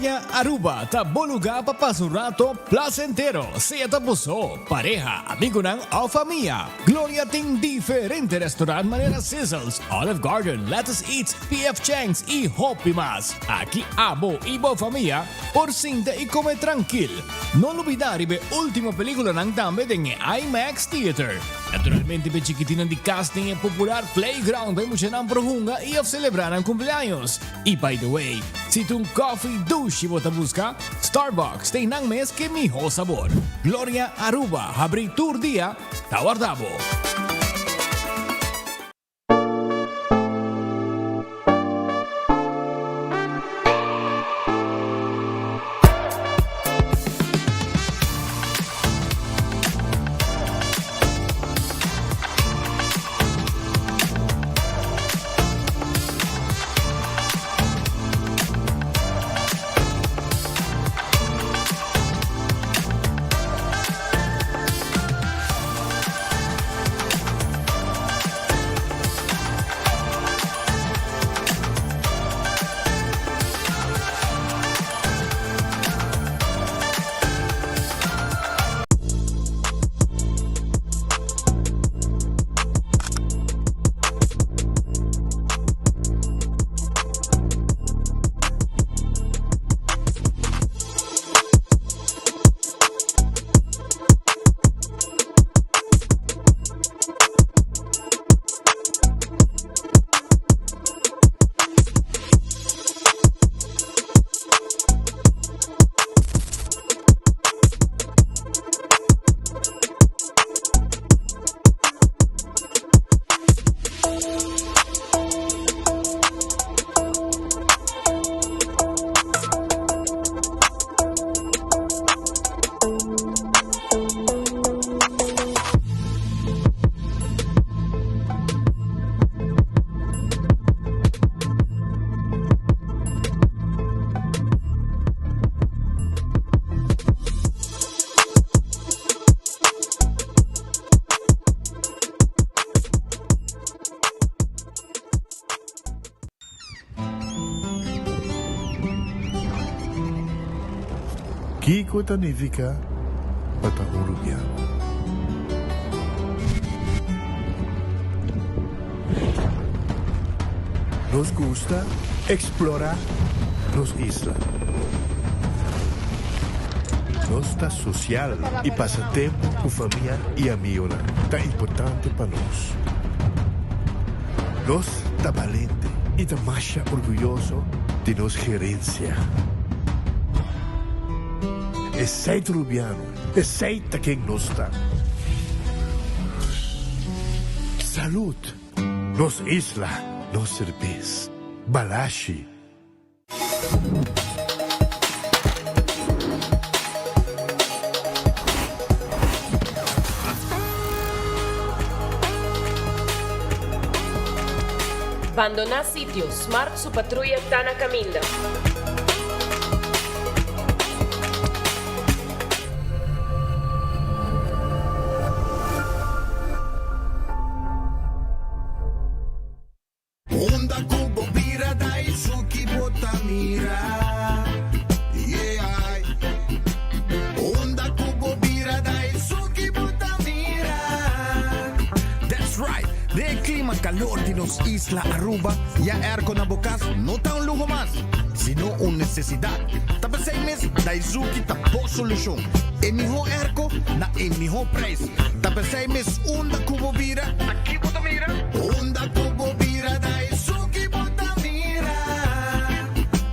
Gloria Aruba ta bo lugar pa pasa un rato placentero, sea ta bo so, pareha, amigonan of famia. Gloria tin diferente restaurant manera Sizzles, Olive Garden, Lettuce Eats, PF Chang's y hopi mas. Aki abo y bo famia por sinta y come trankil. No lubida riba e ultimo peliculanan tambe den e IMAX Theater. Naturalmente p'e chikitinnan di cas tin e popular playground pa e muchanan por hunga y of celebra nan cumpleaños. Y by the way, si ta un coffee dushi bo ta busca, Starbucks ta einan mes ke miho sabor. Gloria Aruba habri tur dia ta warda bo. Kiko ta nifiká pa ta un rubiano? Nos gusta eksplorá nos isla. Nos ta sosial i pasa tempu ku famia i amigonan ta importante pa nos. Nos ta balente i ta masha orguyoso di nos gerensia. Esei ta Rubiano, esei ta ken nos ta. Salud! Nos isla, nos serbes. Balashi. Bandoná sitio, Smart su patruya ta na kaminda. Unda ku bo bira Daisuki bo ta mira Yeah Unda ku bo bira Daisuki bo ta mira That's right! Den e klima kalor di nos isla Aruba, ya airco na bo kas no ta un luho mas, sino un nesesidat. Ta p'esei mes Daisuki ta bo solushon. E mihó airco na e mihó prijs. Ta p'esei mes unda ku bo bira, Ta ki bo ta mira? Unda ku bo bira da esun ki bo ta mira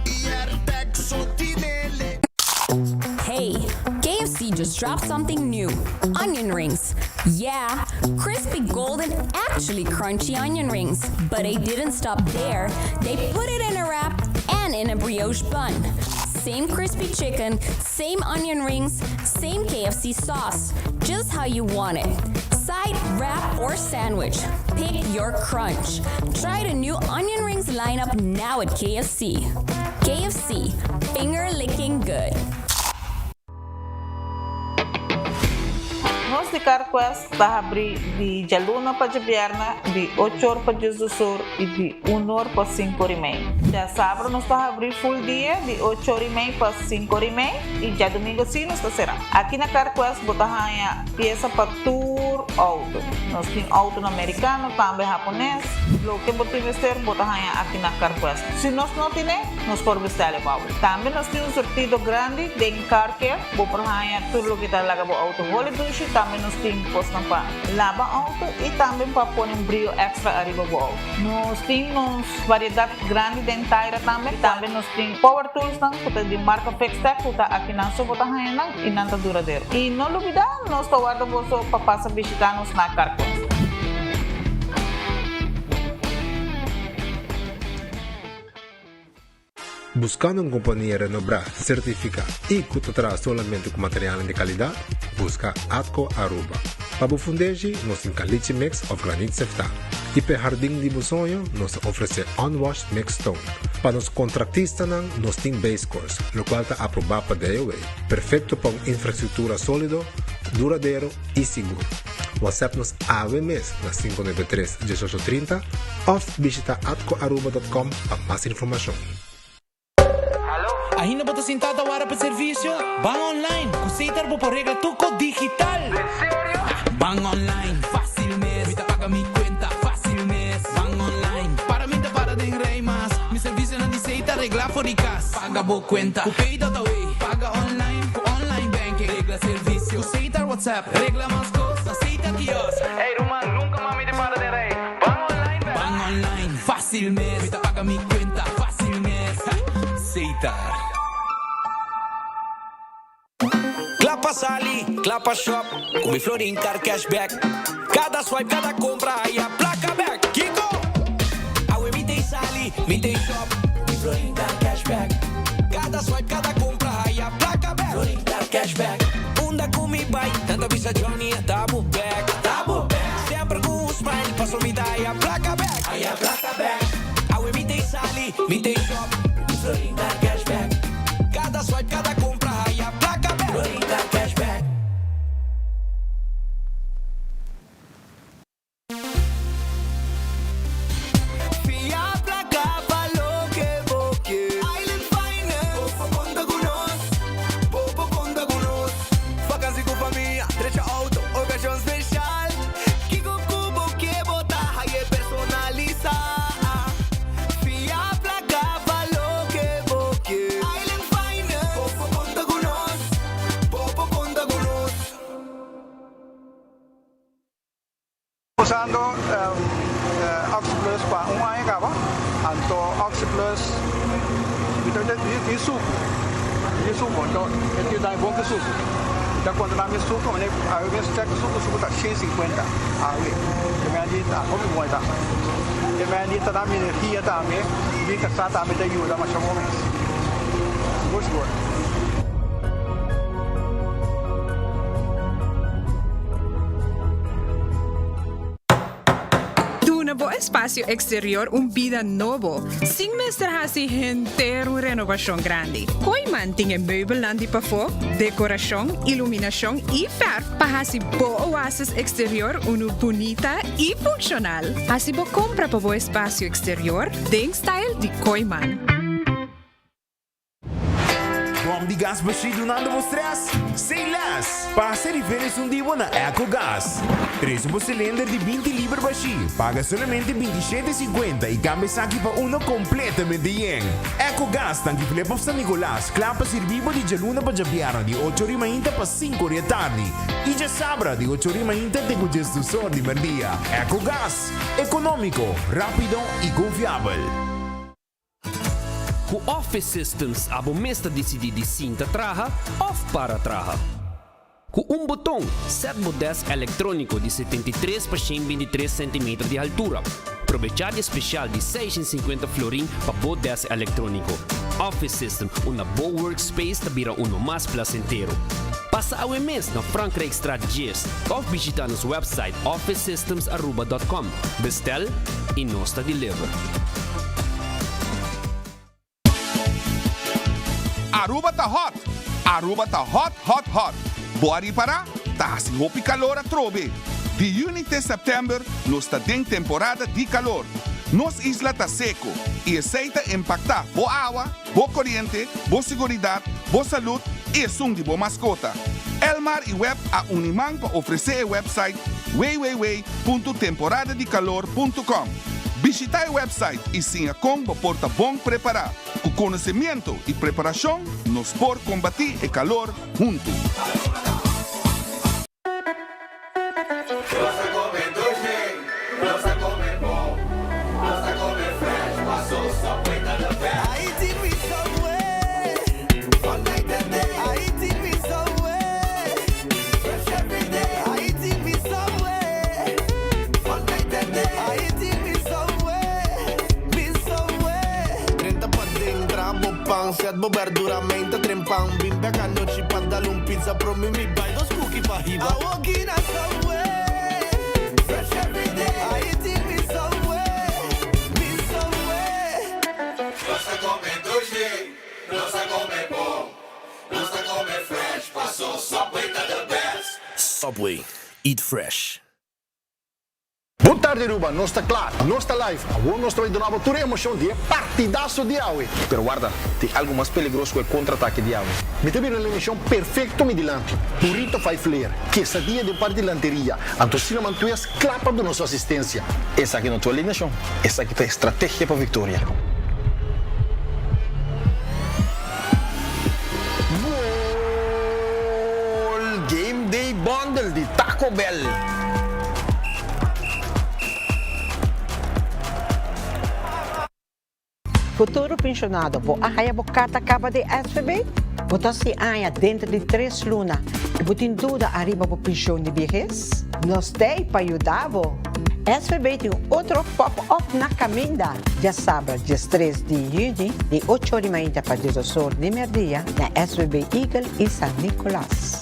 I Airtec so tinele. Hey, KFC just dropped something new. Onion rings. Yeah, crispy golden, actually crunchy onion rings. But they didn't stop there. They put it in a wrap and in a brioche bun. Same crispy chicken, same onion rings, same KFC sauce. Just how you want it. Side, wrap, or sandwich. Pick your crunch. Try the new onion rings lineup now at KFC. KFC, finger licking good. Nos di CarQuest ta habri di djaluna pa djabièrnè di ocho or pa diesdos or i di un or pa sinku or i mei. Djasabra nos ta habri full dia di ocho or i mei pa sinku or i mei i djadumingu si nos ta será. Aki na CarQuest bo ta haña piesa pa tur outo. Nos tin outonan merikano, tambe hapones. Loke bo tin mester bo ta haña aki na CarQuest. Si nos no tine, nos por bestèl e bou. Tambe nos tin un surtido grandi den Car Care. Bo por haña tur loke ta laga bo outo holi dushi. Tambe nos tin kosnan pa laba outo i tambe pa pone un brio èkstra ariba bo outo. Nos tin nos variedat grandi den taira tambe. Tambe nos tin power toolsnan ku ta di marka Fixtech ku ta akinan so bo ta haña nan i nan ta duradero. I no lubidá nos ta warda boso pa pasa bishitá nos na Carquest. Buscando un compania renobrá, certificá y cu ta traha solamente cu materialnan di calidad? Busca Atco Aruba. Pa bo fundeshi, nos tin caliche mix of granit seftá. Y p'e hardin di bo soño, nos ta ofrece unwashed mixed stone. Pa nos contractistanan, nos tin base course, locual ta aprobá pa DOW, perfecto pa un infrastructura solido, duradero y sigur. WhatsApp nos awe mes na 593 1830 of bishita atcoaruba.com pa mas informacion. Ainda bo ta sinta ta wara pa servicio? Ban online! Cu Setar bo por regla tur cos digital! En serio? Ban online, facil mes! Mi ta paga mi cuenta, facil mes! Ban online, para mi ta para den rij mas! Mi servicionan di Setar regla for di cas! Paga bo cuenta cu Pay.awe! Paga online cu online banking! Regla servicio cu Setar WhatsApp! Regla mas cos na Setar Kiosk! Ey ruman, nunca mas mi ta para den rij! Ban online bek! Ban online, facil mes! Mi ta paga mi cuenta, facil mes! Setar. Kla pa sali, kla pa shop, ku mi Florin Card Cashback. Kada swipe, kada kompra, haya plaka bek. Kiko? Awe mi t'ei sali, mi t'ei shop, mi Florin Card Cashback. Kada swipe, kada kompra, haya plaka bek. Florin Card Cashback. Unda ku mi bai, nan ta bisa Johnny a ta bo bek. Ta bo bek. Semper ku un smile, paso mi ta haya plaka bek. Haya plaka bek. Awe mi t'ei sali, mi t'ei shop, mi Florin Card Cashback. Kada swipe, kada kompra, haya plaka bek. Florin Card Cashback. Fia placa pa loke bo ke. Island Finance. Bo por conta cu nos. Bo por conta cu nos. Vakantie cu famia, drecha auto, ocasion special. Kico cu bo ke bo ta haye personalisa. Fia placa pa loke bo ke. Island Finance. Bo por conta cu nos. Bo por conta cu nos. Usando OxyPlus pa un aña caba, anto OxyPlus mi ta di sucu, di sucu, anto e tin dai bon ki sucu. Mi ta controla mi sucu, mi awe mes check sucu, sucu ta shen sinkuenta awe, e men di ta hopi bon e ta. E men di ta da mi energia tambe, mi casa tambe ta yuda masha bon mes, sigur sigur. Duna bo espasio eksterior un bida nobo, sin mester hasi henter un renobashon grandi. Kooiman tin e meubelnan di pafó, dekorashon, iluminashon i fèrf pa hasi bo oasis eksterior unu bunita i funshonal. Hasi bo kompra pa bo espasio eksterior den style di Kooiman. Bom di gas bashí dunando bo stress? Say less! Pasa riba esun di bo na Ecogas. Trese bo cilinder di 20 liber bashí, paga solamente 27,50 y cambia esaki pa uno completamente yen. Ecogas tanki Flip of San Nicolas, kla pa sirbi bo di djaluna pa djabièrnè di ocho ori mainta pa sinku ori atardi y djasabra di ocho ori mainta te ku djesdus or di merdia. Ecogas, economico, rapido y confiabel. Ku Office Systems abo mes ta disidí di sinta traha òf para traha. Ku un boton, sèt bo dèsk elektróniko di 73 pa 123 sentimeter di haltura. Probechá di e spesial di 650 florin pa bo dèsk elektróniko. Office System, unda bo workspace ta bira uno mas plasentero. Pasa awe mes na Frankrijkstraat 10 òf bishitá nos wèpsait officesystemsaruba.com. Bestel i nos ta deliver. Aruba ta hot! Aruba ta hot hot hot! Bo a ripara? Ta hasi hopi kalor atrobe. Di yüni te sèptèmber nos ta den temporada di kalor. Nos isla ta seko i esei ta impaktá bo awa, bo koriente, bo siguridat, bo salud i esun di bo maskota. Elmar i web a uni man pa ofresé e website www.temporadadikalor.com. Bishitá e website i siña kon bo por ta bon prepará. Ku konosemiento i preparashon nos por kombatí e kalor huntu. Nos ta come dushi, nos ta come bon, nos ta come fresh, paso Subway ta the best. I eating with Subway, all night and day. I eating with Subway, fresh every day. I eating with Subway, all night and day. I eating with Subway, with Subway. Drenta paden, traha bo pan, set bo berdura, menta trempan. Bin bek anochi pa dal un pizza, promi mi bai dos cookie pa hiba. I walk in a Subway, fresh every day. I eating with Subway, with Subway. Nos ta come dushi, nos ta come bon, nos ta come fresh, paso Subway ta the best. Subway, eat fresh. Bon tardi Aruba, nos ta kla, nos ta live, awor nos ta bai duna bo tur e emocion di e partidazo di awe. Pero warda, tin algo mas peligroso ku e kontra-atake di awe. Mi ta bira un emocion perfecto mi dilanti, burrito five layer, quesadilla den parti dilanteria, anto cinnamon twist kla pa duna su asistencia. Esaki no ta un alineacion, esaki ta e strategia pa victoria. Gol! Game Day Bundle di Taco Bell! Futuro pensionado, bo a haya bo carta caba di SVB? Bo ta si aña denter di tres luna y bo tin duda ariba bo pension di biehes? Nos t'ey pa yuda bo! SVB tin un otro pop-up na caminda! Djasabra diestres di yüni di ocho or di mainta pa diesdos or di merdia na SVB Eagle y San Nicolas.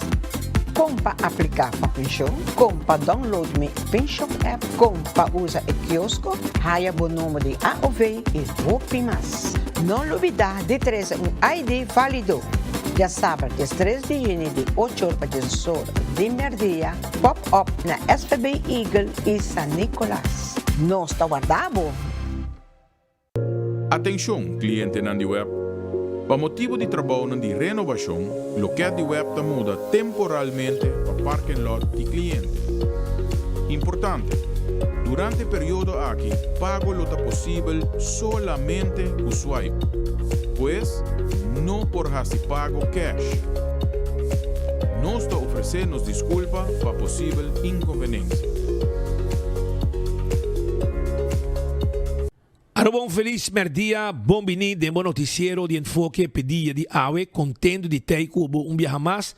Kon pa apliká pa penshon, kon pa download mi penshon app, kon pa usa e kiosko, haya bo number di AOV i hopi mas. No lubidá di trese un ID válido. Djasabra diestres di yüni di ocho or pa diesdos or di merdia, pop up na SVB Eagle y San Nicolas. Nos ta warda bo! Atenshon, klientenan di web! Pa motibu di trabounan di renovashon, lokèt di web ta muda temporalmente pa parking lot di kliente. Importante! Durante e periodo aki, pago lo ta posibel solamente ku swipe. Pues, no por hasi pago cash. Nos ta ofresé nos diskulpa pa posibel inkonvenensia. Aruba un felis merdia, bon bini den bo noticiero di Enfoke p'e dia di awe, contento di tei cu bo un biaha mas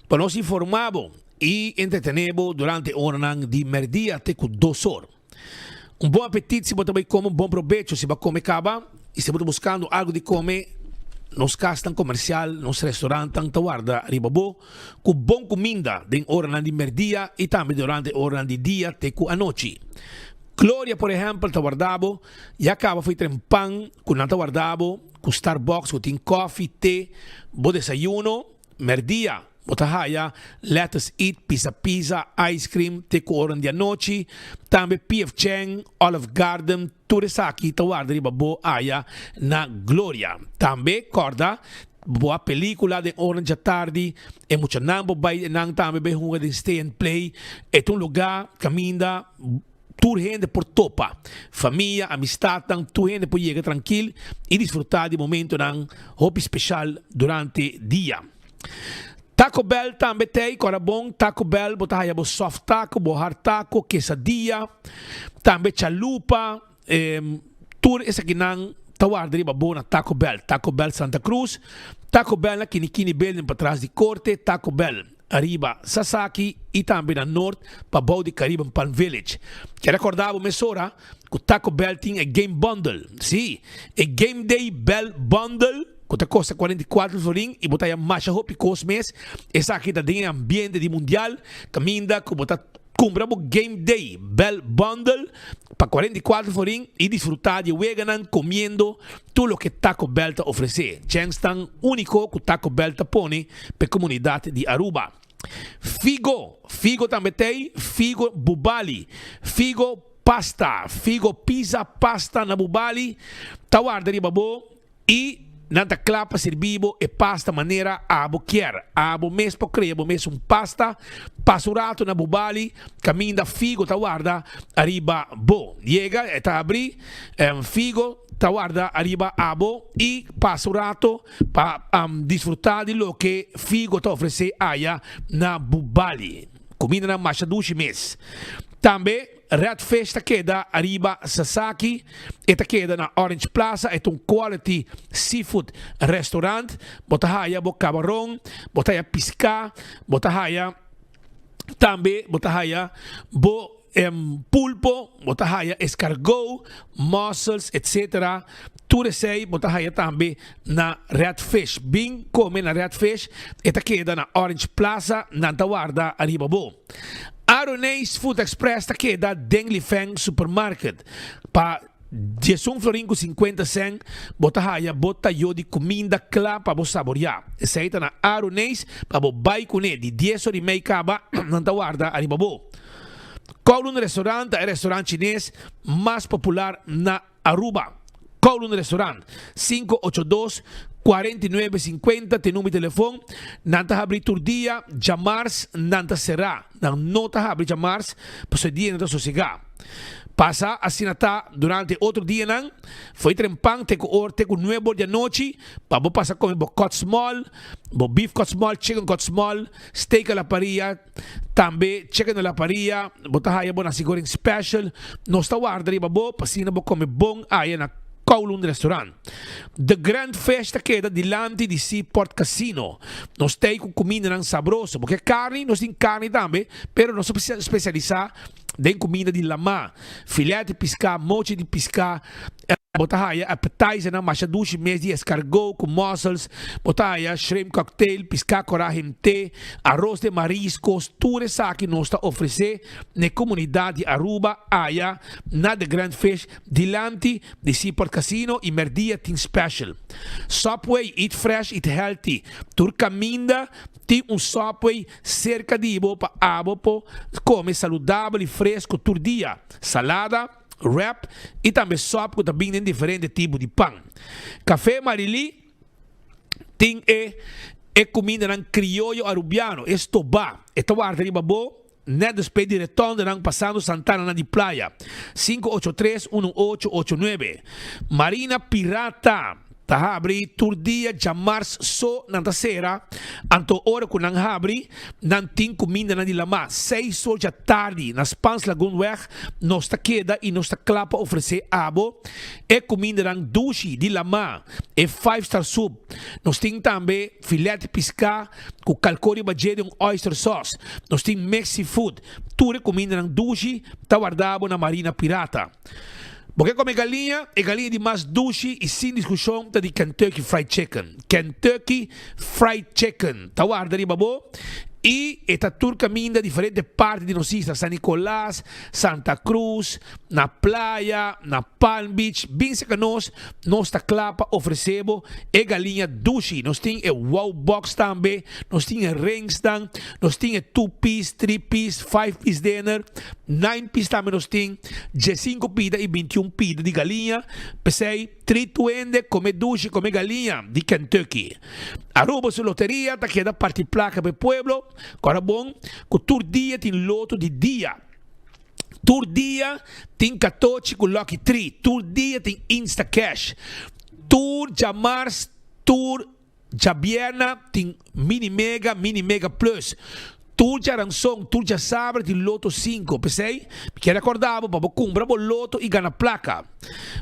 pa nos informa bo y entretene bo durante oranan di merdia te cu dos or. Un bon apetit si bo ta bay come, un bon probecho si bo a come caba y si bo ta buscando algo di come, nos casnan comercial, nos restaurantnan ta warda riba bo cu bon cuminda den oranan di merdia y tambe durante oranan di dia te cu anochi. Gloria por ehempel ta warda bo, ya caba fo'i tren pan cu nan ta warda bo, cu Starbucks cu tin koffie, te, bo desayuno, merdia bo ta haya Let Us Eat, Pizza Pizza, ice cream te cu oran di anochi, tambe PF Chang, Olive Garden, tur esaki ta warda riba bo aya na Gloria. Tambe corda bo a pelicula den oran djatardi, e muchanan bo bay nan tambe bay hunga den Stay and Play, e ta un lugar caminda. Tur hende por topa. Famia, amistadnan, tur hende por yega trankil i disfrutá di momentonan hopi speshal durante dia. Taco Bell tambe t'ei, kòrda bon, Taco Bell bo ta haya bo soft taco, bo hard taco, quesadilla, tambe chalupa, tur esakinan ta warda riba bo na Taco Bell. Taco Bell Santa Cruz, Taco Bell na Kinikini Building patras di Korte, Taco Bell. Ariba Sasaki y tambe na Noord pa bou di Caribbean Palm Village. Kier recorda bo mesora cu Taco Bell tin e Game Bundle. Si, e Game Day Bell Bundle cu ta costa 44 florin y bo ta haya masha hopi cos mes. Esaki ta den e ambiente di mundial caminda cu bo ta cumpra bo Game Day Bell Bundle pa 44 florin y disfruta di e weganan comiendo Tur loke Taco Bell ta ofresé. Chèns tan úniko ku Taco Bell ta pone pa e komunidat di Aruba. Figo, figo tambe t'ei, figo Bubali, figo pasta, figo pizza pasta na Bubali ta warda riba bo i nan ta kla pa sirbi bo e pasta manera abo kier. Abo mes por krea bo mes un pasta, pasa un rato na Bubali kaminda figo ta warda ariba bo. Yega e ta abri, figo ta warda ariba abo i pasa un rato Pa disfrutá di loke Figo ta ofresé aya na Bubali. Kumindanan masha dushi mes. Tambe Red Fish ta keda ariba Sasaki, e ta keda na Orange Plaza, e ta un quality seafood restaurant. Bo ta haya bo kabaron, bo ta haya piská, bo ta haya tambe bo ta haya bo Pulpo, bo ta haya escargot, mussels, etc. Tur esey bo ta haya tambe na Red Fish. Bin come na Red Fish, e ta keda na Orange Plaza, nan ta warda ariba bo. Aroneis Food Express ta keda den Lifeng Supermarket. Pa diesun florin cu cincuenta cent bo ta haya bo tayo di cuminda cla pa bo saboria. Esey ta na Aroneis pa bo bay cune di dies ora y mei caba nan ta warda ariba bo. Kowloon Restaurant ta e restaurant chines mas popular na Aruba. Kowloon Restaurant, 582 49 50 t'e number di telefon. Nan ta habri tur dia, djamars nan ta sera. Nan no ta habri djamars pasobra e dia nan ta sosega. Pasa asina ta durante e otro dianan, fo'i trempan te ku or te ku nuebe or di anochi pa bo pasa kome bo cut small, bo beef cut small, chicken cut small, steak a la parilla, Tambe cheke na la paria, bo ta haya bo nasi goreng special. Nos ta warda riba bo pa asina bo come bon aya na Kowloon Restaurant. The Grand Fish ta keda dilanti di Seaport Casino. Nos ta ei cu cumindanan sabroso. Bo ke carni? Nos tin carni tambe, pero nos ta specialisa den cuminda di lama. Filet di pisca, mochi di pisca. Bo ta haya appetizernan masha dushi mes di escargot cu mussels, bo ta haya shrimp cocktail, pisca cora hente, arroz de mariscos, tur esaki nos ta ofrece na e comunidad di Aruba aya na The Grand Fish dilanti di Seaport Casino y merdia tin special. Subway, eat fresh, eat healthy, tur caminda tin un Subway cerca di bo pa abo por come saludabel y fresco tur dia, salada, wrap y tambe sop cu ta bin den diferente tipo di pan. Café Marilí tin e e cumindanan crioyo Arubiano, e stobá. E ta warda riba bo net despues di retondenan pasando Santana na di Playa. 583 1889. Marina Pirata. Ta habri tur dia djamars so nan ta sera, anto ora ku nan habri, nan tin kumindanan di lamá. Seis or dja tardi na Spaans Lagoonweg nos ta keda i nos ta kla pa ofresé abo e kumindanan dushi di lamá, e five star soup. Nos tin tambe filet di piská ku kalkó riba dje den un oyster sauce. Nos tin mixed seafood. Tur e kumindanan dushi ta warda bo na Marina Pirata. Bo ke kome galiña? E galiña di mas dushi i sin diskushon ta di Kentucky Fried Chicken. Kentucky Fried Chicken ta warda riba bo i e ta tur kaminda diferente parti di nos isla, San Nicolas, Santa Cruz, na playa, na Palm Beach. Bin seka nos, nos ta kla pa ofresé bo e galiña dushi. Nos tin e wow box tambe, nos tin e ringsnan, nos tin e two piece, three piece, five piece dinner. Nine pis tambe nos tin diesinco pida y bintiun pida di galiña, p'esey tri tuende come dushi come galiña di Kentucky. Aruba su loteria ta keda parti placa p'e pueblo, cora bon cu tur dia tin loto di dia. Tur dia tin catochi cu lucky tri, tur dia tin instacash, tur djamars, tur. Djabièrna tin Mini Mega, Mini Mega Plus. Tur djaranson, tur djasabra tin Loto sinku. P'esei, mi kier rekordá bo pa bo kumpra bo loto i gana plaka.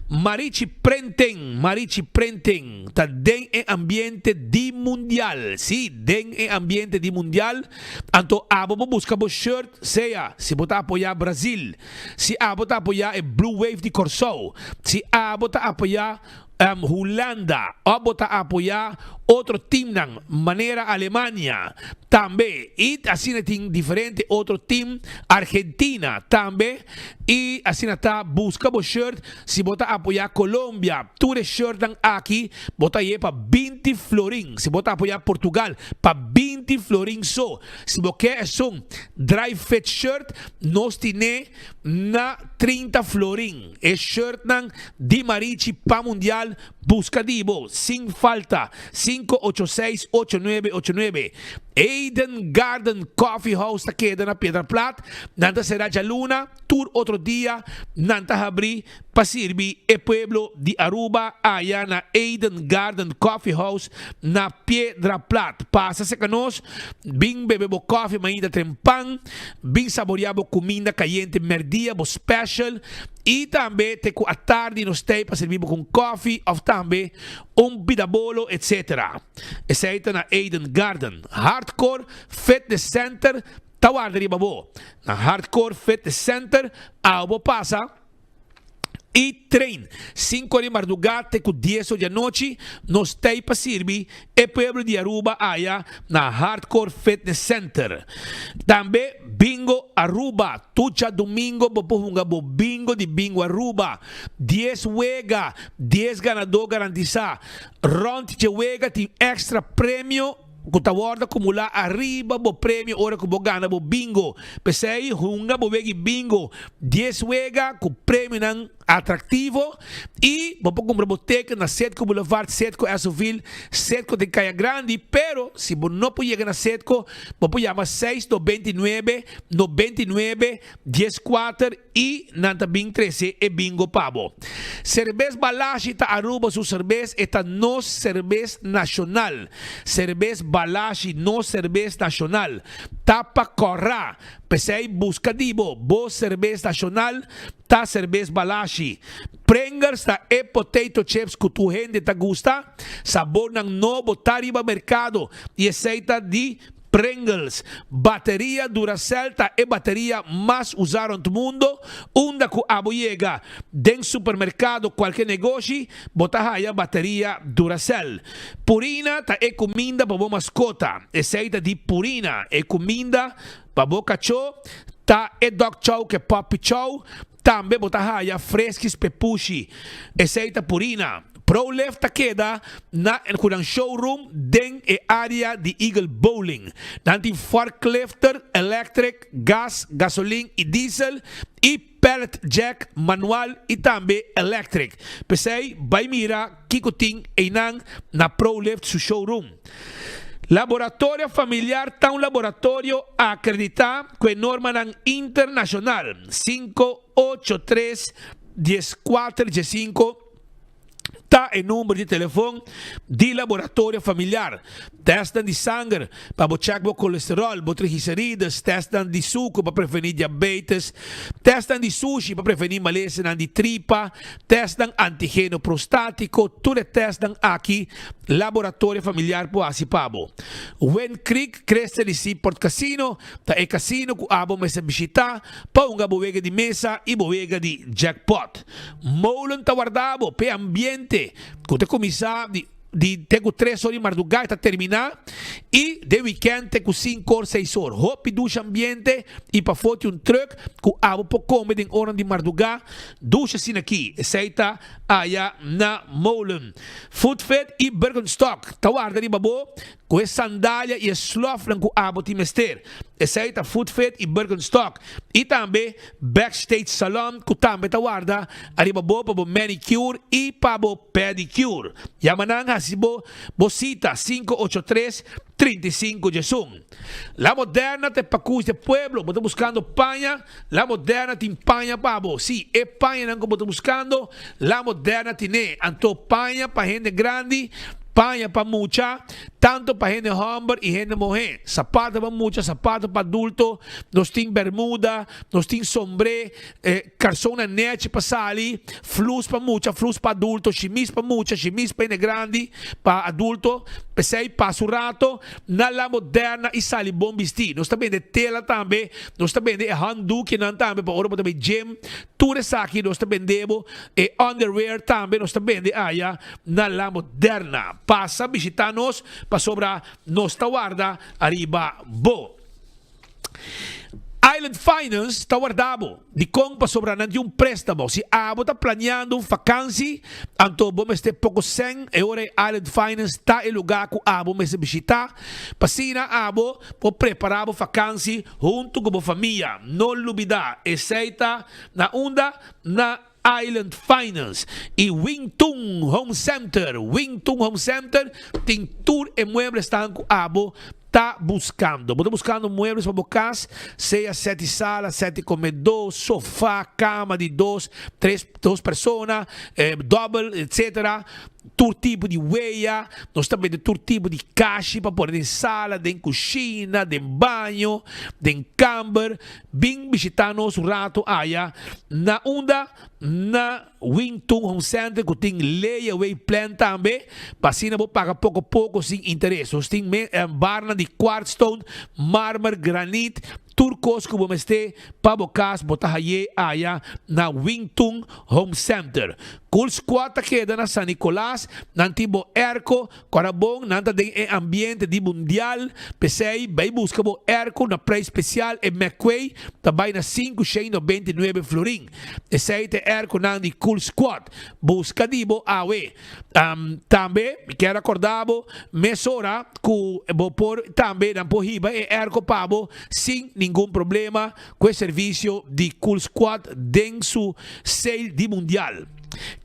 Marichi Printing, Marichi Printing ta den e ambiente di Mundial. Sí, den e ambiente di Mundial. Anto abo bo buska bo shirt, sea si bo ta apoyá Brazil, si abo ta apoyá e Blue Wave di Kòrsou, si abo ta apoyá. Hulanda òf bo ta apoyá otro timnan manera Alemania tambe i asina tin diferente otro tim Argentina tambe i asina ta buska bo shirt si bo ta apoyá Colombia tur e shirtnan aki bo ta haye pa 20 florin si bo ta apoyá Portugal pa 20 florin so si bo ke esun dry fit shirt nos tine na 30 florin. E shirtnan di Marichi pa Mundial buska di bo sin falta 586 8989. Eden Garden Coffee House ta keda na Piedra Plat, nan ta sera djaluna, tur otro dia nan ta habri pa sirbi e pueblo di Aruba aya na Eden Garden Coffee House na Piedra Plat. Pasa serka nos, bin bebe bo koffie mainta trempan. Bin saboreá bo kuminda kayente mèrdia, bo special, i tambe te ku atardi nos tei pa sirbi bo ku un kòfi òf tambe un bidabolo etc. Esei ta na Eden Garden. Hardcore Fitness Center ta warda riba bo. Na Hardcore Fitness Center awo bo pasa. I train sinku di mardugá te ku dies or di anochi, nos tei pa sirbi e pueblo di Aruba aya na Hardcore Fitness Center. Tambe Bingo Aruba, tur djadumingo bo por hunga bo bingo di Bingo Aruba. Dies wega, dies ganadó garantisá. Rònt dje wega tin èkstra premio. Ku ta wòrdu akumulá ariba bo premio ora ku bo gana bo bingo. P'esei, hunga bo wega i bingo dies wega ku premionan atraktivo i bo por kumpra bo teken na Setco Boulevard, Setco Esoville, Setco den Kaya Grandi. Pero, si bo no por yega na Setco, bo por yama seis 99 99 14 I nan ta bin trece e bingo pa bo. Cerbes Balashi ta Aruba su cerbes, e ta nos cerbes nacional. Cerbes Balashi, nos cerbes nacional. Ta pa cora. P'esey busca di bo, bo cerbes nacional ta Cerbes Balashi. Pringles ta e potato chips cu tur hende ta gusta. Sabornan nobo ta riba mercado y esey ta di Pringles. Bateria Duracell ta e bateria mas usá rond mundo, unda ku abo yega den supermerkado kualke negoshi bo ta haya bateria Duracell. Purina ta e kuminda pa bo maskota, esei ta di Purina, e kuminda pa bo kachó ta e dog chow ke puppy chow, Tambe bo ta haya Friskies Pepushi, esey ta Purina. Prolift ta keda na cu nan showroom den e area di Eagle Bowling. Nan tin forklifter, electric, gas, gasolin y diesel y pallet jack manual y tambe electric. P'esey bay mira kico tin eynan na Prolift su showroom. Laboratorio Familiar ta un laboratorio akreditá ku e normanan internashonal 583 14 15 ta e number di telefon di Laboratorio Familiar. Tèstnan di sanger pa bo chèk bo kolesteròl, bo triglicerides, tèstnan di suku pa prevení diabetes, tèstnan di sushi pa prevení malesanan di tripa, Testnan antigeno prostátiko, tur e testnan aki Laboratorio Familiar por hasi pa bo. Wind Creek Crystal y Seaport Casino ta e casino ku abo mester bishitá pa hunga bo wega di mesa y bo wega di jackpot. Molen ta warda bo p'e ambiente ku ta kuminsá di di te ku tres or di mardugá e ta terminá i den wikènt te ku sinku or seis or. Hopi dushi ambiente i pafó tin un trùk ku abo por kome den oran di mardugá dushi asina aki. Esei ta aya na Molen. Footfit i Birkenstock ta warda riba bo ku e sandalia i e slòfnan ku abo tin mester. Esei ta Footfit i Birkenstock i tambe Backstage Salon ku tambe ta warda ariba bo pa bo manicure i pa bo pedicure. Yama nan hasi bo bo sita 583 35 11. La Moderna ta e pakus di e pueblo. Bo ta buskando paña? La Moderna tin paña pa bo. Si, e pañanan ku bo ta buskando, La Moderna tine. Anto paña pa hende grandi. Paña pa mucha, tanto pa hende homber y hende muhe. Sapato pa mucha, sapato pa adulto. Nos tin bermuda, nos tin sombré, carsonnan nechi pa sali, flus pa mucha, flus pa adulto, shimis pa mucha, shimis pa hende grandi, pa adulto. P'esey pasa un rato na La Moderna y sali bon bisti. Nos ta bende tela tambe, nos ta bende e handdoekjenan tambe pa ora bo ta bay gym. Tur esaki nos ta bende bo. E underwear tambe nos ta bende aya na La Moderna. Pasa bishita nos pasobra nos ta warda ariba bo. Island Finance ta warda bo. Dikon? Pasobra nan tin un prestamo. Si abo ta planeando un fakansi, anto bo mester poko sèn, e ora e Island Finance ta e lugá ku abo mester bishita. Pa asina abo por prepará bo fakansi huntu ku bo famia. No lubidá, esei ta na unda? Na Island Finance y Wing Tun Home Center. Wing Tun Home Center tin tur e mueblesnan cu abo ta buscando. Bo ta buscando muebles pa bo cas, sea set di sala, set di comedor, sofa, cama di dos, tres, dos persona, dobbel, etc. Tur tipo di weya, nos ta bende tur tipo di kashi pa pone den sala, den kushina, den baño, den kamber. Bin bishita nos un rato aya na unda na Wing Tun Home Center ku tin layaway plan tambe pa asina bo paga poko poko sin interes. Nos tin barnan di quartzstone, marmer, granit, tur kos ku bo mester pa bo kas bo ta haye aya na Wing Tun Home Center. Cool Squad ta keda na San Nicolas, nan tin bo airco, Ora bon nan ta den e ambiente di mundial, p'esei bai buska bo airco na prijs special e McQuay ta bai na 599 florin. Esei ta e airconan di Cool Squad. Buska di bo awe. Tambe mi kier acorda bo mesora cu bo por tambe nan por hiba e airco pa bo sin ningun problema cu e servicio di Cool Squad den su sale di mundial.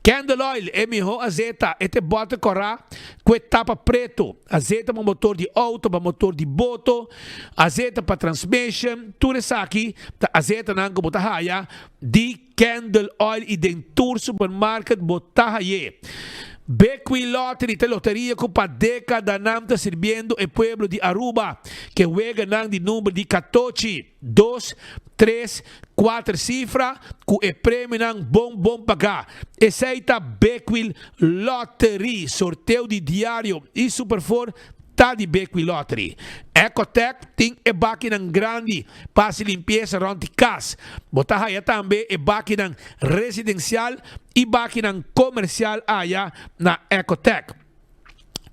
Candle oil e miho azeta, e te bote kora ku e tapa preto. Azeta pa motor di auto, pa motor di boto, azeta pa transmission, tur esaki ta azetanan ku bo ta haya di Candle oil i den tur supermarket bo ta haye. Bequi Lottery ta loteria ku pa dekadanan ta sirbiendo e pueblo di Aruba ke weganan di number di katochi, dos, tres, Kuater sifra ku e premionan bon bon pagá. Esei ta Bekwil Lottery. Sorteo di diario i Superfour ta di Bekwil Lottery. Ecotec tin e bakinan grandi pa hasi limpiesa rònt di kas. Bo ta haya tambe e bakinan residensial i bakinan komersial aya na Ecotec.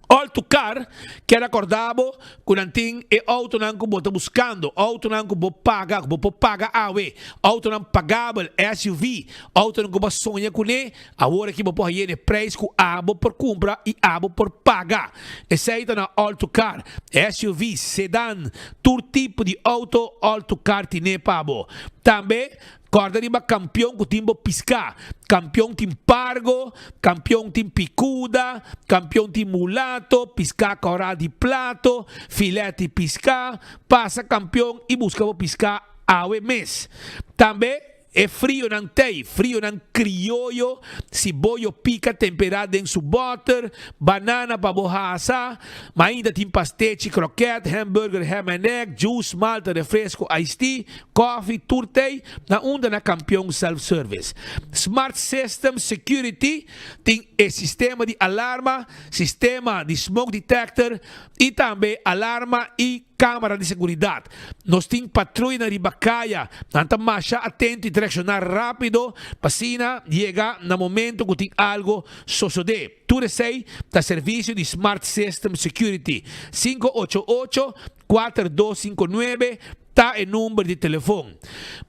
All to Car kier acorda bo cu nan tin e autonan cu bo ta buscando, autonan cu bo paga, cu bo por paga awe, autonan pagabel, SUV, autonan cu bo a soña cune, awor aki bo por haye n'e prijs cu abo por cumpra y abo por paga. Esey ta na All to Car, SUV, sedan, tur tipo di auto All to Car tine pa bo. Tambe Kòrda riba kampion ku tin bo piská. Kampion tin pargo, kampion tin pikuda, kampion tin mulato, piská kòrá di plato, filèt di piská. Pasa kampion i buska bo piská awe mes. Tambe e frionan tei, frionan krioyo, siboyo pika temperá den su bòter, banana pa bo hasa. Ma ainda tin pastechi, krokèt, hamburger, ham and egg, juice, malta, refresco, iced tea. Coffee tur tei na unda na Campeon Self Service. Smart System Security tin e sistema di alarma, sistema di smoke detector y tambe alarma y camara di seguridad. Nos tin patruyanan riba caya, nan ta masha atento y ta reacciona rapido pa asina yega na momento cu tin algo sosode. Tur esey ta servicio di Smart System Security. 588 4259. Ta e number di telefon.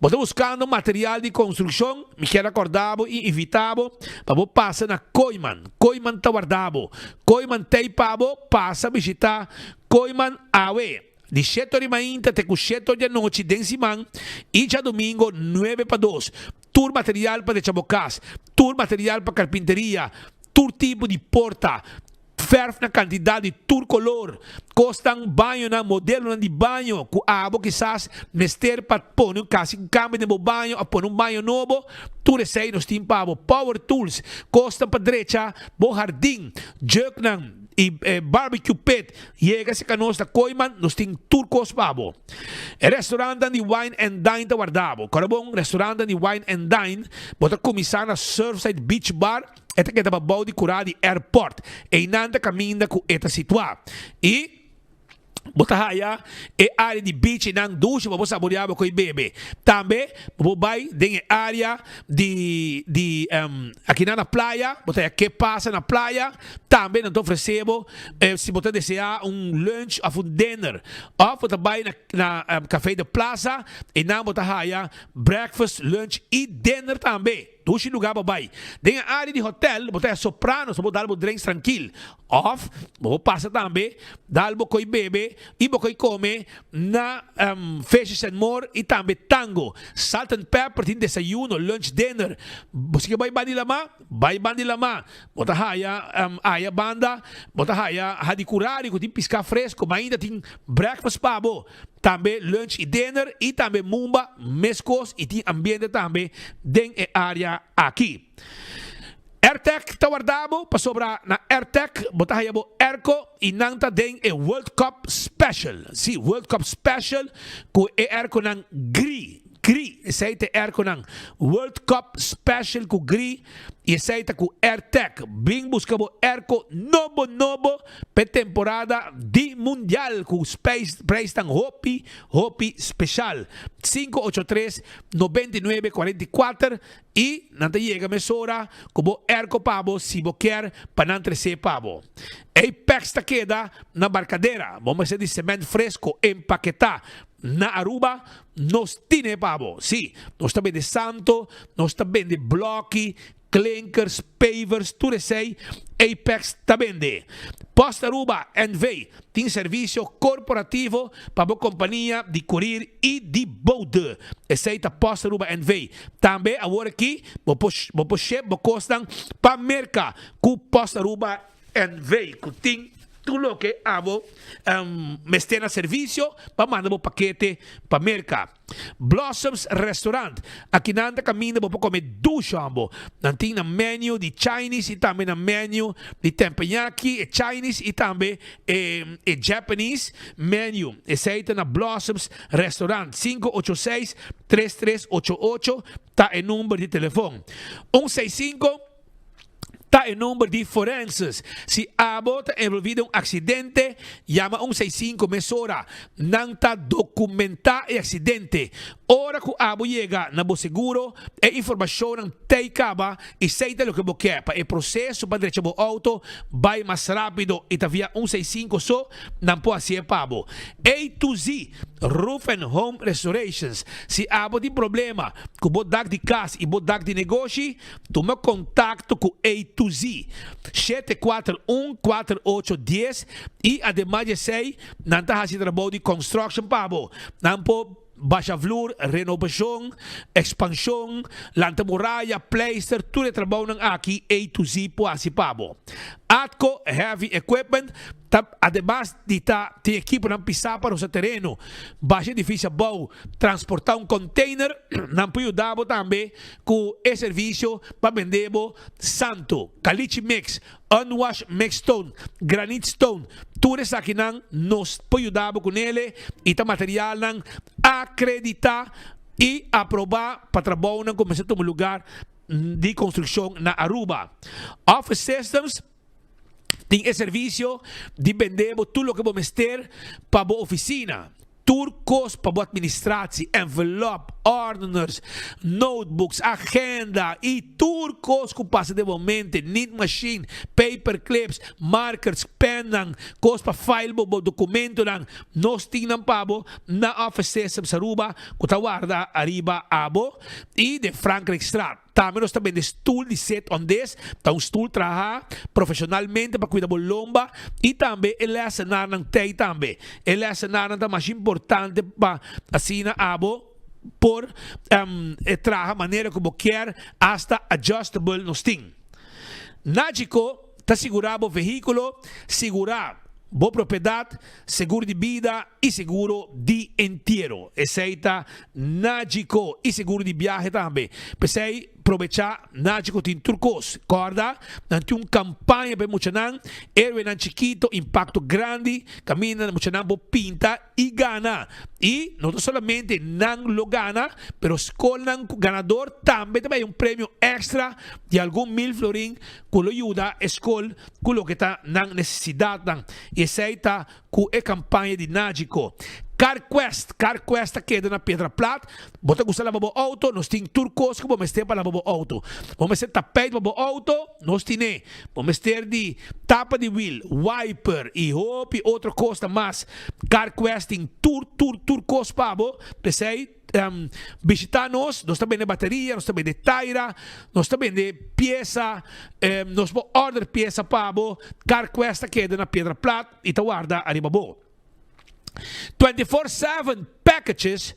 Bo ta buskando material di konstrukshon? Mi kier akorda bo i invita bo pa bo pasa na Kooyman. Kooyman ta warda bo. Kooyman t'ei pa bo. Pasa bishita Kooyman awe di shete or di mainta te ku shete or di anochi den siman i djadumingo nuebe pa dos. Tur material pa decha bo kas, tur material pa karpinteria, tur tipo di porta, Verf na kantidat di tur kolor. Kosnan bañonan, modelonan di baño ku abo kisas mester pa pone un kasi un kambio den bo baño òf pone un baño nobo, tur esei nos tin pa bo. Power tools, kosnan pa drecha bo hardin, juknan i barbecue pit, yega serka nos na Kooiman, nos tin tur kos pa bo. E restaurantnan di Wine and Dine ta warda bo. Kòrda bon, restaurantnan di Wine and Dine, bo ta kuminsá na Surfside Beach Bar, E ta keda pabou di kurá di airport. Einan ta kaminda ku e ta situá. I bo ta haya e área di beach einan dushi pa bo saboreá bo koi bebe. Tambe bo por bai den e área di di akinan na playa, bo ta haya ke pasa na playa. Tambe nan ta ofresé bo si bo ta deseá un lunch òf un dinner. Òf bo ta bai na na Café de Plaza, einan bo ta haya breakfast, lunch i dinner tambe. Dushi lugar bo bai. Den e área di hotel bo ta e Sopranos bo dal bo drinks trankil. Of bo por pasa tambe dal bo koi bebe i bo koi kome na Fishes and More i tambe Tango. Salt and Pepper tin desayuno, lunch, dinner. Bo si ke bai banda di lamá? Bai banda di lamá. Bo ta haya aya banda bo ta haya Hadicurari ku tin piská fresko ma ainda tin breakfast pa bo. Tambe lunch y dinner y tambe mumba mescos y tin ambiente tambe den e area aki. Airtec ta warda bo pasobra na Airtec bo ta haya bo airco y nan ta den e World Cup Special. Si, World Cup Special cu e airconan gri, gri, esey ta e airconan World Cup Special cu gri y esey ta cu Airtec. Bin busca bo airco nobo nobo P'e temporada di Mundial ku prijsnan hopi hopi special. Sinku ocho tres, 99, 44 i nan ta yega mesora ku bo airco pa bo si bo kier pa nan tres'é pa bo. Apex ta keda na Barcadera. Bo mester di cement fresco empaketá na Aruba? Nos tine pa bo. Sí, nos ta bende santo, nos ta bende bloki, Klinkers, pavers, tur esey Apex ta bende. Post Aruba NV tin servicio corporativo pa bo compania di courier y di bode. Esey ta Post Aruba NV. Tambe awor aki bo por bo por ship bo cosnan pa Merca cu Post Aruba NV cu tin tur loke abo mester na servicio pa manda bo pakete pa Merca. Blossoms Restaurant, aki nan ta kaminda bo por kome dushi hombo. Nan tin nan menu di Chinese i tambe nan menu di Teppanyaki, e Chinese i tambe e e Japanese menu. Esei ta na Blossoms Restaurant, 586 3388 ta e number di telefon. Un seis sinku. Ta e number di forenses. Si abo ta envolvi den un accidente, yama un seis sinku mesora. Nan ta documenta e accidente. Ora cu abo yega na bo seguro, e informacionnan t'ey caba y sey ta loke bo kier pa e proceso pa drecha bo auto bay mas rapido y ta via un seis sinku so nan por haci'e pa bo. A to Z Roof and Home Restorations. Si abo tin problema cu bo dak di cas y bo dak di negoshi, Tuma kontakto ku A to Z, 741 48 dies i ademas di esei nan ta hasi trabou di construction pa bo. Nan por basha vloer, renobashon, ekspanshon, lanta muraya, pleister, tur e trabounan aki A to Z por hasi pa bo. Atco Heavy Equipment ta ademas di ta tin ekiponan pisá pa rosa tereno, basha edifisio abou, transportá un container, nan por yuda bo tambe Ku e servisio pa bende bo santo, caliche mix, unwash mix stone, granite stone, tur esakinan nos por yuda bo ku nele i ta materialnan akreditá i aprobá pa trabounan ku mester tuma lugar di konstrukshon na Aruba. Office Systems tin e servisio di bende bo tur loke bo mester pa bo ofisina. Tur kos pa bo administratie, envelop, ordeners, notebooks, agenda y tur kos ku pasa den bo mente, nit machine, paper clips, markers, pennan, kos pa file bo bo dokumentonan, nos tin nan pa bo na Office Systems Aruba ku ta warda ariba abo y den Frankrijkstraat. Tambe nos ta bende stoel di sit on this, ta un stoel traha profesionalmente pa cuida bo lomba y tambe e lesenarnan tey tambe. E lesenarnan ta masha importante pa asina abo por traha manera cu bo kier, hasta adjustable nos tin. Nagico ta sigura bo vehiculo, sigura. bo propiedat, seguro di bida i seguro di entiero. Esei ta Nagico i seguro di biahe tambe. P'esei probechá Nagico tin tur kos. Kòrda, nan tin un kampaña pa e muchanan, Héroenan Chikito, Impakto Grandi, kaminda muchanan por pinta i gana. I no ta solamente nan lo gana, pero skolnan ku ganador tambe ta bai un premio èkstra di algun mil florin ku lo yuda e skol ku loke ta nan nesesidatnan. I esei ta ku e kampaña di Nagico. CarQuest, CarQuest ta keda na Piedra Plat. Bo ta gusta laba bo outo? Nos tin tur kos ku bo mester pa laba bo outo. Bo mester tapijt pa bo outo? Nos tin'é. Bo mester di tapa di wiel, wiper i hopi otro kosnan mas. CarQuest tin tur, tur, tur kos pa bo. P'esei bishita nos. Nos ta bende bateria, nos ta bende taira, nos ta bende piesa. Nos por order piesa pa bo. CarQuest ta keda na Piedra Plat i ta warda ariba bo. 24/7 Packages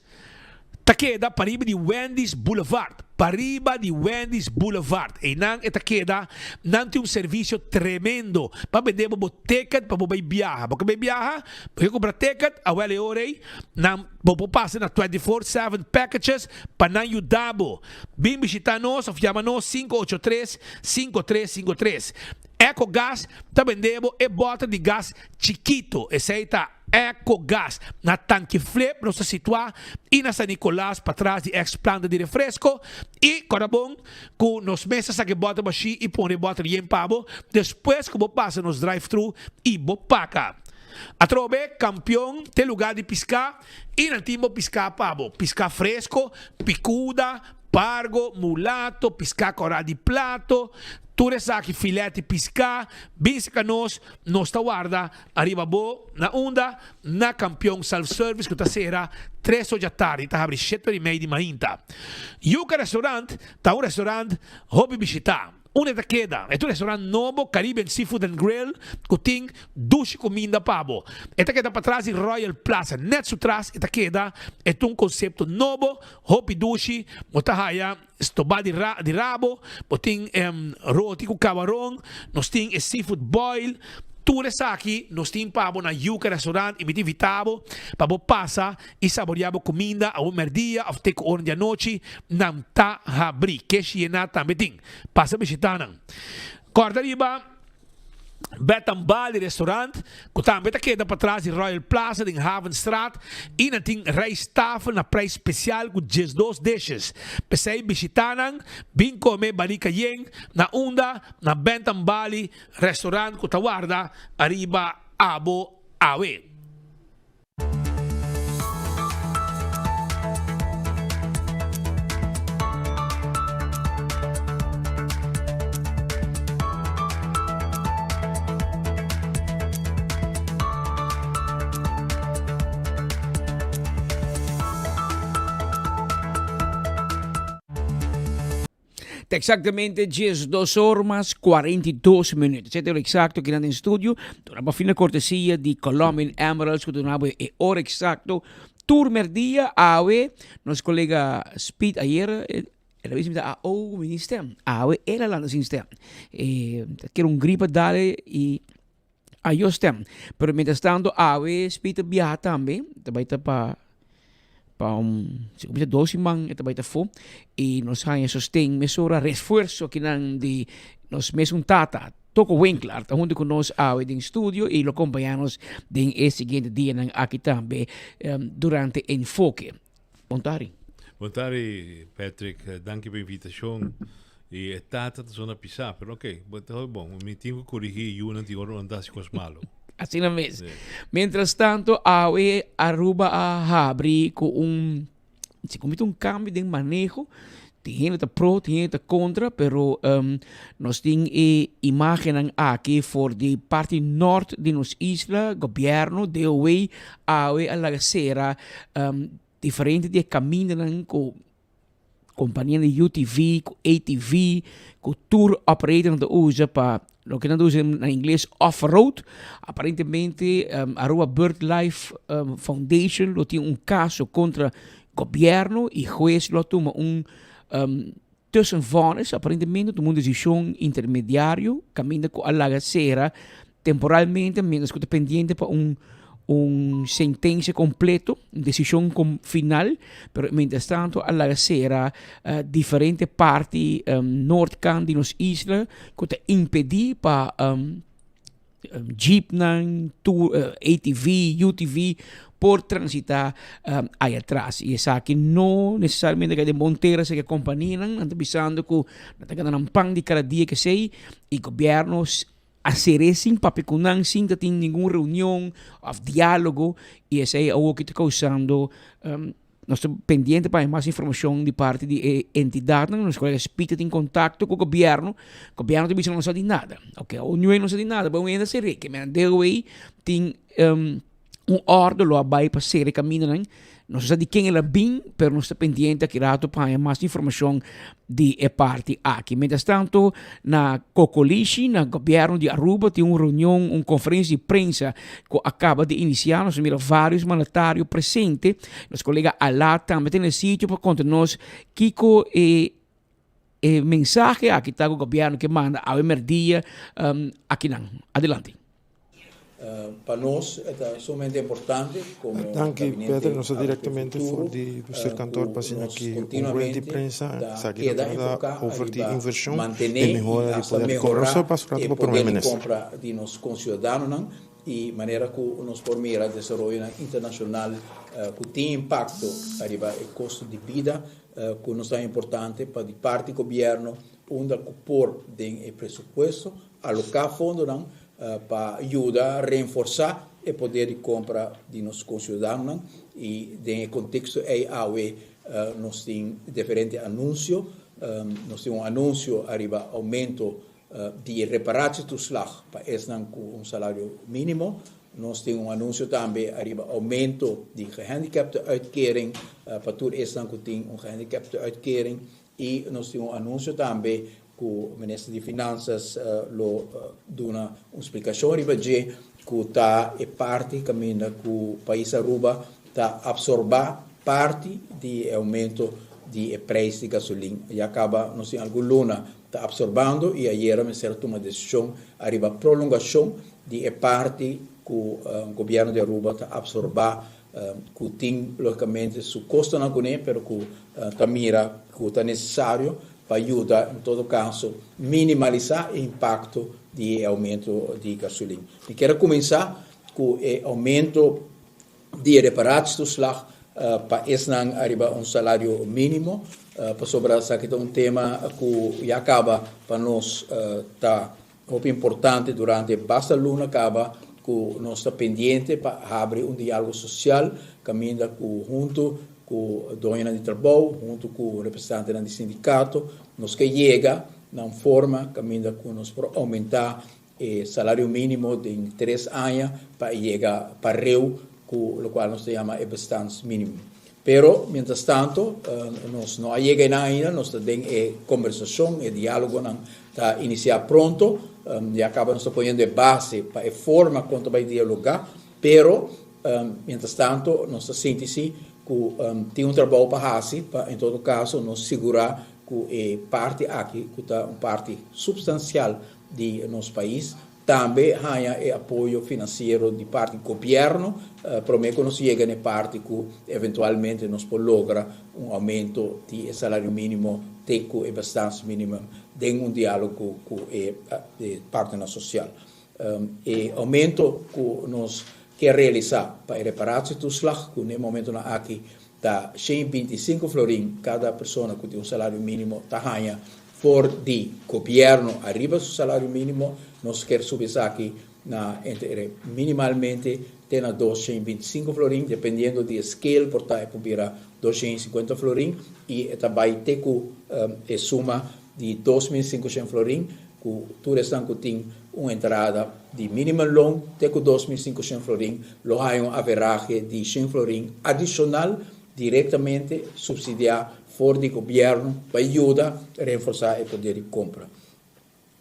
ta keda pariba di Wendy's Boulevard. Pariba di Wendy's Boulevard. Einan e ta keda. Nan tin un servisio tremendo pa bende bo bo ticket pa bo bai biaha. Bo ke bai biaha? Bo ke kumpra ticket? Awel e ora ei nan bo por pasa na 24/7 Packages pa nan yuda bo. Bin bishita nos of yama nos 583 5353. Ecogas ta bende bo e bòter di gas chikito, esei ta Ecogas. Na Tanki Flip nos ta situá i na San Nicolas patras di ex planta di refresco. I kòrda bon ku nos mes ta saka e bòter bashí i pone e bòter yen pa bo despues ku bo pasa nos drive-thru i bo paka. Atrobe Kampion t'e lugá di piská i nan tin bo piská pa bo, piská fresko, pikuda, Pargo, mulato, piská kòrá di plato, tur esaki filet di piská, bin saka nos, nos ta warda ariba bo na unda? Na Kampion Self Service ku ta sera tres or djatardi, ta habri shete or i mei di mainta. Yuca Restaurant ta un restaurant hopi bishitá. Unda e ta keda? E ta un restaurant nobo, Caribbean Seafood and Grill, ku tin dushi kuminda pa bo. E ta keda patras di Royal Plaza, nèt su tras e ta keda. E ta un konsepto nobo, hopi dushi. Bo ta haya stobá di di rabo, bo tin roti ku kabaron, nos tin e seafood boil. Tur esaki nos tin pa bo na Yuca Restaurant i mi ta invitá bo pa bo pasa i saboreá bo kuminda awe mèrdia òf te ku ora di anochi. Nan ta habrí. Keshi yená tambe tin. Pasa bishitá nan. Kòrda riba Bed and Bali Restaurant, ku tambe ta keda patras di Royal Plaza den Havenstraat i nan tin rijsttafel na prijs spesial ku 12 dishes. P'esei bishitá nan, bin kome barika yen na unda na Bed and Bali Restaurant ku ta warda ariba abo awe. Ta exactamente 12 or mas 42 minuut. Esei ta ora exacto kinan den studio. Duna pa fina cortesia di Colombian Emeralds ku duna bo e ora exacto tur merdia awe. Nos colega Speed ayer el a bisa mi ta a oh mi tin stem. Awe el a lanta sin stem. E ta kere un gripa dale y Ayo stem. Pero mientras tanto awe Speed ta biaha tambe, ta bai ta pa pa un si ku bisa dos siman e ta bai ta fo y nos haña sosten mesora refuerzo kinan di nos mesun tata Toko Winklaar ta hunto ku nos awe den studio y lo kompaña nos den e siguiente dianan aki tambe durante Enfoke. Bon tardi. Bon tardi Patrick, danki pa invitacion. Y e tata ta zona pisa, pero ok, bo ta hopi bon. Mi tin cu corigi e yunan tin ora nan ta haci cos malo. Asina mes. Sí. Mientras tanto, awe Aruba a habri cu un, si comita un cambio den maneho. Tin hende ta pro, tin hende ta contra, pero um, nos tin e imagennan aki for di parti nort di nos isla, gobierno, DOW, awe a laga sera um, diferente di e camindanan cu compania di UTV, cu ATV, cu tour operatornan ta usa pa loke nan ta usa na ingles off-road. Aparentemente um, Aruba Birdlife um, Foundation lo tin un caso contra gobierno y huez lo a tuma un um, tussenvonnis, aparentemente tuma un decision intermediario caminda cu a laga sera. Temporalmente, mientras cu ta pendiente pa un un sentencia completo, un decision com final, pero mientras tanto a laga cera uh, diferente parti um, noordkant di nos isla cu ta impedi pa um, jeepnan, tour, uh, ATV, UTV por transita um, ahí atrás. Y esaki no necesariamente que de Montera se que compañía nan ta bisando cu nan ta gana nan pan di cada dia que sei y gobierno a ser'é sin papia ku nan, sin ta tin ningun reunion òf diálogo, i esei awor ki ta kousando nos ta pendiente pa haña mas informashon di parti di e entidatnan. Nos kolega Speed ta tin kontakto ku gobièrnu, gobièrnu ta bisa no sa di nada. Oke, awor niun no sa di nada, bo hende a ser'é, ke men DOW tin Un orde lo a bai pa sera e kamindanan. Nos no sa di ken el a bin, pero nos ta pendiente aki rato pa haña mas informashon di e parti aki. Mientras tanto, na Cocolishi, na gobièrnu di Aruba, tin un reunion, un konferensia di prensa ku a kaba di inisiá. Nos a mira vários mandatario presente. Nos kolega Alaa tambe ta na e sitio pa konta nos kiko e e mensahe aki ta ku gobièrnu ke manda awe mèrdia akinan. Adelante. Pa nos e ta sumamente importante como Danki Gabinete Peter, nos ta Aruba directamente Futuro for di bestuurkantoor cu pa asina nos ki un rueda di continuamente prensa ta esaki ta keda trata enfoca over di ariba inversion mantene den y mehora di hasta poder di compra. mehora Nos ta pasa un rato e pa Prome poder di Minister. compra di nos conciudadanonan y manera cu nos por mira desaroyonan internacional cu tin impacto ariba e costo di bida cu nos ta importante pa di parti gobierno unda cu por den e presupuesto aloca fondonan pa yuda renforsá e poder di kompra di nos konsiudadanonan i den e konteksto ei awe nos tin diferente anunsio. Nos tin un anunsio ariba oumento di e reparatietoeslag pa esnan ku un salario mínimo. Nos tin un anunsio tambe ariba oumento di gehandicapte-uitkering pa tur esnan ku tin un gehandicapte-uitkering. I nos tin un anunsio tambe ku Minister di Finansas lo duna un splikashon riba dje ku ta e parti kaminda ku pais Aruba ta apsorbá parti di e oumento di e preis di gasolin. Ya kaba nos tin algun luna ta apsorbando i ayera mester a tuma desishon ariba prolongashon di e parti ku gobièrnu di Aruba ta apsorbá ku tin lógikamente su kostonan kuné, pero ku ta mira ku ta nesesario pa yuda en todo kaso minimalisá e impakto di e oumento di gasolin. Mi kier a kuminsá ku e oumento di e reparatietoeslag pa esnan ariba un salario mínimo, pasobra esaki ta un tema ku ya kaba pa nos ta Hopi importante durante basta luna caba cu nos ta pendiente pa habri un dialogo social caminda cu hunto cu doñonan di trabou, hunto cu representantenan di sindicato nos ke yega na un forma caminda cu nos por aumenta e salario minimo den tres aña pa e yega pareu cu locual nos ta yama e bestaansminimum. Pero, mientras tanto, nos no a yega einan ainda, nos ta den e combersacion, e dialogonan ta inicia pronto, ya caba nos ta poniendo e base pa e forma con ta bay dialoga, pero, mientras tanto, nos ta sinti si cu tin un trabou pa haci pa, en todo caso, nos sigura cu e parti aki, cu ta un parti substancial di nos pais, Tambe haña e apoyo finansiero di parti gobièrnu promé ku nos yega na e parti ku eventualmente nos por logra un oumento di e salario mínimo te ku e bestaansminimum den un diálogo ku e partnernan sosial. E oumento ku nos ke realisá pa e reparatietoeslag ku na e momentonan aki ta 125 florin kada persona ku tin un salario mínimo ta haña For di gobierno ariba su salario minimo nos kier subi esaki na entre minimalmente te na 225 florin dependiendo di e scale por ta e por bira 250 florin y e ta bay te cu e suma di 2500 florin cu tur esnan cu tin un entrada di minimumloon te cu 2500 florin lo haya un averahe di 100 florin adicional Direktamente supsidiá for di gobièrnu pa yuda reforsá e poder di kompra.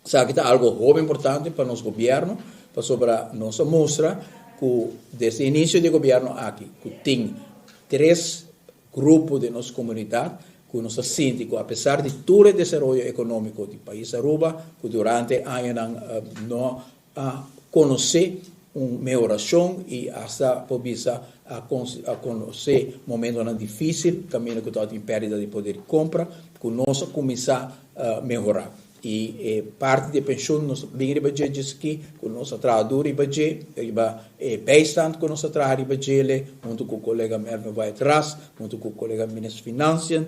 Esaki ta algu hopi importante pa nos gobièrnu, pasobra nos a mustra ku desde inisio di e gobièrnu aki ku tin tres grupo den nos komunidat ku nos ta sinti ku apesar di tur e desaroyo ekonómiko di pais Aruba ku durante añanan no a. konosé un mehorashon i asta por bisa a a konosé momentonan difísil kaminda ku tabatin pèrdida di poder di kompra ku nos a kuminsá mehorá. I e parti di e penshun nos bin riba dje djes aki ku nos a traha duru riba dje, riba e bijstand ku nos a traha riba djele huntu ku kolega Mervin Wyatt Ras, huntu ku kolega Minister Financiën.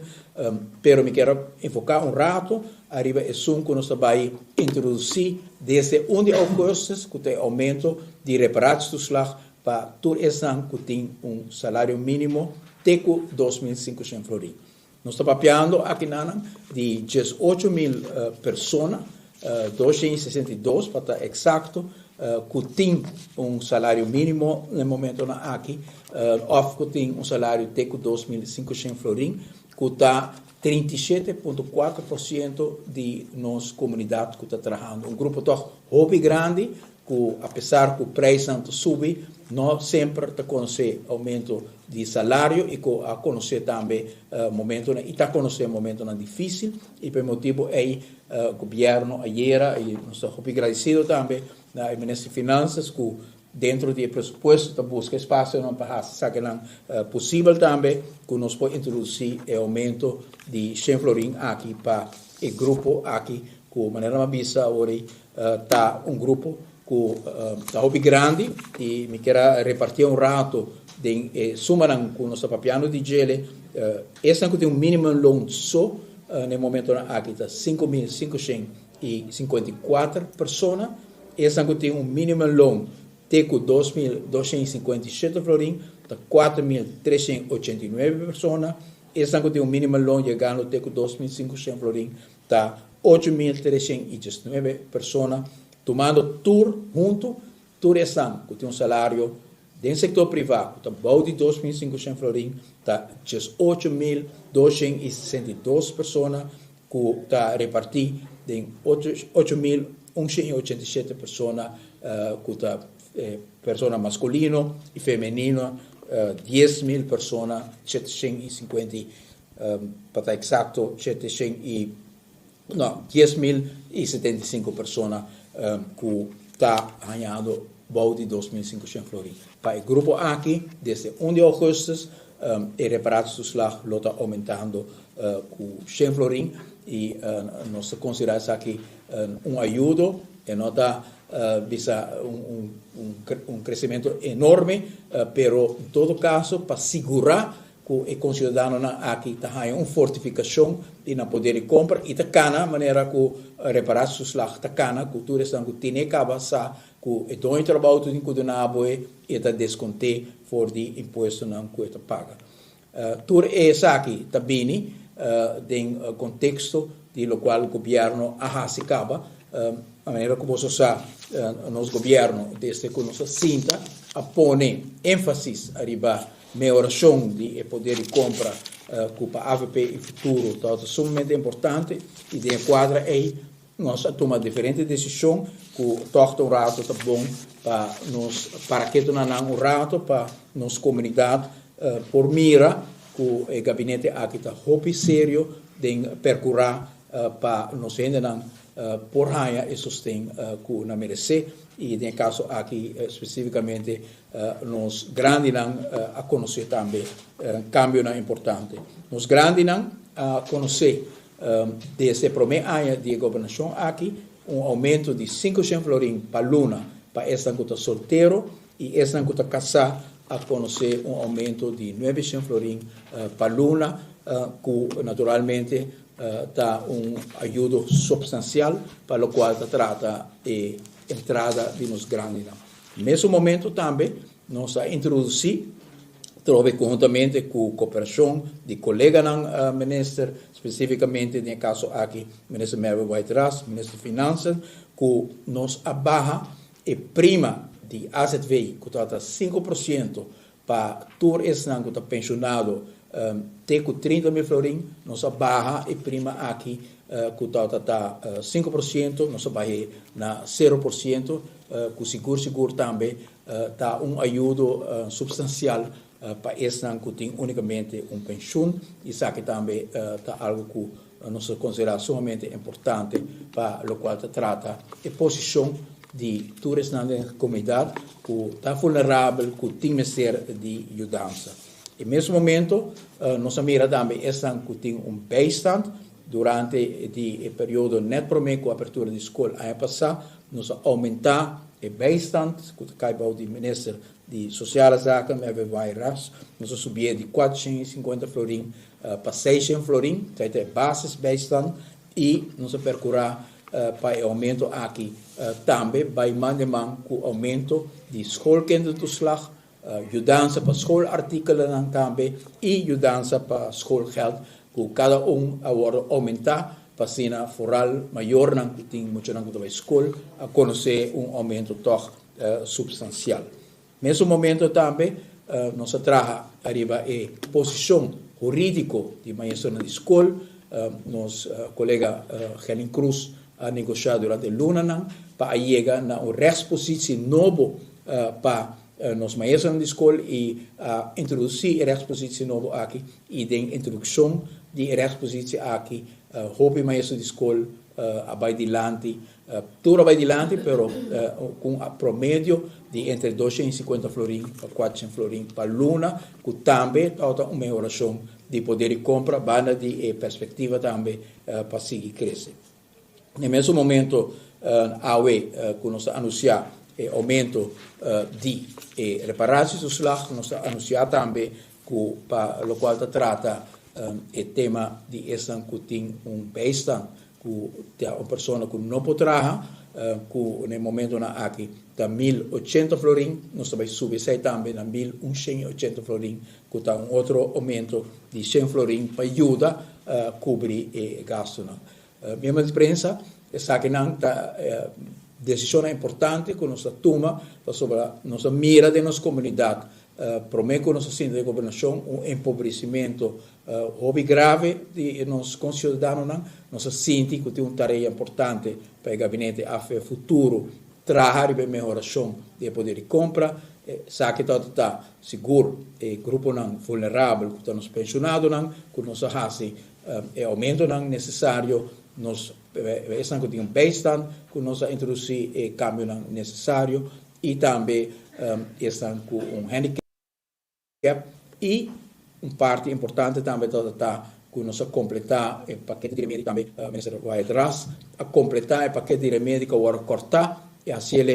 Pero mi kier a enfoká un rato ariba esun ku nos ta bai introdusí desde un di ougùstus ku ta e oumento di reparatietoeslag pa tur esnan ku tin un salario mínimo te ku 2500 florin. Nos ta papiando akinanan di 18.000 persona, 262 pa ta eksakto, ku tin un salario mínimo na e momentonan aki òf ku tin un salario te ku 2500 florin, ku ta 37.4% di nos komunidat ku ta trahando. Un grupo tòg hopi grandi ku apesar ku preisnan ta subi, no semper ta konosé oumento di salario i ku a konosé tambe momentonan i ta konosé momentonan difísil i pa e motibu ei gobièrnu ayera i nos ta hopi gradisido tambe na e minister di Finansas ku dentro di e presupuesto ta buska espasionan pa hasi esakinan posibel tambe ku nos por introdusí e oumento di shen florin aki pa e grupo aki ku manera mi a bisa awor ei ta un grupo ku ta hopi grandi i mi kier a repartié un rato den e sumanan ku nos ta papiando di djele. Esnan ku tin un minimumloon so na e momentonan aki ta 5554 persona. Esnan ku tin un minimumloon te ku 2257 florin ta 4389 persona. Esnan ku tin un minimumloon yegando te ku 2500 florin ta 8319 persona, tumando tur huntu, tur esnan ku tin un salario den sektor privá ku ta bou di 2500 florin ta 18262 persona ku ta repartí den 8187 persona ku ta persona maskulino i femenino, 10.000 persona, 750 Pa ta eksakto, shete shen i, no, 10.075 persona ku ta hañando bou di 2500 florin. Pa e grupo aki, desde 1 di ougùstus, e reparatietoeslag lo ta oumentando ku shen florin i nos ta konsiderá esaki un ayudo. E no ta bisa un kresementu enorme, pero en todo kaso pa sigurá ku e konsiudadanonan aki ta haña un fortifikashon di nan poder di kompra i ta kana manera ku reparatietoeslag ta kana ku tur esnan ku tene kaba sa ku e doño trabou tin ku duna bo e i e ta deskont'é for di impuestonan ku e ta paga. Tur esaki ta bini den konteksto di lokual gobièrnu a hasi kaba. Manera ku boso sa nos gobièrnu desde ku nos a sinta a pone énfasis ariba Mehorashon di e poder di kompra ku pa avp i futuro tabata sumamente importante i den e kuadra ei nos a tuma diferente desishon ku tòg ta un rato ta bon pa nos para ketu na nan un rato pa nos komunidat por mira ku e gabinete aki ta hopi serio den perkurá pa nos hendenan por haña e sosten ku nan meresé i den e kaso aki spesífikamente Nos grandinan a konosé tambe kambionan importante. Nos grandinan a konosé desde e promé aña di e gobernashon aki un oumento di 500 florin pa luna pa esnan ku ta soltero i esnan ku ta kasá a konosé un oumento di 900 florin pa luna ku naturalmente ta un ayudo supstansial pa lokual ta trata e entrada di nos grandinan. Mesun momento tambe nos a introdusí trobe konhuntamente ku koperashon di koleganan minister, spesífikamente den e kaso aki minister Mervin Wyatt Ras, minister di Finansen, ku nos a baha e prima di azv ku tabata 5% pa tur esnan ku ta penshonado te ku 30.000 florin, nos a baha e prima aki ku tabata ta 5%, nos a bah'é na 0%, ku sigur sigur tambe ta un ayudo supstansial pa esnan ku tin únikamente un penshun. Esaki tambe ta algu ku nos ta konsiderá sumamente importante pa lokual ta trata e posishon. di tur esnan den komunidat ku ta vulnerabel, ku tin mester di yudansa. E mes momento nos a mira tambe esnan ku tin un bijstand durante di e periodo net promé ku apertura di skol aña pasá, nos a oumentá e bijstand ku ta kai bou di minister di Sociale Zaken, Mervin Wyatt-Ras, nos a subié di 450 florin pa 600 florin, esei ta e basisbijstand, i nos a perkurá pa e oumento aki tambe bai man den man ku oumento di schoolkindertoeslag, yudansa pa schoolartikelennan tambe i yudansa pa schoolgeld ku kada un a wòrdu oumentá pa asina foral mayornan ku tin muchanan ku ta bai skol a konosé un oumento tòg supstansial. Mesun momento tambe nos a traha ariba e posishon hurídiko di maestronan di skol. Nos kolega Gerlin Cruz a negoshá durante lunanan pa a yega na un rechtspositie nobo pa nos maestronan di skol i a introdusí e rechtspositie nobo aki i den introdukshon di e rechtspositie aki hopi maestro di skol a bai dilanti Tur a bai dilanti pero ku un promedio di entre 250 florin pa 400 florin pa luna ku tambe tabata un mehorashon di poder di kompra banda di e perspektiva tambe pa sigui krese. Na e mesun momento awe ku nos ta anunsiá e oumento di e reparatietoeslag nos ta anunsiá tambe ku pa lokual ta trata e tema di esnan ku tin un bijstand ku ta un persona ku no por traha, ku na e momentonan aki ta 1080 florin, nos ta bai subi esei tambe na 1180 florin, ku ta un otro oumento di shen florin pa yuda kubri e gastunan. Miembro di prensa, esakinan ta desishonnan importante ku nos ta tuma pasobra nos a mira den nos komunidat promé ku nos a sinta den gobernashon un empobresimentu Hopi grave di nos konsiudadanonan, nos a sinti ku tin un tarea importante pa e gabinete afe futuro traha riba e mehorashon di e poder di kompra. Esaki ta ta sigur e gruponan vulnerabel ku ta nos penshonadonan ku nos a hasi e oumentonan nesesario, nos esnan ku tin un bijstand ku nos a introdusí e kambionan nesesario i tambe esnan ku un handicap. I un parti importante tambe tabata ta ku nos a kompletá e pakete di remedi tambe Minister Wyatt Ras a kompletá e pakete di remedi ku a wòrdu kòrtá i hasiel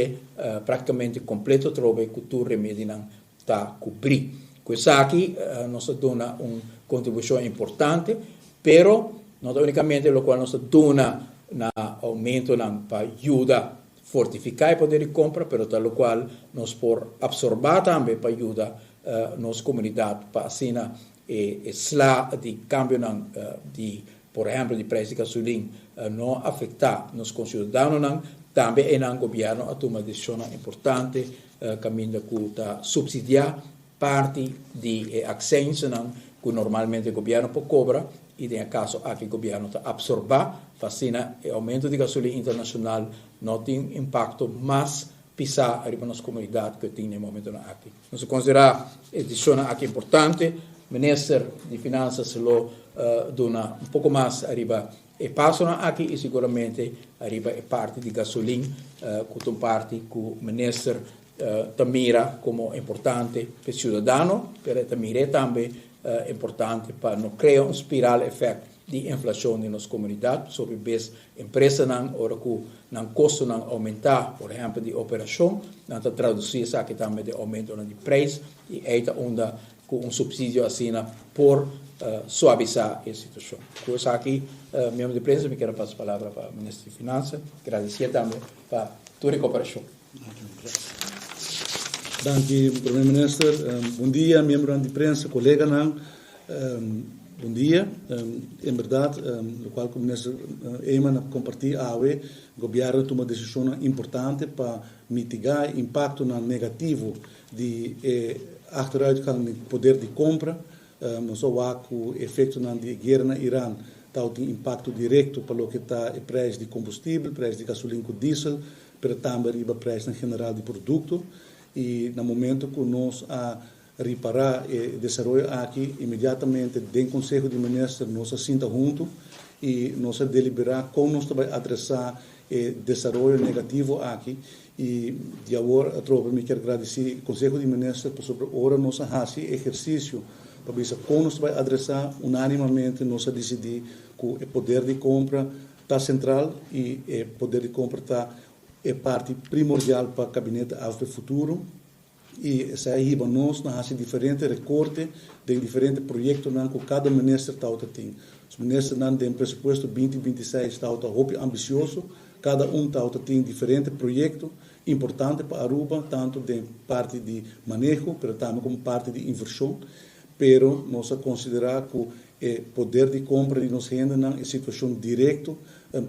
praktikamente kompleto atrobe ku tur remedinan ta kubrí. Ku esaki nos a duna un kontribushon importante pero no ta únikamente lokual nos a duna na oumentonan pa yuda Fortifiká e poder di kompra pero ta lokual nos por apsorbá tambe pa yuda nos komunidat pa asina e sla di kambionan di por ehèmpel di preis di gasolin no afektá nos konsiudadanonan. Tambe einan gobièrnu a tuma desishonnan importante kaminda ku ta supsidiá parti di e aksensenan ku normalmente gobièrnu por kobra i den e kaso aki gobièrnu ta apsorbá pa asina e oumento di gasolin internashonal no tin impakto mas pisá riba nos komunidat ku e tin na e momentonan aki. Nos a konsiderá e desishonnan aki importante. Minister di Finansas lo duna un poko mas ariba e pasonan aki i siguramente ariba e parti di gasolin ku ta un parti ku minister ta mira komo importante pa e siudadano, pero e ta mir'é tambe importante pa no krea un spiral effect di inflashon den nos komunidat. Pasobra bes empresanan ora ku nan kostonan oumentá, por ehèmpel di operashon, nan ta tradusí esaki tambe den oumentonan di preis i ei ta unda ku un supsidio asina por suavisá e situashon. Ku esaki, miembro di prensa, mi kier a pasa palabra pa Minister di Finansa. Gradisié tambe pa tur e koperashon. Danki Prome Minister. Bon dia miembronan di prensa, koleganan. Bon dia. En berdad lokual ku Minister Eman a kompartí awe, Gobièrnu a tuma desishonnan importante pa mitigá e impaktonan negativo di e achteruitgang di poder di kompra. Nos a wak ku efektonan di e guera na Iran tabatin impakto direkto pa loke ta e preis di kombustibel, preis di gasolin ku diesel, pero tambe riba preisnan general di produkto i na momento ku nos a ripará e desaroyo aki inmediatamente den Konseho di Minister nos a sinta huntu i nos a deliberá kon nos ta bai adresá e desaroyo negativo aki. I di awor atrobe mi kier gradisí Konseho di Minister pasobra ora nos a hasi e ehersisio pa bisa kon nos ta bai adresá, unánimamente nos a disidí ku e poder di kompra ta sentral i e poder di kompra ta e parti primordial pa Gabinete avp Futuro. I esei a hiba nos na hasi diferente rekorte den diferente proyektonan ku kada minister tabata tin. Nos ministernan den presupuesto binti 26 tabata hopi ambisioso, kada un tabata tin diferente proyekto importante pa Aruba, tantu den parti di maneho pero tambe komo parti di invershon. Pero nos a konsiderá ku e poder di kompra di nos hendenan, e situashon direkto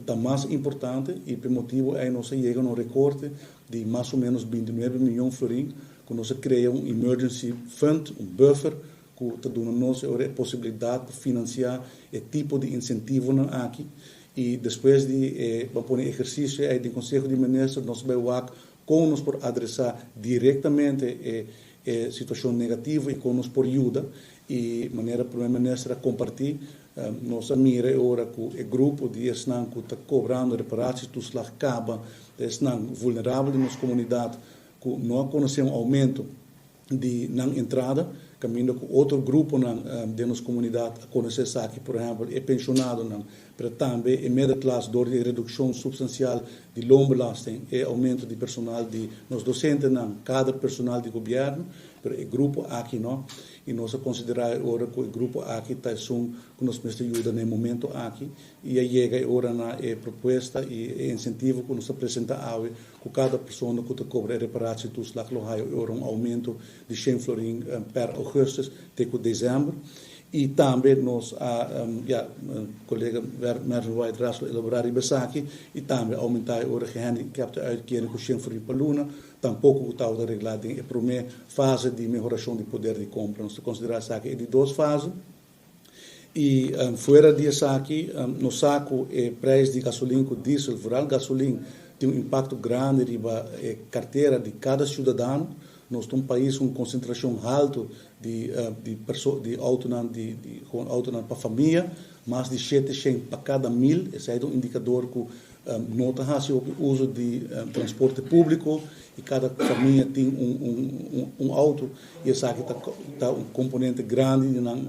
ta mas importante i p'e motibu ei nos a yega na un rekorte di mas o menos bintinuebe miyon florin ku nos a krea un emergency fund, un buffer, ku ta duna nos e ora e posibilidat pa finansiá e tipo di insentivonan aki. I despues di e ban pone ehersisio ei den Konseho di Minister nos a bai wak kon nos por adresá direktamente e e situashon negativo i kon nos por yuda. I manera Prome Minister a kompartí Nos a mira e ora ku e grupo di esnan ku ta kobrando reparatietoeslag kaba ta esnan vulnerabel den nos komunidat ku no a konosé un oumento di nan entrada, kaminda ku otro gruponan den nos komunidat a konosé esaki, por ehèmpel e penshonadonan, pero tambe e middenklas dor di e redukshon supstansial di loonbelasting, e oumento di personal di nos dosentenan, kader personal di gobièrnu, pero e grupo aki no. I nos a konsiderá e ora ku e grupo aki ta esun ku nos mester yuda na e momento aki. I a yega e ora na e propuesta i e insentivo ku nos ta presentá awe ku kada persona ku ta kobra e reparatietoeslag lo haya e ora un oumento di shen florin per augustus te ku desèmber. I tambe nos a, ya, kolega Mervin White Ras lo elaborá riba esaki, i tambe oumentá e ora gehandicaptenuitkering ku shen florin pa luna. Tampoko ku tabata reglá den e promé fase di mehorashon di poder di kompra. Nos ta konsiderá esaki e di dos fase. I fuera di esaki nos sa ku e preis di gasolin ku diesel, vooral gasolin, tin un impakto grandi riba e kartera di kada siudadano. Nos ta un pais ku un konsentrashon haltu di di perso di outonan di di gewoon outonan pa famia, mas di 700 pa kada mil. Esei ta un indikador ku No ta hasi hopi uso di transporte públiko i kada famia tin un outo i esaki ta un komponente grandi di nan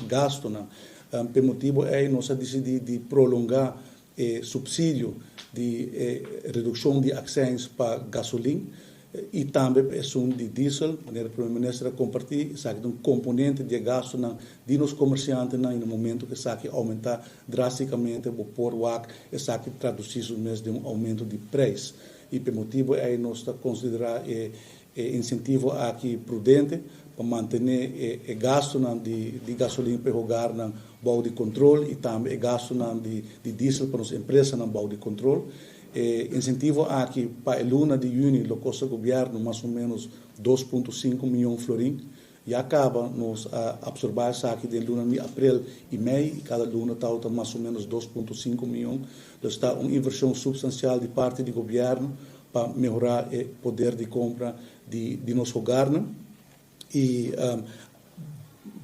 gastunan. P'e motibu ei nos a disidí di prolongá e supsidio di e redukshon di akseins pa gasolin. I tambe pa esun di diesel, manera Prome Minister a kompartí, esaki ta un komponente di e gastunan di nos komersiantenan i na momento ku esaki oumentá drástikamente bo por wak esaki tradusí su mes den un oumento di preis. I pa e motibu ei nos ta konsiderá e e insentivo aki prudente pa mantené e e gastunan di di gasolin pa e hogarnan bou di kontrol i tambe e gastunan di di diesel pa nos empresanan bou di kontrol. E insentivo aki pa e luna di yüni lo kosta gobièrnu mas o ménos 2.5 mion florin. Ya kaba nos a apsorbá esaki den lunan di aprel i mei i kada luna tabata mas o ménos 2.5 mion. Dus ta un invershon supstansial di parti di gobièrnu pa mehorá e poder di kompra di di nos hogarnan. I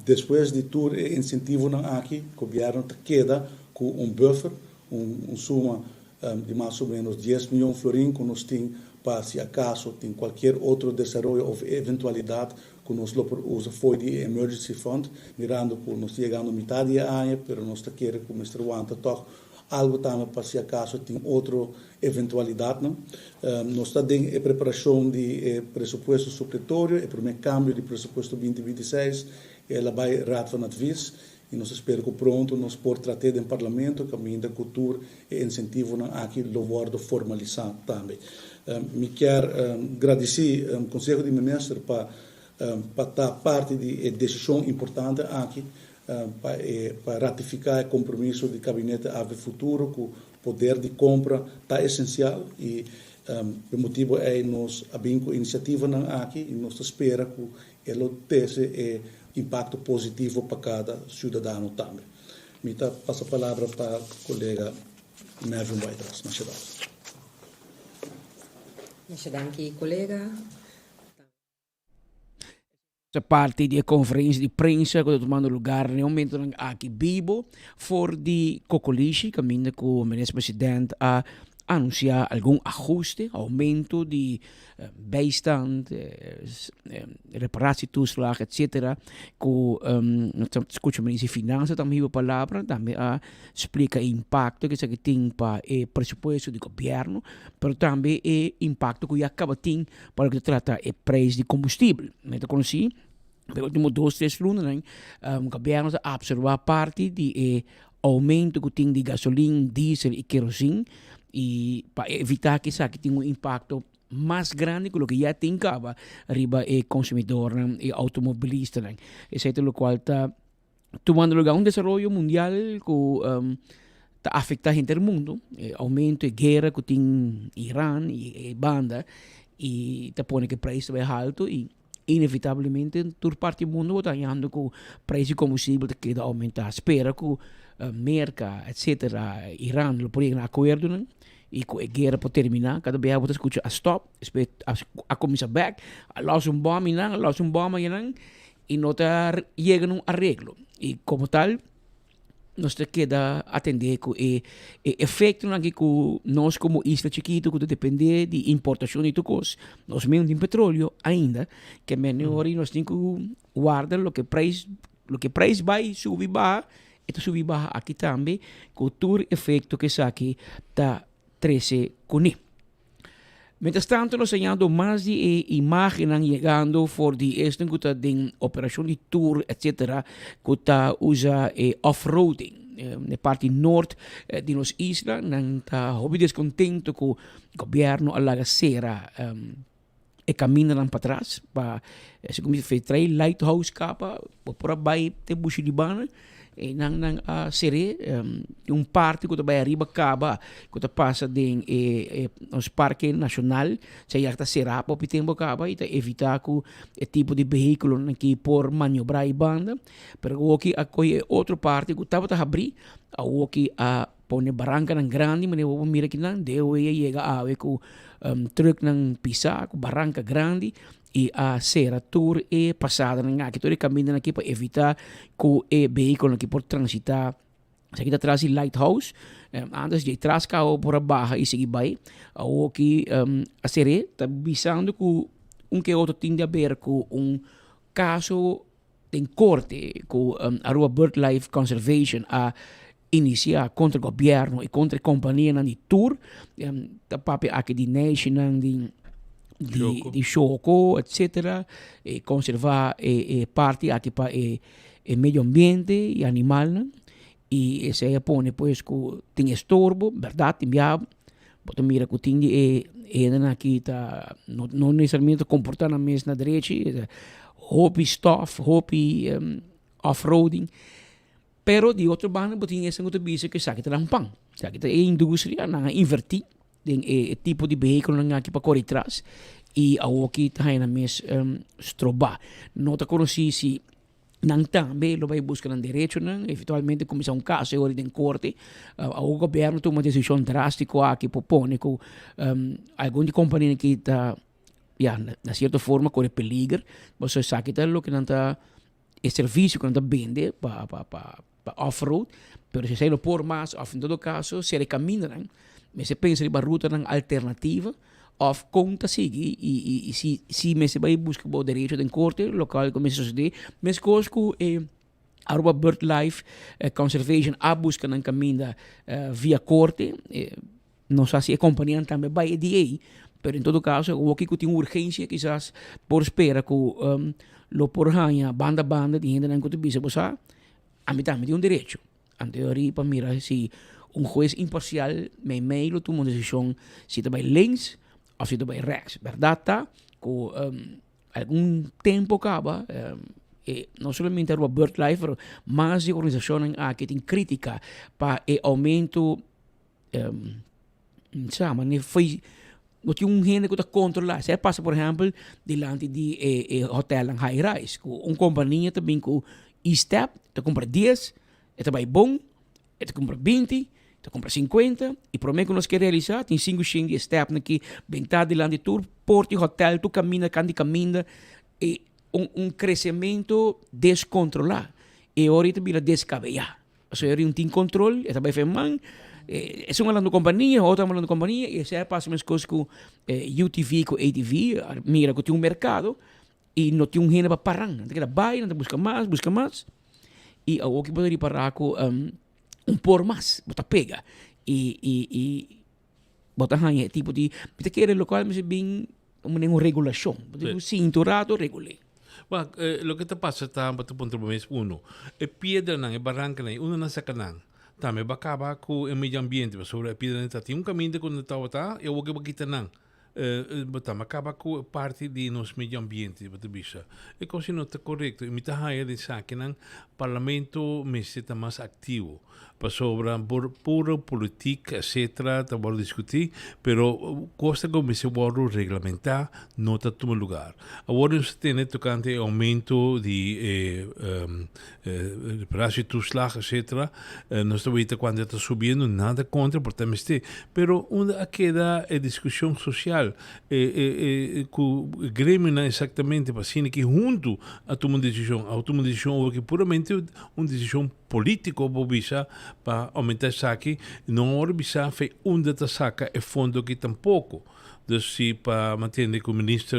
despues di tur e insentivonan aki, gobièrnu ta keda ku un buffer, un suma di mas o menos dies mion florin ku nos tin pa si akaso tin kualkier otro desaroyo òf eventualidat ku nos lo por usa fo'i di e emergency fund, mirando ku nos ta yegando mitad di e aña, pero nos ta kere ku mester wanta tòg algu tambe pa si akaso tin otro eventualidatnan. Nos ta den e preparashon di e presupuesto supletorio, e promé kambio di presupuesto binti 26, el a bai Raad van Advies i nos ta spera ku pronto nos por trat'é den Parlamento kaminda ku tur e insentivonan aki lo wòrdu formalisá tambe. Mi kier gradisí Konseho di Minister pa pa ta parti di e desishon importante aki pa e pa ratifiká e kompromiso di Kabinete AV Futuro ku poder di kompra ta esensial i p'e motibu ei nos a bin ku inisiativanan aki i nos ta spera ku e lo tese e impakto positivo pa kada siudadano tambe. Mi ta pasa palabra pa kolega Mervin Whitehouse. Masha danki. Masha danki kolega. Ta parti di e conferencia di prensa cu ta tumando lugar na e momentonan aki bibo for di Cocolishi caminda cu Minister President a. anunsiá algun ahuste, oumento di bijstand, reparatietoeslag, etcetera, ku nos ta skucha Minister di Finansa tambe hiba palabra, tambe a splika e impakto ku esaki tin pa e presupuesto di gobièrnu, pero tambe e impakto ku ya kaba tin pa loke ta trata e preis di kombustibel. Mi ta konosí den ultimo dos tres lunanan gobièrnu ta apsorbá parti di e oumento ku tin di gasolin, diesel i kerosin i pa evitá ku esaki tin un impakto mas grandi ku loke ya tin kaba riba e konsumidornan i outomobilistanan. Esei ta lokual ta tumando lugá un desaroyo mundial ku ta afektá henter mundu, e oumento e guera ku tin Iran i e banda i ta pone ku e preis ta bai haltu i Inevitablemente tur parti di mundu bo ta hañando ku preis di kombustibel ta keda oumentá. Spera ku Merka etsetera, Iran lo por yega na akuerdonan i ku e guera por terminá. Kada biaha bo ta skucha a stòp, despues a kuminsá bèk, a lòs un bòm einan, a lòs un bòm einan i no ta yega na un areglo. I komo tal nos ta keda atendé ku e e efektonan aki ku nos komo isla chikitu ku ta dependé di importashon di tur kos, nos mes no tin petroleo ainda, ke mende ora nos tin ku warda loke preis loke preis bai subi baha e ta subi baha aki tambe ku tur efekto ku esaki ta trese kuné. Mientras tanto nos ta hañando mas di e imagennan yegando for di esnan ku ta den operashon di tour etcetera ku ta usa e off-roading. Na e parti nort di nos isla nan ta hopi deskontento ku gobièrnu a laga sera e kamindanan patras pa segun mi fe trae lighthouse kapa bo por a bai te Bushiribana e nan nan a ser'é tin un parti ku ta bai ariba kaba ku ta pasa den e e nos parke nashonal sa ya ta será pa hopi tempu kaba i ta evitá ku e tipo di vehíkulonan aki por maniobrá e banda pero awoki a kohe e otro parti ku tabata habrí awoki a Pone barankanan grandi manera bo por mira kinan DOE a yega awe ku trucknan pisá ku baranka grandi i a sera tur e pasadanan aki tur e kamindanan aki pa evitá ku e vehíkulonan aki por transitá esaki ta tras di lighthouse antes dje tras kaba bo por a baha i sigui bai awoki a ser'é ta bisando ku un ke otro tin di haber ku un kaso Den korte ku Aruba Birdlife Conservation a inisiá kontra gobièrnu i kontra e kompanianan di tur, ta papia aki di neishinan di di shoko etsetera, e konservá e parti aki pa e medio ambiente i animalnan i esei a pone pues ku tin estorbo bèrdat tin bia bo ta mira ku tin di e hendenan aki ta no no nesesariamente ta komportá nan mes na drechi hopi stòf hopi offroading pero di otro banda bo tin esnan ku ta bisa ku esaki ta nan pan esaki ta e industria nan a invertí den e tipo di vehíkulonan aki pa kore tras i awoki ta haña nan mes strobá no ta konosí si Nan tambe lo bai buska nan derechonan, eventualmente kuminsá un kaso e ora den korte. Awor gobièrnu tuma desishon drástiko aki por pone ku algun di kompanianan ki ta ya na sierto forma kore peliger, pasobra esaki ta loke nan ta e servisio ku nan ta bende pa pa pa pa off road, pero si esei no por mas òf en todo kaso sera e kamindanan mester pensa riba rutanan alternativa òf kon ta sigui i i i si si mester bai buska bo derecho den korte lokal ku mester sosodé meskos ku e Aruba Birdlife Conservation a buska nan kaminda via korte no sa si e kompanianan tambe bai e di ei pero en todo kaso awor ku tin urgensia kisas por spera ku lo por haña banda banda di hendenan ku ta bisa bo sa ami tambe tin un derecho. Anto e ora pa mira si un hues imparcial meimei lo tuma un decision si ta bay links of si ta bay rechts. Berdad ta cu algun tempo caba e no solamente Aruba Birdlife pero mas di organisacionnan aki tin critica pa e aumento sa mane foi no tin un hende cu ta controla. Si a pasa por ehempel dilanti di e e hotelnan high rise cu un compania ta bin cu e-step ta cumpra dies e ta bay bon e ta cumpra binti e ta cumpra cincuenta y prome cu nos ke realisa tin cinco shen di e stepnan aki benta dilanti tur porta di hotel tur caminda can di caminda e un un crecemento descontrola e ora ta bira descabeya. Pasobra e un tin control, e ta bai fen man. Esun a lanta un kompania, otro a lanta un kompania i esei a pasa meskos ku UTV ku ATV, a mira ku tin un merkado i no tin un hende pa para nan. Nan ta keda bai, nan ta buska mas, buska mas i awor ki bo ta ripará ku un por mas bo ta pega i i i bo ta haña e tipo di, mi ta kere lokual mester bin un regulashon, bo tin ku sinti un rato regul'é. Wak, loke ta pasa ta, bo ta puntra bo mes, uno, e piedranan, e barankanan, e unda nan saka nan? Tambe bo a kaba ku e medio ambiente, pasobra e piedranan ta tin un kaminda ku nan tabata i awor ke bo kita nan, bo tambe a kaba ku e parti di nos medio ambiente, bo ta bisa. E kos ei no ta korekto i mi ta haña den esakinan parlamento mester ta mas aktivo. Pasobra por puro politik etcetera ta wòrdu diskutí, pero kos ta kuminsá wòrdu reglamentá no ta tuma lugar. Awor nos ta tende tokante e oumento di e reparatietoeslag etcetera, nos ta weta kuantu e ta subiendo, nada kontra por ta mester, pero unda a keda e diskushon sosial e ku gremionan eksaktamente pa asina ki huntu a tuma un desishon, a tuma un desishon awor ki puramente un desishon Politico bo bisa pa aumenta esaki, no ora bisa fe unda ta saca e fondo aki tampoco. Dus si pa mantene cu minister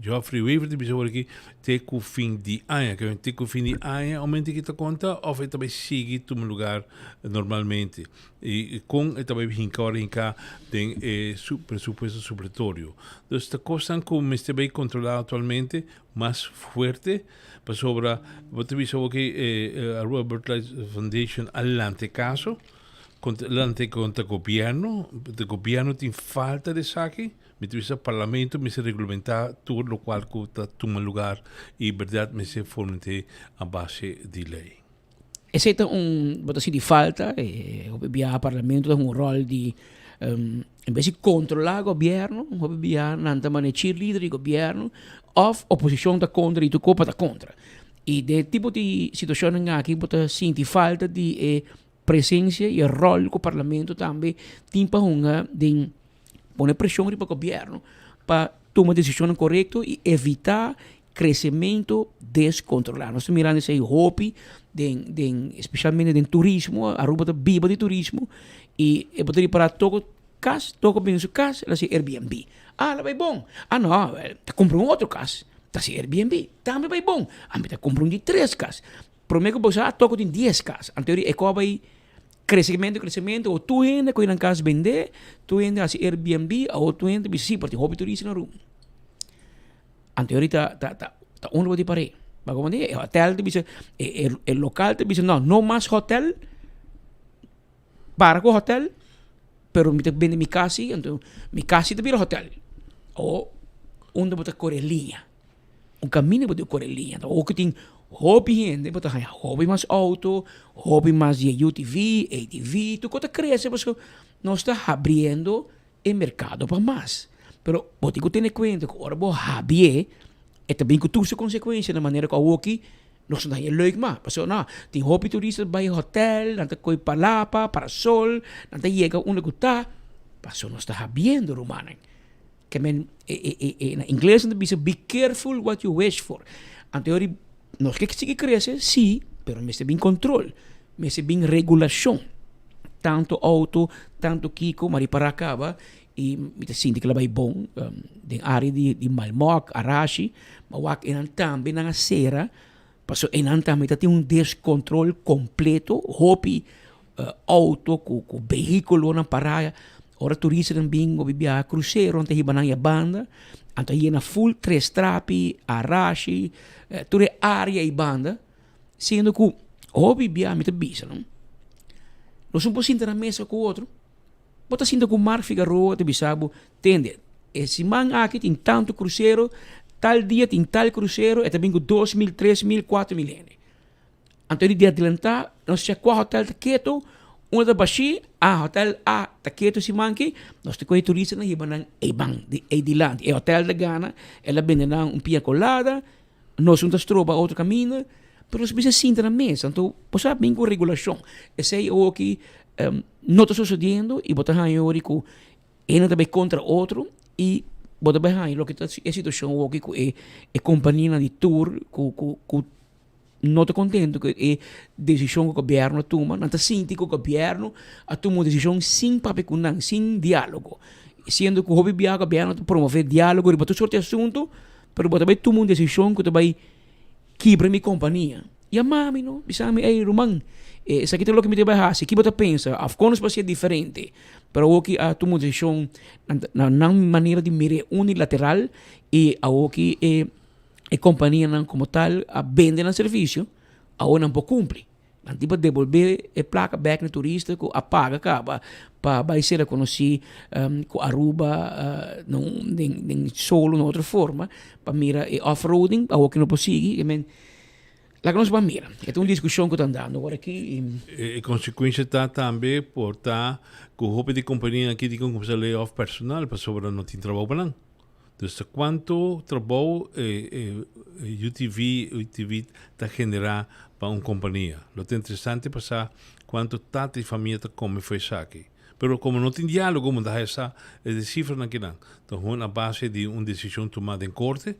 Geoffrey Wever ta bisa ora aki te cu fin di aña, ke te cu fin di aña aumento aki ta conta of e ta bay sigui tuma lugar normalmente y con e ta bay hinca ora hinca den e presupuesto supletorio. Dus ta cosnan cu mester bay controla actualmente mas fuerte. Pasobra bo ta bisa bo ke Aruba Birthright Foundation a lanta e kaso, kontra lanta e kontra gobièrnu, de gobièrnu tin falta di esaki, mi ta bisa parlamento mester reglamentá tur lokual ku ta tuma lugar i bèrdat mester forma a base di lei. Esei ta un, bo ta sinti falta, e hopi biaha parlamento ta hunga un ròl di en bes di kontrolá gobièrnu, hopi biaha nan ta mane cheerleader di gobièrnu òf oposishon ta kontra i tur kopa ta kontra. I den e tipo di situashonnan aki bo ta sinti falta di e presensia i e ròl ku parlamento tambe tin pa hunga den pone preshon riba gobièrnu pa tuma desishonnan korekto i evitá Crecemento descontrola. Nos ta mirando esey hopi den den especialmente den turismo. Aruba ta biba di turismo y e bo ta ripara toko cas, toko bini su cas el a haci Airbnb. Ah la bay bon. Ah no, ta cumpra un otro cas ta haci Airbnb. Tambe bay bon. Ah mi ta cumpra un di tres cas. Prome cu bo sa toko tin dies cas. Anto e ko a bay crecemento crecemento o tur hende cu nan cas bende, tur hende haci Airbnb, awo tur hende bisa si por tin hopi turista na Aruba. Anto yori ta ta ta ta un di paré. Ba como di e hotel ta bisa e e e local ta bisa no no mas hotel para cu hotel pero mi ta bende mi cas si anto mi cas si ta bira hotel. O unda bo ta core liña un caminda bo ta core liña ta oki tin hopi hende bo ta haña hopi mas auto hopi mas di e UTV, ATV tur cos ta crece pasobra nos ta habriendo e merkado pa mas. Pero bo tin ku tene kuenta ku ora bo habié, e ta bin ku tur su konsekuensia na manera ku awoki nos no ta haña leuk mas. Pasobra no, tin hopi turista ta bai hotèl, nan ta koi palapa, parasol, nan ta yega unda ku ta, pasobra nos ta habiendo rumannan. Ke men e e e na ingles nan ta bisa be careful what you wish for. Anto yori nos ke sigui krese, si, pero mester bin kontrol, mester bin regulashon. Tanto auto, tanto kiko, ma ripará kaba i mi ta sinti ku lo bai bon den área di di Malmok, Arashi, ma wak einan tambe nan a sera, pasobra einan tambe ta tin un deskontrol kompleto, hopi auto ku ku vehíkulonan pará, ora turistanan bin hopi biaha krusero nan ta hiba nan e banda, anto a yena ful Tres Trapi, Arashi, tur e área ei banda. Siendo ku hopi bia mi ta bisa no, nos no por sinta na mesa ku otro. Bo ta sinta ku Mark Figaroa ta bisa bo, tende, e siman aki tin tantu krusero, tal dia tin tal krusero, e ta bin ku 2000, 3000, 4000 hende. Anto di adelantá nos chek kua hotel ta ketu, unda ta bashí, ah hotel A ta ketu siman aki, nos ta kohe turistanan hiba nan eiban, di ei dilanti. E hotel ta gana, el a bende nan un pia kolada. Nos no ta stroba otro kaminda, pero nos mester sinta na mesa. Anto bo sa bin ku regulashon. Esei awoki no ta sosodiendo i bo ta haña ori ku hende ta bai kontra otro i bo ta bai haña loke ta e situashon awoki ku e kompanianan di tour ku ku ku. no ta contento cu e decision cu gobierno a tuma, nan ta sinti cu gobierno a tuma un decision sin papia cu nan, sin dialogo. Siendo cu hopi bia gobierno ta promove dialogo riba tur soort di asunto, pero bo ta bay tuma un decision cu ta bay kibra mi compania. Yama mi no, bisa mi, ey ruman, esaki ta loke mi ta bay haci, ki bo ta pensa? Of con nos por hacié diferente? Pero awoki a tuma un decision na nan manera di mir'é unilateral y awoki e e companianan como tal a bende nan servicio, awor nan por cumpli. Nan tin pa debolbe e placa bek na e turista cu a paga caba pa bay ser reconoci cu Aruba na un den den solo na otro forma pa mira e off-roading awor cu no por sigui. Laga nos ban mira. E ta un discusion cu ta andando awor aki y. E consecuencia ta tambe por ta cu hopi di compania aki tin cu cuminsa lay off personal pasobra no tin trabou pa nan. Dus ta cuanto trabou e UTV, UTV ta genera pa un compania. Lo ta interesante pa sa cuanto tata y famia ta come for esaki. Pero como no tin dialogo, bo ta haya sa e de cifranan kinan. Ta hun a base di un decision tuma den corte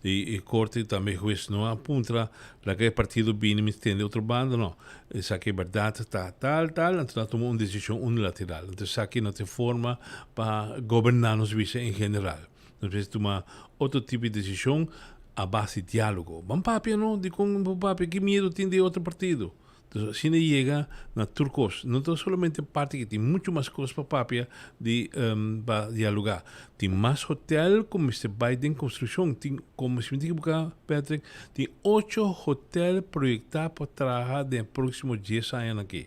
y e corte tambe hues no a puntra laga e partido bini mi tende otro banda, no. Esaki e berdad ta tal, tal, anto nan a tuma un decision unilateral. Anto esaki no ta e forma pa goberna nos bisa en general. Nos mester tuma otro tipo di decision a base di dialogo. Ban papia no, dikon bo papia? Ki miedo tin di e otro partido? Entonces asina yega na tur kos. No ta solamente parti ki tin mucho mas kos pa papia di pa dialoga. Tin mas hotel ku mester bai den konstrukshon. Tin, komo si mi ta ekiboká Patrick, tin ocho hotel proyektá pa traha den e próksimo dies añanan aki.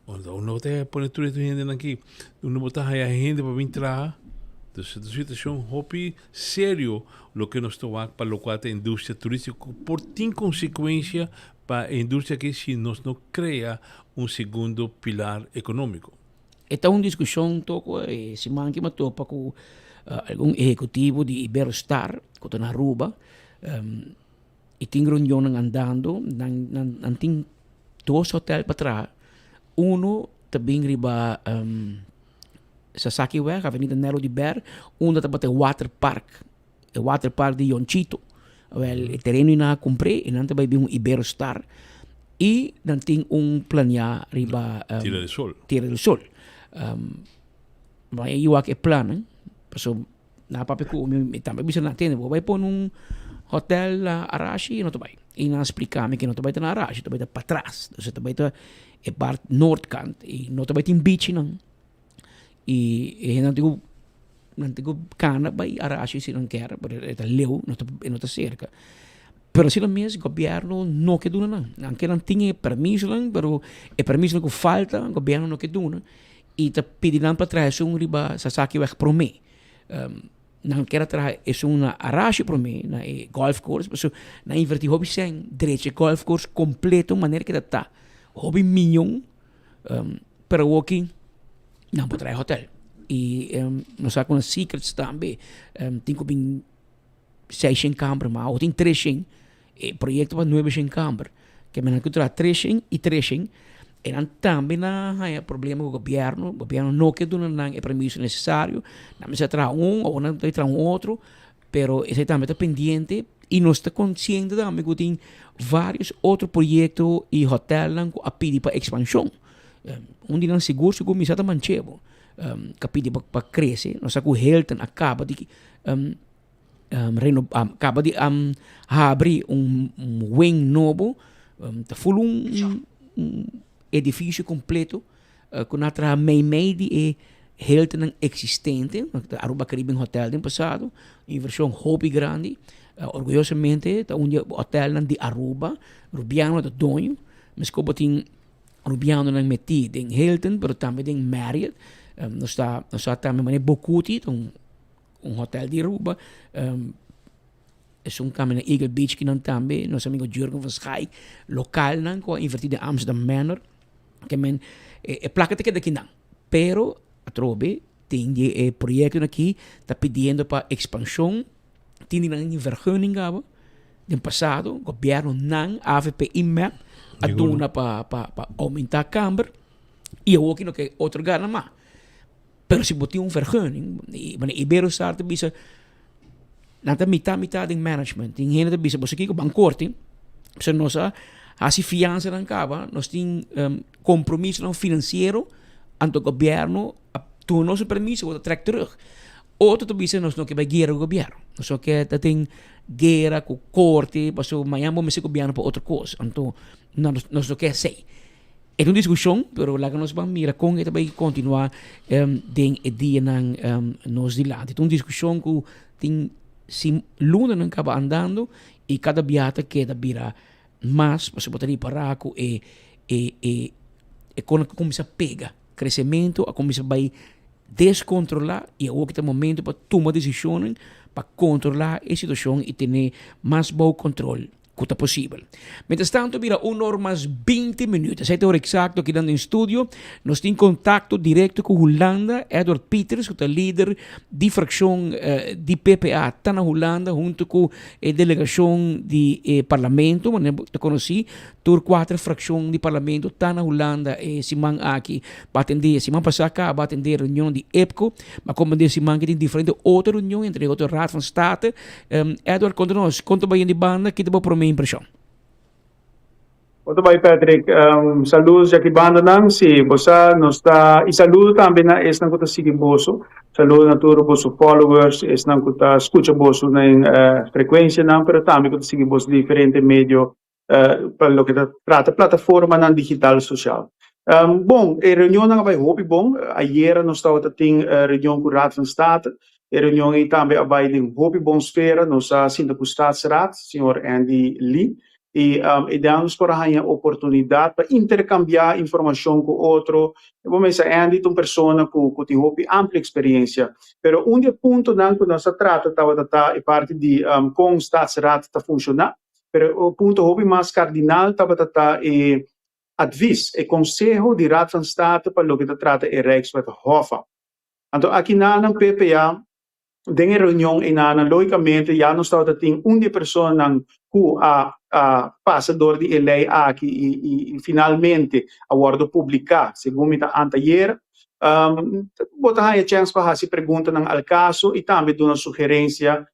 Unda bo ta pone tur e hendenan aki? Unda bo ta haya hende pa bin traha? Entonces ta un situashon hopi serio loke nos ta wak pa lokual ta industria turístiko ku por tin konsekuensia Pa e industria aki si nos no crea un segundo pilar economico. E ta un discusion toko e siman ki mi a topa cu algun ehecutivo di Iberostar cu ta na Aruba y tin reunionnan andando nan nan tin dos hotel pa traha uno ta bin riba Sasakiweg avenida Nero di Ber unda tabata e water park. E waterpark di Yonchito. Wel, e tereno nan a compr'é i nan ta bai bin un Iberostar i nan tin un planeá riba um, Tierra del Sol. Tierra del Sol. Um, ma e wak e plannan, paso nan a papia ku mi, mi tambe a bisa nan, tende, bo bai pone un hotel na Arashi, no ta bai. I nan a splika mi ke no ta bai ta na Arashi, ta bai ta patras, dus ta bai ta e part noordkant i no ta bai tin beachnan. I e hendenan tin ku nan tin ku kana bai Arashi si nan kier, pero e ta leu, no ta e no ta serka. Pero asina mes gobièrnu no ke duna nan. Aunke nan tin e permisonan, pero e permisonan ku falta gobièrnu no ke duna i ta pidi nan pa traha esun riba Sasakiweg promé. Nan kier a traha esun na Arashi promé, na e golf course, pasobra nan a invertí hopi sèn drecha e golf course kompleto manera ke ta ta. Hopi miyon. Pero awoki nan por traha hotel y nos sa cu na Secrets tambe tin cu bin seishen kamber mas awo tin treshen e proyecto pa nuebeshen kamber ke men nan cu traha treshen y treshen e nan tambe na haya problema cu gobierno, gobierno no ke duna nan e permiso necesario nan mester traha un awo nan ta traha un otro pero esey tambe ta pendiente Y nos ta consciente tambe cu tin varios otro proyecto y hotelnan cu a pidi pa expansion. Un di nan sigur sigur mi sa ta Manchebo cu a pidi pa crece. Nos sa cu Hilton a caba di caba di habri un wing nobo. Ta full un edificio completo cu nan a traha meimei di e Hiltonnan existente, Aruba Caribbean Hotel den pasado, inversion hopi grandi, orguyosamente ta un di e hotelnan di Aruba, Rubiano ta doño, mesco bo tin Rubianonan meti den Hilton pero tambe den Marriott, nos ta nos sa tambe manera Bocuti ta un hotel di Aruba, esun tambe na Eagle Beach kinan tambe, nos amigo Jurgen van Schaik, localnan cu a inverti den Amsterdam Manor. Ke men e plaka ta keda kinan. Pero atrobe tin di e proyektonan aki ta pidiendo pa ekspanshon, tin di nan vergunning kaba. Den pasado gobièrnu nan, avp i mep a duna pa pa pa oumentá kamber i awoki no ke otorgá nan mas. Pero si bo tin un vergunning, Iberostar ta bisa nan ta mitá mitá den management. Tin hende ta bisa bo sa kiko ban korte. Pasobra nos a hasi fiansanan kaba, nos tin kompromisonan finansiero, anto gobièrnu a duna nos un permiso, bo ta trèk terug. Otro ta bisa nos no ke bai guera ku gobièrnu, nos no ke ta den guera ku korte, pasobra mañan bo mester gobièrnu pa otro kos, anto nos no ke esei. E ta un diskushon, pero laga nos ban mira kon e ta bai kontinuá den e dianan nos dilanti. Ta un diskushon ku tin sin lunanan kaba andando i kada bia ta keda bira mas, pasobra bo ta ripará ku e e e e kon a kuminsá pega. Kresementu a kuminsá bai deskontrolá i awor ki ta momento pa tuma desishonnan pa kontrolá e situashon i tene mas bou kontrol. ku ta posibel. Mientras tanto bira un or mas 20 minuut. Esei ta ora eksakto akinan den studio. Nos tin kontakto direkto ku Hulanda. Edward Pieters, ku ta lider di frakshon di PPA ta na Hulanda huntu ku e delegashon di e parlamento. Manera bo ta konosí, tur kuater frakshon di parlamento ta na Hulanda e siman aki pa atendé. Siman pasá kaba atendé reunion di EPCO. Ma komprendé siman aki tin diferente otro reunion, entre otro Raad van State. Edward, konta nos, kon ta bai di banda? Ki ta bo promé impreshon? Kon ta bai, Patrick? Saludos di aki bandanan. Sí, bo sa, nos ta, i saludo tambe na esnan ku ta sigui boso. Saludo na tur boso followers, esnan ku ta skucha boso na frekuensianan, pero tambe ku ta sigui boso diferente medio pa loke ta trata plataformanan digital sosial. Bon, e reunionnan a bai hopi bon. Ayera nos tabata tin reunion ku Raad van State. E reunion ei tambe a bai den hopi bon sfera. Nos a sinta ku Staatsraad, señor Andy Lee, i einan nos por a haña oportunidat pa interkambiá informashon ku otro. Bo mester Andy ta un persona ku ku tin hopi amplio eksperensia. Pero un di e puntonan ku nos a trata tabata ta e parti di kon Staatsraad ta funshoná. Pero e punto hopi mas kardinal tabata ta e advis, e konseho di Raad van State pa loke ta trata e Rijkswet Hoffa. Anto aki nanan PPA den e reunion einanan logicamente ya nos tabata tin un di e personanan ku a a pasa dor di e ley aki i i finalmente a wordo publica segun mi ta anteayer. Bo ta haña chèns pa hasi preguntanan al kaso i tambe duna sugerensia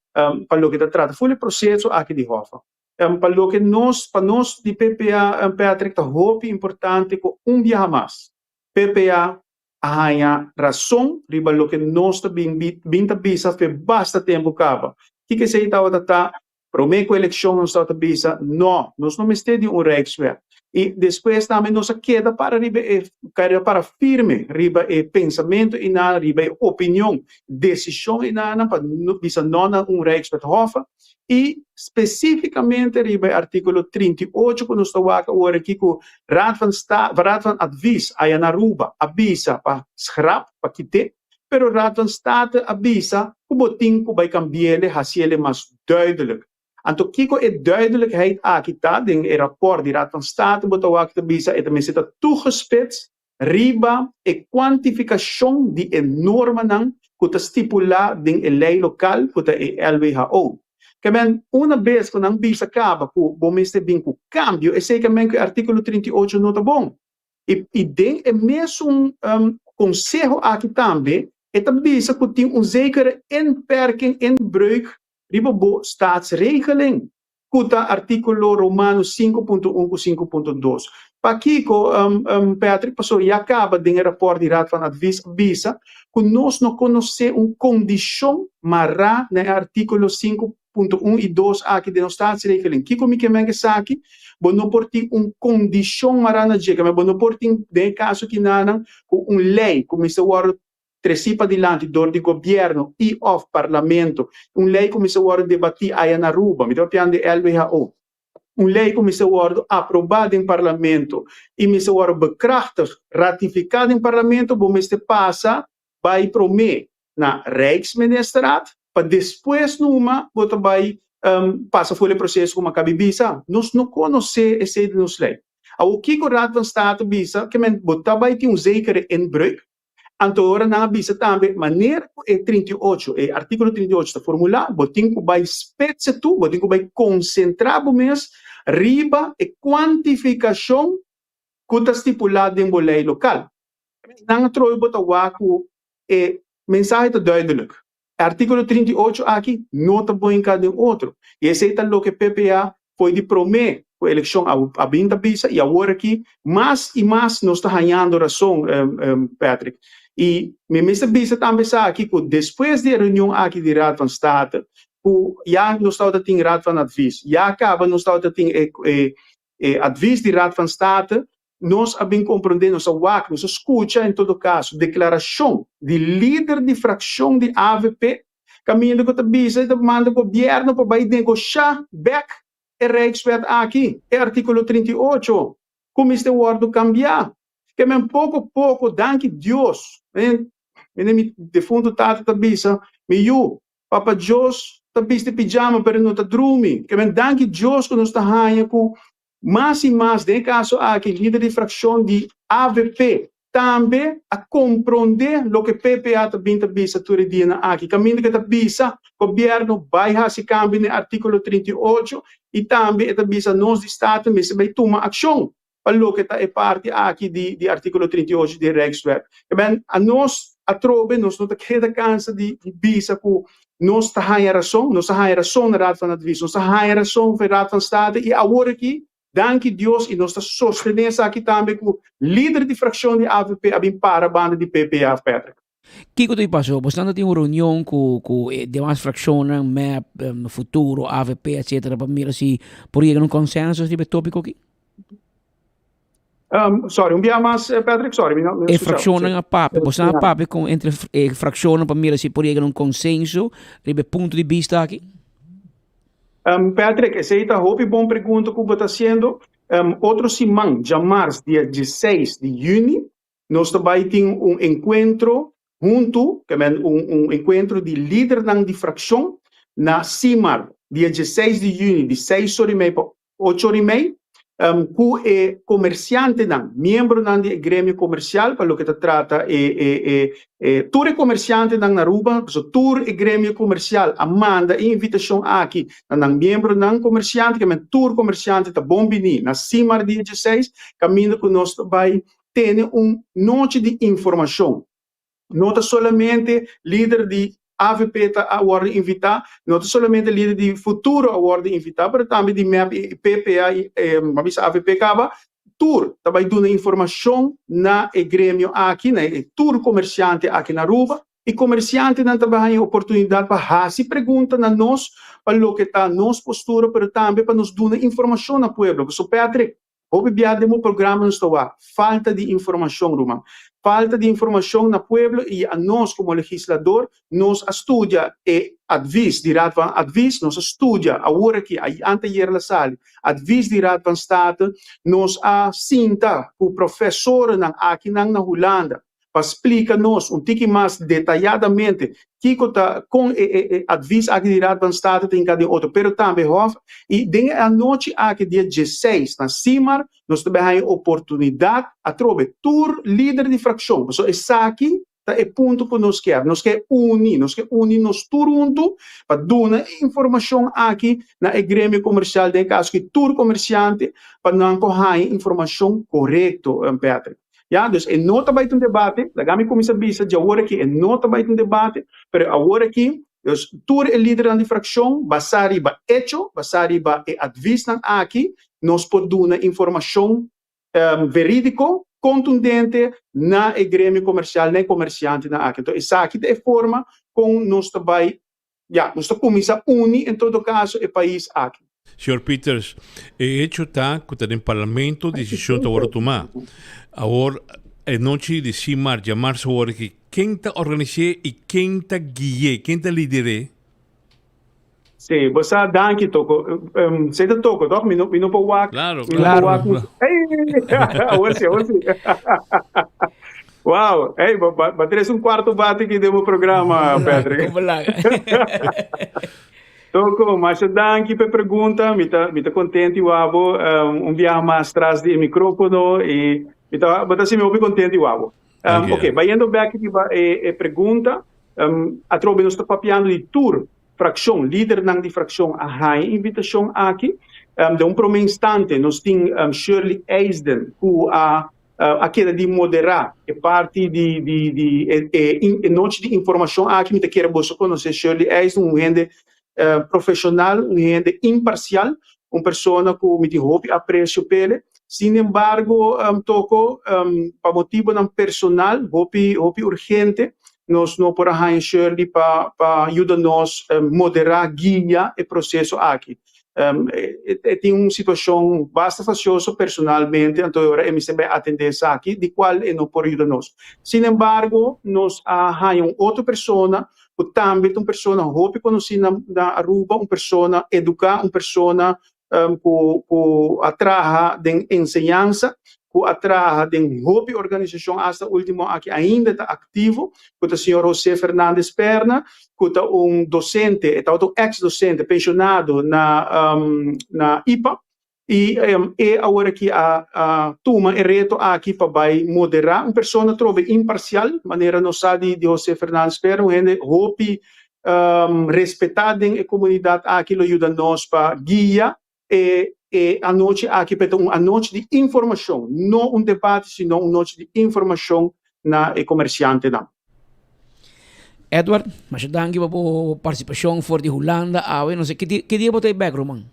pa loke ta trata ful e proseso aki di Hoffa. Pa loke nos, pa nos di PPA, Patrick, ta hopi importante ku un biaha mas PPA a haña rason riba loke nos ta bin bin ta bisa fe basta tempu kaba. Kiko esei tabata ta? Promé ku elekshon nos tabata bisa, no, nos no mester di un Rijkswet. I despues tambe nos a keda para riba e, keda para firme riba e pensamentu einan, riba e opinion, desishon einan pa bisa no na un Rijkswet Hoffa. I spesífikamente riba e artíkulo 38 ku nos ta wak awor aki ku Raad van Sta, Raad van Advies aya na Aruba a bisa pa schrap, pa kit'é. Pero Raad van State a bisa ku bo tin ku bai kambi'ele, hasi'ele mas duidelijk. Anto kiko e duidelijkheid aki ta? Den e rapòrt di Raad van State bo ta wak ta bisa e ta mester ta toegespitst riba e kuantifikashon di e normanan ku ta stipulá den e lei lokal ku ta e LWHO. Ke men una bes ku nan bisa kaba ku bo mester bin ku kambio esei ke men ku e artíkulo 38 no ta bon. I i den e mesun konseho aki tambe e ta bisa ku tin un zekere inperking, inbreuk riba bo staatsregeling, ku ta artíkulo Romano 5.1 ku 5.2. Pakiko, Patrick, pasobra ya kaba den e rapòrt di Raad van Advies a bisa ku nos no konosé un kondishon mará na e artíkulo 5.1 i 2 aki den nos staatsregeling. Kiko mi ke men ku esaki? Bo no por tin un kondishon mará na dje, bo no por tin den e kaso kinanan ku un lei ku mester wòrdu tresí padilanti dor di gobièrnu i òf parlamento, un lei ku mester wòrdu debatí aya na Aruba, mi ta papiando di LWHO, un lei ku mester wòrdu aprobá den parlamento i mester wòrdu bekrachtig, ratifiká den parlamento, bo mester pasa bai promé na Rijksministerraad pa despues numa bo ta bai pasa for e proseso ku Makabi bisa. Nos no konosé esei den nos lei. Awor kiko Raad van State bisa? Ke men bo ta bai tin un zekere inbreuk. Anto ora nan a bisa tambe manera ku e 38, e artíkulo 38 ta formulá, bo tin ku bai spetse tu, bo tin ku bai konsentrá bo mes riba e kuantifikashon ku ta stipulá den bo lei lokal. Nan a trobe bo ta wak ku e mensahe ta duidelijk. E artíkulo 38 aki no ta boinká den otro. I esei ta loke PPA foi di promé. ku elekshon a a bin ta bisa i awor aki mas i mas nos ta hañando rason Patrick. I mi mester bisa tambe esaki ku despues di e reunion aki di Raad van State ku ya nos tabata tin Raad van Advies, ya kaba nos tabata tin e e e advies di Raad van State, nos a bin komprondé, nos a wak, nos a skucha en todo kaso deklarashon di lider di frakshon di avp kaminda ku ta bisa i ta manda gobièrnu pa bai negoshá bèk e Rijkswet aki, e artíkulo 38, ku mester wòrdu kambiá. Ke men poko poko, danki Dios, mene mi defuntu tata ta bisa, mi yu, Papa Dios ta bisti pijama pero e no ta drumi. Ke men danki Dios ku nos ta haña ku mas i mas, den e kaso aki lider di frakshon di avp tambe a komprondé loke PPA ta bin ta bisa tur e dianan aki. Kaminda ku e ta bisa gobièrnu bai hasi kambio na e artíkulo 38 i tambe e ta bisa nos di Staten mester bai tuma akshon pa loke ta e parti aki di di artíkulo 38 di e Rijkswet. Eben, anos atrobe nos no ta keda kansa di di bisa ku nos ta haña rason, nos a haña rason na Raad van Advies, nos a haña rason for e Raad van State i awor aki, danki Dios i nos ta sostené esaki tambe ku lider di frakshon di avp a bin para banda di PPA, Patrick. Kiko ta pasó? Bosnan ta tin un reunion ku ku e demas frakshonnan, mep, Futuro, avp, etcetera, pa mira si por yega na un konsensus riba e topiko aki? Um, sorry, un bia mas, eh, Patrick, sorry, mi no, mi no E escuchado. frakshonnan Sí. a papia, bosnan a papia kon entre e frakshonnan pa mira si por yega na un konsenso riba e punto di bista aki? Um, Patrick, esei ta hopi bon pregunta ku bo ta hasiendo. Um, otro siman, djamars, dia 16 di yüni, Nos ta bai tin un enkuentro huntu, ke men un un enkuentro di lidernan di frakshon na Simar dia dieseis di yüni di seis ora i mei pa ocho ora i mei, ku e komersiantenan, miembronan di e gremio komersial pa loke ta trata e e e e tur e komersiantenan na Aruba, pasobra tur e gremio komersial a manda e invitashon aki na nan miembronan komersiante, ke men tur komersiante ta bon bini na Simar dia dieseis, kaminda ku nos ta bai tene un nochi di informashon. No ta solamente lider di avp ta a wòrdu invitá, no ta solamente lider di Futuro a wòrdu invitá, pero tambe di mep i PPA i a bisa avp kaba, tur ta bai duna informashon na e gremio aki, na e tur komersiante aki na Aruba. I komersiantenan ta bai haña oportunidat pa hasi pregunta na nos pa loke ta nos postura, pero tambe pa nos duna informashon na pueblo. Pasobra Patrick, Hopi bia den bo programa nos ta wak falta di informacion ruman. Falta di informacion na pueblo y a nos como legislador nos a studia e advies di Raad van Advies, nos a studia awor aki, anteayer la sali, advies di Raad van State, nos a sinta cu profesorenan akinan na Hulanda pa splika nos un tiki mas detayadamente kiko ta kon e e advis aki di Raad van State ta hinká den otro, pero tambe Hof i den e anochi aki dia dieseis na Simar nos ta bai haña oportunidat atrobe tur lider di frakshon pasobra esaki ta e punto ku nos kier, nos ke uni, nos ke uni nos tur huntu pa duna e informashon aki na e gremio komersial den e kaso aki tur komersiante pa nan por haña informashon korekto Patrick. Ya, dus e no ta bai ta un debate, laga mi kuminsá bisa dje awor aki e no ta bai ta un debate, pero awor aki dus tur e lidernan di frakshon basá riba echo, basá riba e advisnan aki, nos por duna informashon verídiko, kontundente na e gremio komersial, na e komersiantenan aki. Enton esaki ta e forma kon nos ta bai Ya, nos ta cuminsa uni en todo caso e pais aki. Señor Pieters, e hecho ta cu ta den Parlamento decision ta worde tuma. Awor, e nochi di Simar, djamarzo awor aki, ken ta organis'é y ken ta gui'é, ken ta lider'é? Sí, bo sa, danki Toko. Esei ta Toko, toch? Mi no, mi no por wak. Claro, Mi no por claro. wak. Ey, awor sí, awor sí. Wow, hey, ba, ba, ba tres un cuarto bate aquí den bo programa, Patrick. Como laga. Toko, masha danki p'e pregunta. Mi ta, mi ta contento i wabo um, un biaha mas tras di e microfono i mi ta, bo ta hasi mi hopi contento i wabo. Um, Danki, ok, bayendo bek riba e, e pregunta, um, atrobe nos ta papiando di tur fraccion, lidernan di fraccion a haña e invitacion aki. Um, den un prome instante nos tin um, Shirley Eisden cu a a keda di moderá e parti di di di e e e nochi di informashon aki. Mi ta kere boso konosé Shirley Eisden, un hende profeshonal, un hende imparsial. un persona ku mi tin hopi apresio p'ele. Sin embargo, toko pa motibonan personal hopi hopi urgente nos no por a haña Shirley pa pa yuda nos moderá, guia e proseso aki. E tin un situashon basta fasioso personalmente, anto e ora e mester bai atendé esaki, di kual e no por yuda nos. Sin embargo, nos a haña un otro persona ku tambe ta un persona hopi konosí na na Aruba, un persona eduká, un persona ku ku a traha den enseñansa, ku a traha den hopi organisashon asta último aki ainda ta aktivo, ku ta señor José Fernandez Perna, ku ta un dosente, e tabata un eks dosente penshonado na na ipa i e awor aki a a tuma e reto aki pa bai moderá un persona trobe imparsial, manera nos sa di di José Fernandez Perna, un hende hopi respetá den e komunidat aki lo yuda nos pa guia e e anochi aki pa e ta un anochi di informashon, no un debate sino un nochi di informashon na e komersiantenan. Edward, masha danki pa bo partisipashon for di Hulanda awe. No sé, ki ki dia bo ta e bek, Roman?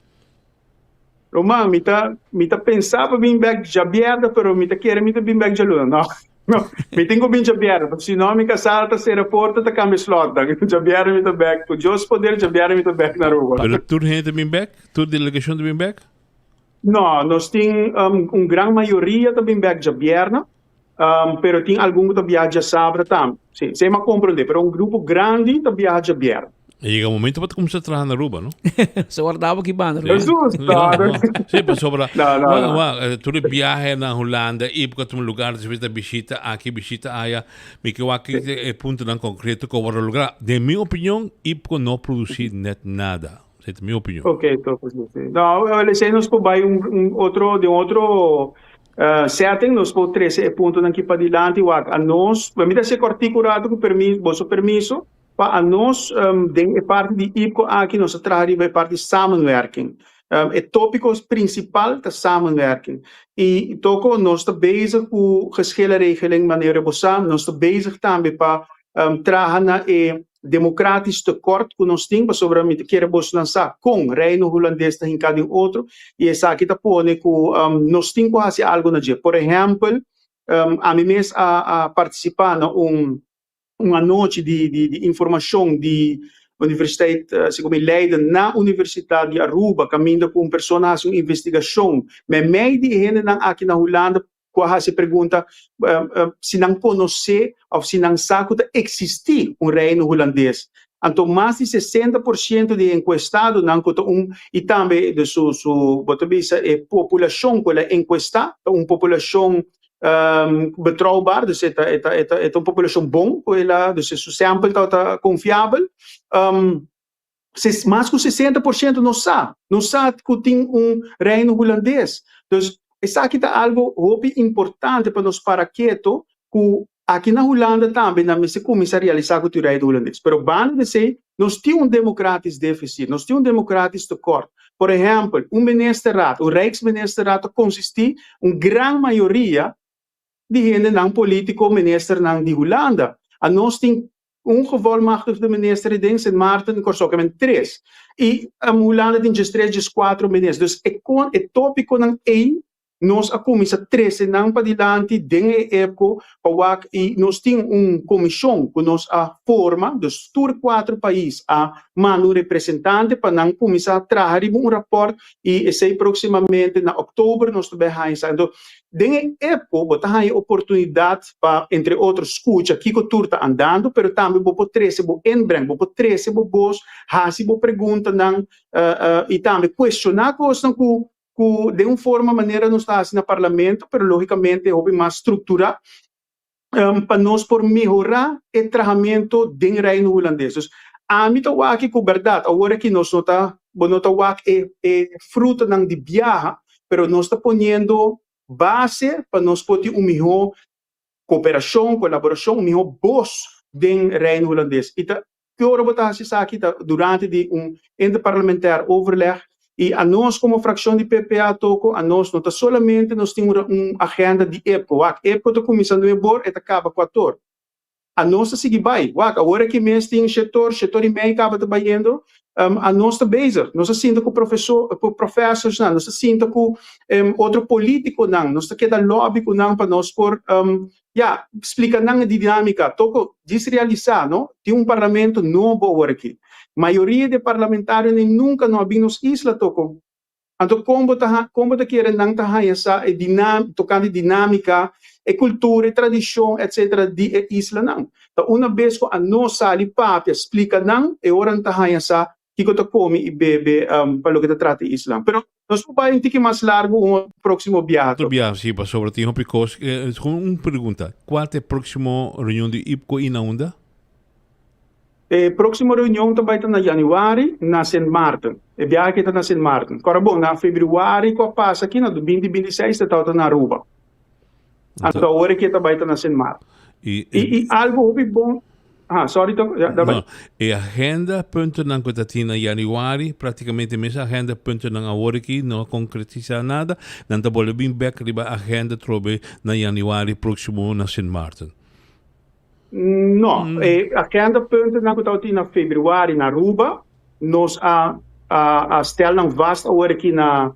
Roman, mi ta mi ta pensa pa bin bek djabièrnè, pero mi ta kere mi ta bin bek djaluna. No, no, mi tin ku bin djabièrnè, pasobra si no mi kasá ta sera porta ta kambia slòtnan. Djabièrnè mi ta bek, ku Dios poder djabièrnè mi ta bek na Aruba. Pero tur hende ta bin bek? Tur delegashon ta bin bek? No, nos tin un gran mayoria ta bin bek djabièrnè, pero tin algun ku ta biaha djasabra tambe. Sí, esei mi a komprondé, pero un grupo grandi ta biaha djabièrnè. A yega momento pa ta kuminsá traha na Aruba, no? Se wardaba ki banda, Ruman. Jesús, no, no. Sí, pasobra No, no, no. wa, tur e biahe na Hulanda, i por ta un lugar, despues ta bishita aki, bishita aya. Mi ke wak ki e puntonan konkreto ku a wòrdu lográ. Den mi opinion, IPCO no produsí nèt nada. Esei ta mi opinion. Ok, topo, sí, sí. No, wel, esei nos por bai un, un otro, den otro eh, setting, nos por trece e puntonan aki padilanti, wak, a nos, mi ta hasi kòrtiku un rato ku permi, boso permiso, pa a nos um, den e parti di IPCO aki nos a traha riba e parti samenwerking. Um, e tópiko prinsipal ta samenwerking. I toko nos ta bezig ku geschillenregeling manera bo sa, nos ta bezig tambe pa um, traha na e democratisch tekort ku nos tin pasobra mi ta kere bosonan sa kon Reino Hulandes ta hinká den otro i esaki ta pone ku nos tin ku hasi algu na dje. Por ehèmpel, ami mes a a partisipá na un un anochi di di di informashon di Universiteit segun mi Leiden na Universitat di Aruba kaminda ku un persona a hasi un investigashon meimei di e hendenan aki na Hulanda ku a hasi e pregunta si nan konosé òf si nan sa ku ta eksistí un Reino Hulandes. Anto mas di sesenta por siento di e enkuestadonan ku ta un i tambe de su su bo ta bisa e populashon ku el a enkuestá ta un populashon betrouwbaar, dus e ta e ta e ta e ta un populashon bon ku el a dus su sample tabata konfiabel. Mas ku sesenta por siento no sa, no sa ku tin un Reino Hulandes. Dus esaki ta algo hopi importante pa nos para keto ku aki na Hulanda tambe nan mester kuminsá realisá ku tin Reino Hulandes. Pero banda di esei nos tin un democratisch deficit, nos tin un democratisch tekort. Por ehèmpel, un ministerraad, un Rijksministerraad ta konsistí un gran mayoria di hendenan polítiko, ministernan di Hulanda. Anos tin Un gevolmachtigde minister i den Sint Maarten i Kòrsou ke men tres. I Hulanda tin djestres, djeskuatro minister. Dus e kon e tópikonan ei nos a kuminsá trese nan padilanti den e EPCO pa wak i nos tin un komishon ku nos a forma, dus tur kuatro pais a manda un representante pa nan kuminsá traha riba un rapòrt i esei próksimamente na òktober nos ta bai haña esaki. Anto Den e EPCO bo ta haña oportunidat pa, entre otro, skucha kiko tur ta andando, pero tambe bo por trese bo inbreng, bo por trese bo bos, hasi bo preguntanan i tambe kuestioná kosnan ku ku den un forma manera nos ta hasi na parlamento, pero lógikamente hopi mas strukturá pa nos por mehorá e trahamento den Reino Hulandes. Dus ami ta wak ku bèrdat awor aki nos no ta, bo no ta wak e e frutanan di biaha, pero nos ta poniendo base pa nos por tin un mihó koperashon, kolaborashon, un mihó bos den Reino Hulandes. I ta Ki ora bo ta hasi esaki ta durante di un interparlamentair overleg y anos como fraccion di PPA toko anos no ta solamente nos tin un agenda di EPCO. Wak, EPCO ta cuminsa nuebor e ta caba cuator. Anos ta sigui bai. Wak, awor aki mes tin shetor, shetor i mei kaba ta bayendo. Anos ta bezig. Nos ta sinta ku profesor, ku profesorsnan, nos ta sinta ku otro politikonan, nos ta keda lobby ku nan pa nos por, ya, splika nan e dinamika. Toko, djis realisá, no? Tin un parlamento nobo awor aki. Mayoria di e parlamentarionan nunka no a bin nos isla, toko. Anto kon bo ta kon bo ta kere nan ta haña sa e dinam tokante dinámika, e kultura, e tradishon etsetera di e islanan? Ta una bes ku anos sali papia splika nan e ora nan ta haña sa kiko ta komi i bebe pa loke ta trata e islan. Pero nos por bai un tiki mas largu un próksimo biaha Otro biaha si pasobra tin hopi kos. Un pregunta, kual ta e próksimo reunion di IPKO i na unda? E próksimo reunion ta bai ta na yanüari na Sint Maarten. E biaha aki ta na Sint Maarten. Kòrda bon, na febrüari ku a pasa aki, na binti binti i seis, ta tabata na Aruba. Anto awor aki e ta bai ta na Sint Maarten. I i algu hopi bon, ha, sorry tok, ya, da bai. No, e agenda puntonan ku ta tin na yanüari, praktikamente mes agenda puntonan awor aki no a konkretisá nada. Nan ta bolbe bin bèk riba agenda trobe na yanüari próksimo na Sint Maarten. No, e agenda puntonan ku tabatin na februari na Aruba, nos a a stel nan vast awor aki na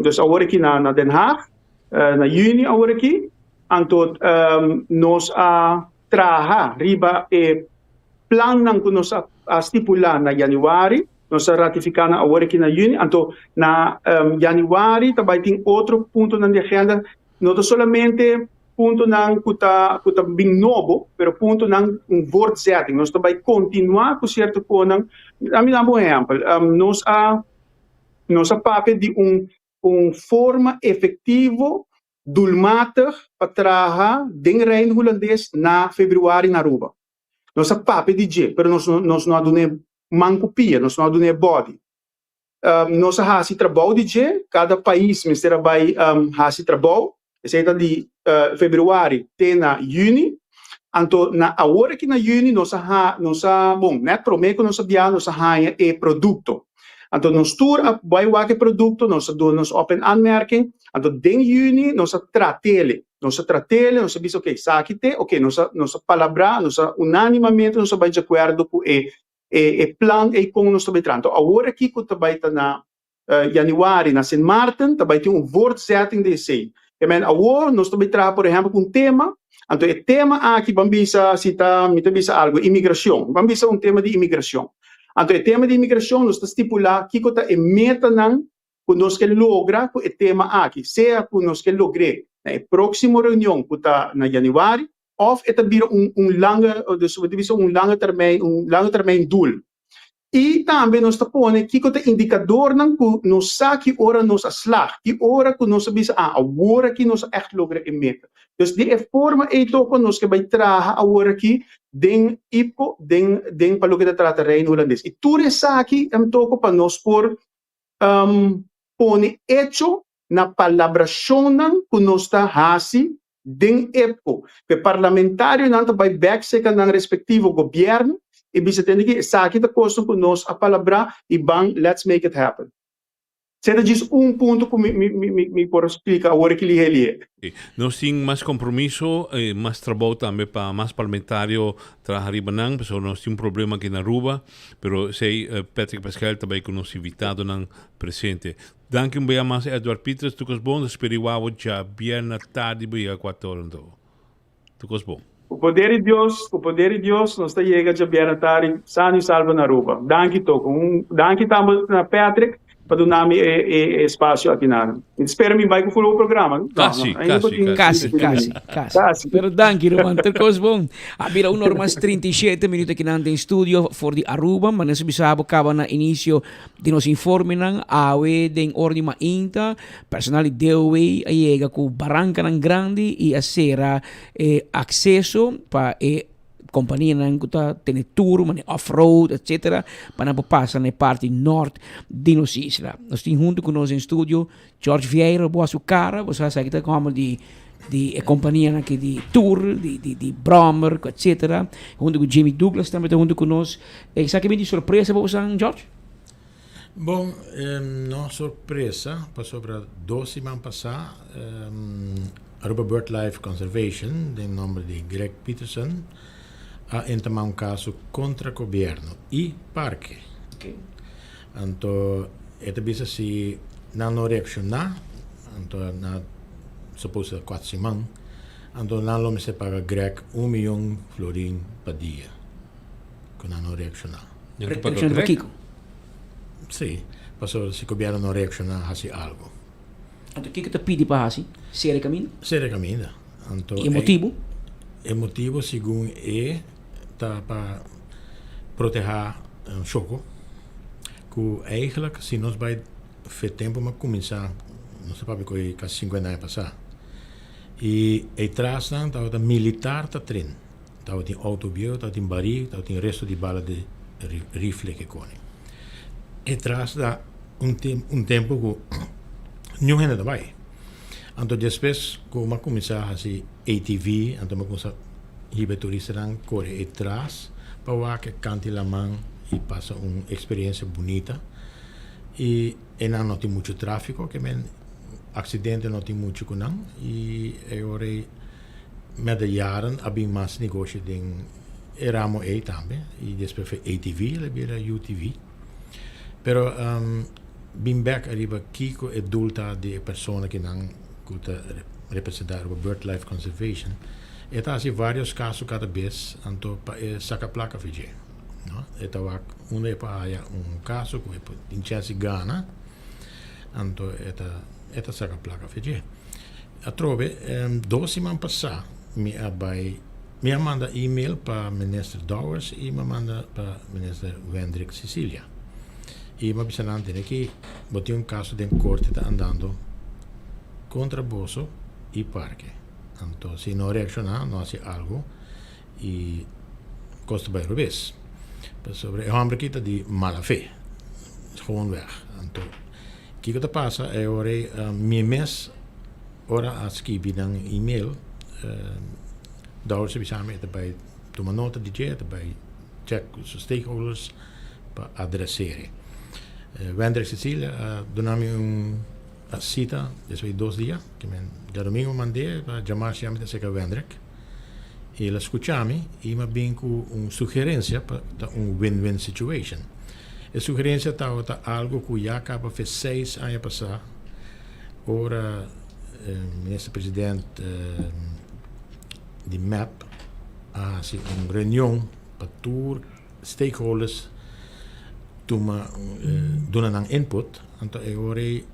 dus awor aki na na Den Haag, na juni awor aki, anto nos a traha riba e plannan ku nos a a stipula na januari, nos a ratifiká nan awor aki na juni, anto na januari ta bai tin otro puntonan di agenda, no ta solamente puntonan ku ta ku ta bin nobo, pero puntonan un voortzetting. Nos ta bai kontinuá ku sierto konan. Ami dam un ehèmpel. Nos a nos a papia di un un forma efektivo, doelmatig pa traha den Reino Hulandes na febrüari na Aruba. Nos a papia di dje, pero nos nos no a dun'é man ku pia, nos no a dun'é bòdi. Nos a hasi trabou di dje, kada pais mester a bai hasi trabou, esei ta di februari te na yüni. Anto na awor aki na yüni nos a ha nos a bon nèt promé ku nos a bia nos a haña e produkto. Anto nos tur a bai wak e produkto, nos a duna nos op en aanmerking, anto den yüni nos a trat'ele, nos a trat'ele, nos a bisa oke esaki te, oke nos a nos a palabrá, nos a unánimamente nos a bai djakuerdo ku e E e plan ei kon nos ta bai traha. Anto awor aki ku ta bai ta na yanüari na Sint Maarten ta bai tin un voortzetting di esei. Ke men awor nos ta bai traha por ehèmpel ku un tema, anto e tema aki ban bisa si ta mi ta bisa algu imigrashon, ban bisa un tema di imigrashon. Anto e tema di imigrashon nos ta stipulá kiko ta e metanan ku nos ke logra ku e tema aki, sea ku nos ke logr'é na e próksimo reunion ku ta na yanüari òf e ta bira un un lange dus bo ta bisa un lange termijn un lange termijn doel. I tambe nos ta pone kiko ta indikadornan ku nos sa ki ora nos a slag, ki ora ku nos a bisa ah awor aki nos a ègt logra e meta. Dus di e forma ei toko nos ke bai traha awor aki den IPCO den den pa loke ta trata Reino Hulandes. I tur esaki toko pa nos por pone echo na palabrashonnan ku nos ta hasi den EPCO. Ku e parlamentarionan ta bai bèk serka nan respektivo gobièrnu i bisa tende ki esaki ta kosnan ku nos a palabrá i ban let's make it happen. Esei ta djis un punto ku mi mi por splika awor aki lihe lihe. Nos tin mas kompromiso i mas trabou tambe pa mas parlamentario traha riba nan, pasobra nos tin un problema aki na Aruba, pero esei Patrick Pascal ta bai ku nos invitadonan presente. Danki un bia mas Edward Pieters, tur kos bon, nos spera i wou djabièrnè tardi bo yega kuater ora anto. Tur kos bon. Ku poder di Dios, ku poder di Dios nos ta yega djabièrnè tardi sano i salvo na Aruba. Danki Toko. Un danki tambe na Patrick pa duna mi e e espasio aki na. Mi ta spera mi bai ku full bo programa. No, Kasi, no, ainda kasi, bo tin Kasi, 20 kasi, minuut. kasi. Kasi. Pero danki ruman, tur kos bon. A bira un or mas 37 minuut akinan den studio for di Aruba. Manera su bisa bo kaba na inicio Di nos informenan, awe den ora di mainta, personal di DOW a yega ku barankanan grandi i a sera e akseso pa e kompanianan ku ta tene tur, manera off-road, etcetera, pa nan por pasa na e parti nort di nos isla. Nos tin huntu ku nos den studio George Vieira, bo a su kara, bo sa esaki ta hòmber di di e kompanianan aki di tur, di di di bròmer, etcetera, huntu ku Jimmy Douglas tambe ta huntu ku nos. Esaki bin di sorpresa pa bosan, George? Bon, no sorpresa, pasobra dos siman pasá Aruba Birdlife Conservation, den nomber di Greg Peterson, a entamá un kaso kontra gobièrnu i parke. Anto e ta bisa si nan no reakshoná, anto na suppose ta kuater siman, anto nan lo mester paga Greg un miyon florin pa dia ku nan no reakshoná. Reakshoná pa kiko? Sí, pasobra si gobièrnu no reakshoná hasi algu. Anto kiko ta pidi pa hasi? Sera e kaminda? Sera e kaminda. Anto E motibu? E motibu segun e ta pa protehá shoko ku eigenlijk si nos bai fe tempu mi a kuminsá nos ta papia ku e kasi sinkuenta aña pasá i e trasnan tabata militar ta tren tabatin outo bieu tabatin barí tabatin resto di bala di rifle ke koni e tras ta un un tempu ku niun hende ta bai. Anto despues ku mi a kuminsá hasi ATV, anto mi a kuminsá hiba e turistanan kore e tras pa wak e kant'i laman i pasa un eksperensia bunita. I einan no tin muchu tráfiko, ke men aksidente no tin muchu ku nan i e ora ei met de jaren a bin mas negoshi den e ramo ei tambe i despues for ATV el a bira UTV. Pero bin bek ariba kiko e doel ta di e persona kinan ku ta representa Aruba Birdlife Conservation, e ta hasi varios kaso kada bes anto pa e saka plaka for dje, no. E ta wak unda e por haya un kaso ku e por tin chèns di gana, anto e ta e ta saka plaka for dje. Atrobe dos siman pasá mi a bai mi a manda email pa Minister Dowers i mi a manda pa Minister Wendrick Cecilia. I mi a bisa nan tene ki bo tin un kaso den korte ta andando kontra boso i parke. Anto si no reakshoná no hasi algu i kos ta bai robes. Pasobra e hòmber aki ta di mala fe, gewoonweg. Anto kiko ta pasa e ora ei mi mes ora a skibi nan email Dowers a bisa mi e ta bai tuma nota di dje, e ta bai check ku su stakeholders pa adresere. Wendrick Cecilia a duna mi un sita despues di dos dia, ke men djadomingo mi mand'é pa djamar si ami ta aserka Wendrick. I el a skucha mi i mi a bin ku un sugerensia pa ta un win-win situation. E sugerensia tabata algu ku ya kaba fe seis aña pasá ora Minister President di mep a hasi un reunion pa tur stakeholders tuma duna nan input, anto e ora ei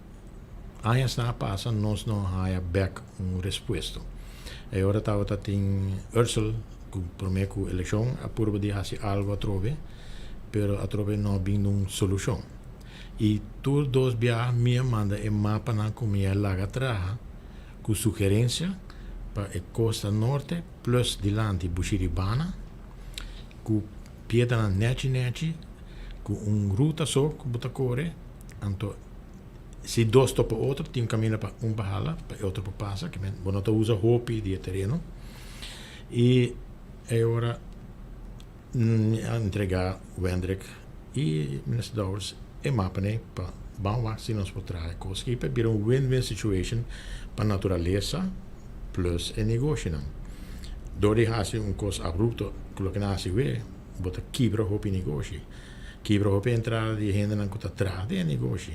añasnan a pasa nos no a haya bek un respuesto. E ora tabata tin Ursel ku prome ku elekshon a purba di hasi algo atrobe, pero atrobe no a bin un solushon. I tur dos biaha mi a manda e mapanan ku mi a laga traha ku sugerensia pa e kosta norte plus dilanti Bushiribana ku piedranan nechi nechi ku un ruta so ku bo ta kore anto si dos topa otro tin un kaminda pa un pa hala pa e otro por pasa ke men bo no ta usa hopi di e tereno i e ora mi a entrega Wendrick i Minister Dowers e mapanan pa ban wak si nos por traha e kos aki pa bira un win win situation pa naturalesa plus e negoshinan. Dor di hasi un kos abrupto ku loke nan hasi we, bo ta kibra hopi negoshi, kibra hopi entrada di e hendenan ku ta traha den e negoshi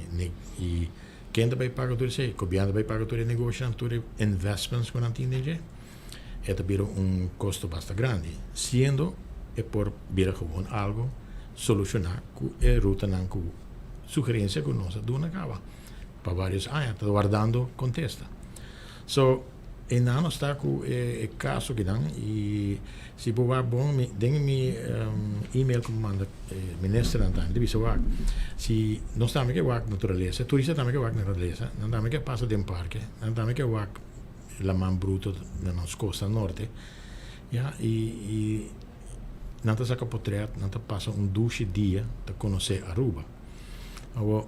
i ken ta bai paga tur esei? Gobièrnu ta bai paga tur e negoshinan, tur e investments ku nan tin den dje? E ta bira un kosto basta grandi, siendo e por bira gewoon algu solushoná ku e rutanan ku sugerensia ku nos a duna kaba pa varios aña ta wardando kontesta. So, e nan nos ta ku e kaso kinan i si bo wak bon mi den mi email ku mi manda e ministernan tambe ta bisa wak si nos tambe ke wak naturalesa, turista tambe ke wak naturalesa, nan tambe ke pasa den parke, nan tambe ke wak laman bruto na nos kosta norte ya i i nan ta saka potret, nan ta pasa un dushi dia ta konosé Aruba. Awor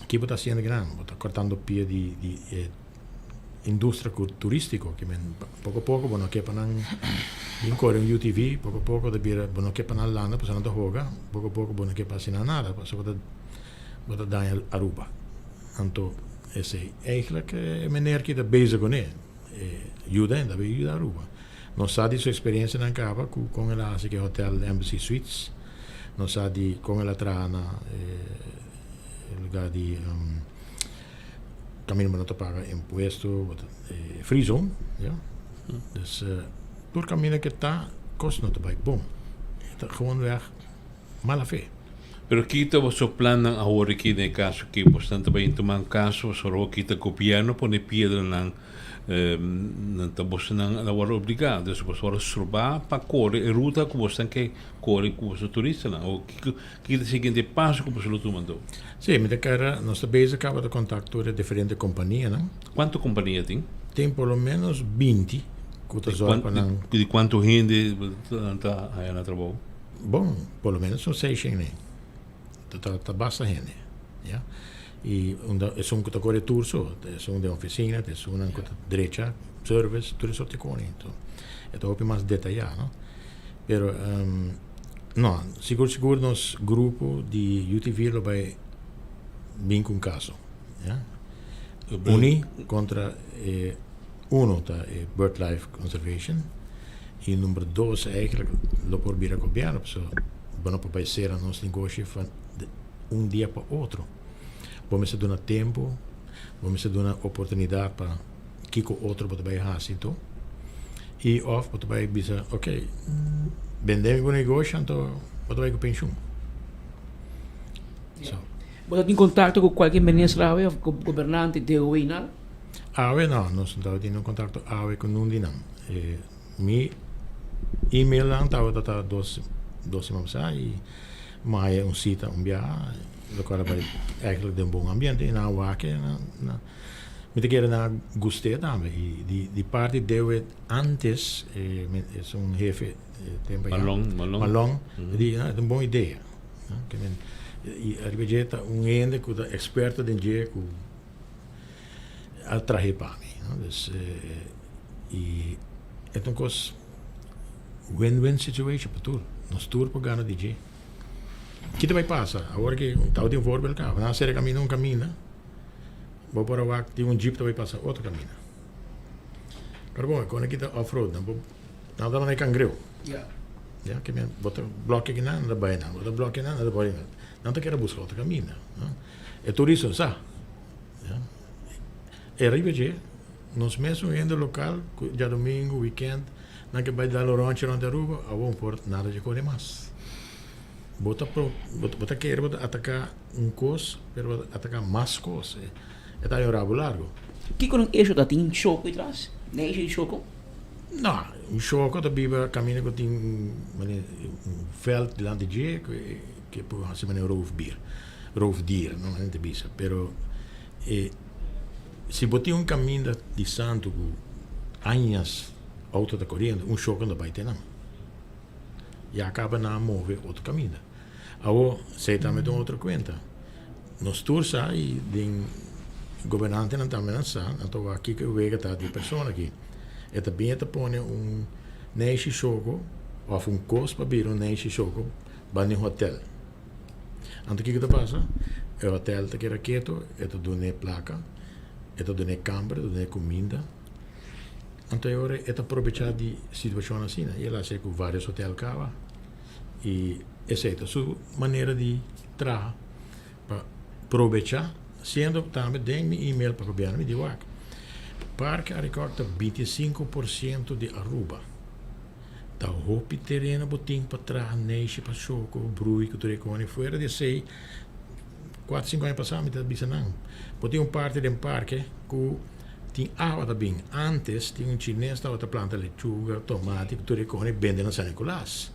Ki bo ta hasiendo kinan? Bo ta kortando pia di di e industria ku turístiko ki men poko poko bo no ke pa nan bin kore un UTV, poko poko ta bira bo no ke pa nan landa pasobra nan ta hoga, poko poko bo no ke pa hasi nan nada pasobra bo ta bo ta daña Aruba. Anto esei eigenlijk e meneer ki ta bezig kuné, e yuda hende, ta yuda Aruba. Nos sa di su experiencianan caba cu con el a haci cu e hotel Embassy Suites. Nos sa di con el a traha na e lugar di caminda bo no ta paga impuesto, bo ta free zone, ya. Dus tur caminda cu ta cos no ta bay bon. E ta gewoonweg mala fe. Pero ki ta boso plannan awor aki den e kaso ki bosnan ta bai tuma un kaso pasobra awor ki ta gobierno pone piedranan nan ta bosnan a wòrdu obligá dus boso wòrdu strobá pa kore e ruta ku bosnan ke kore ku boso turistanan awor kiko ki ta e siguiente paso ku boso lo tuma anto? Sí, mi ta kere nos ta bezig kaba ta kontak tur e diferente kompanianan. Kuantu kompania tin? Tin por lo menos binti ku ta zòrg pa nan. Di kuantu hende nan ta haña nan trabou? Bon, por lo menos un seishen ne. Ta, ta, ta basta hende, ya. I unda esun ku ta kore tur so, esun den ofisina, esunnan ku ta drecha service, tur e sorti kos. Enton, e ta hopi mas detayá, no. Pero, no, sigur sigur nos grupo di UTV lo bai bin ku un kaso, ya. Uni kontra e uno ta e Birdlife Conservation. Y number dos eigenlijk lo por bira gobierno pasobra bo no por bay cera nos negoshi van un dia pa otro. Bo mester duna tempo, bo mester duna oportunidad pa kico otro bo ta bay haci anto. Y of bo ta bay bisa ok bende mi bo negoshi anto bo ta bay cu pensioen. So. Bo ta tin contacto cu cualkier minister awe of gobernante DOW nada? Awe no, nos no tabata tin contacto awe cu nun di nan. Mi emailnan tabata ta dos dos siman pasá i mi a haya un sita un biaha lokual a bai eigenlijk den bon ambiente i nan a wak e nan nan mi ta kere nan a gust'é tambe i di di parti Dewet antes esun hefe tempo ayá Malon Malon Malon a di e ta un bon idea ke men i ariba dje ta un hende ku ta eksperto den dje ku a trahe pa mi no dus y e ta un cos win win situation pa tur nos tur por gana di dje ki ta bay pasa awor ki tabatin un voorbeeld caba nan a cera caminda un caminda bo por a wak tin un jeep ta bay pasa otro caminda pero bon e con a kita off road nan por nan ta manda e cangreu ya ke men bo ta blokia kinan nan ta bay nan bo ta blokia nan nan ta bay nan nan ta kere busca otro caminda no e turista sa. E riba dje, nos mesun hende lokal ku djadumingu, wikènt, nan ke bai dal un ròntje rònt Aruba, awor por nada dje kore mas. Bo ta pro, bo ta kere bo ta ataká un kos, pero bo ta ataká mas kos. E ta un rabo largu. Kiko nan esho ta tin shoko atras? Nan esho di shoko? No, un shoko ta biba kaminda ku tin un vèlt dilanti dje ku e por hasi manera un roofbier. Roofdier, no hende ta bisa, pero e si bo tin un kaminda di santu ku añas outo ta koriendo, un shòke no ta bai te nan. Ya kaba nan a move otro kaminda. Awor, esei tambe ta un otro kuenta. Nos tur sa i den gobernantenan tambe nan sa, nan ta wak kiko e wega ta di e persona aki. E ta bin e ta pone un neishi shoko òf un kos pa bira un neishi shoko banda di un hotèl. Anto kiko ta pasa? E hotel ta keda keto, e ta dun'é plaka, e ta dun'é kamber, e ta dun'é kuminda. Anto e ora e ta probechá di situashon asina i el a hasié ku vários hotel kaba. I esei ta su manera di traha pa probechá, siendo tambe den mi email pa gobièrnu mi di wak, Parke Arikok ta 25 por siento di Aruba. Ta hopi tereno bo tin pa traha neishi pa shoko, brui ku tur e koni. Fuera di esei, kuater sinku aña pasá mi ta bisa nan, bo tin un parti den parke ku tin awa ta bin. Antes tin un chines tabata planta lechuga, tomati ku tur e koni bende na San Nicolas.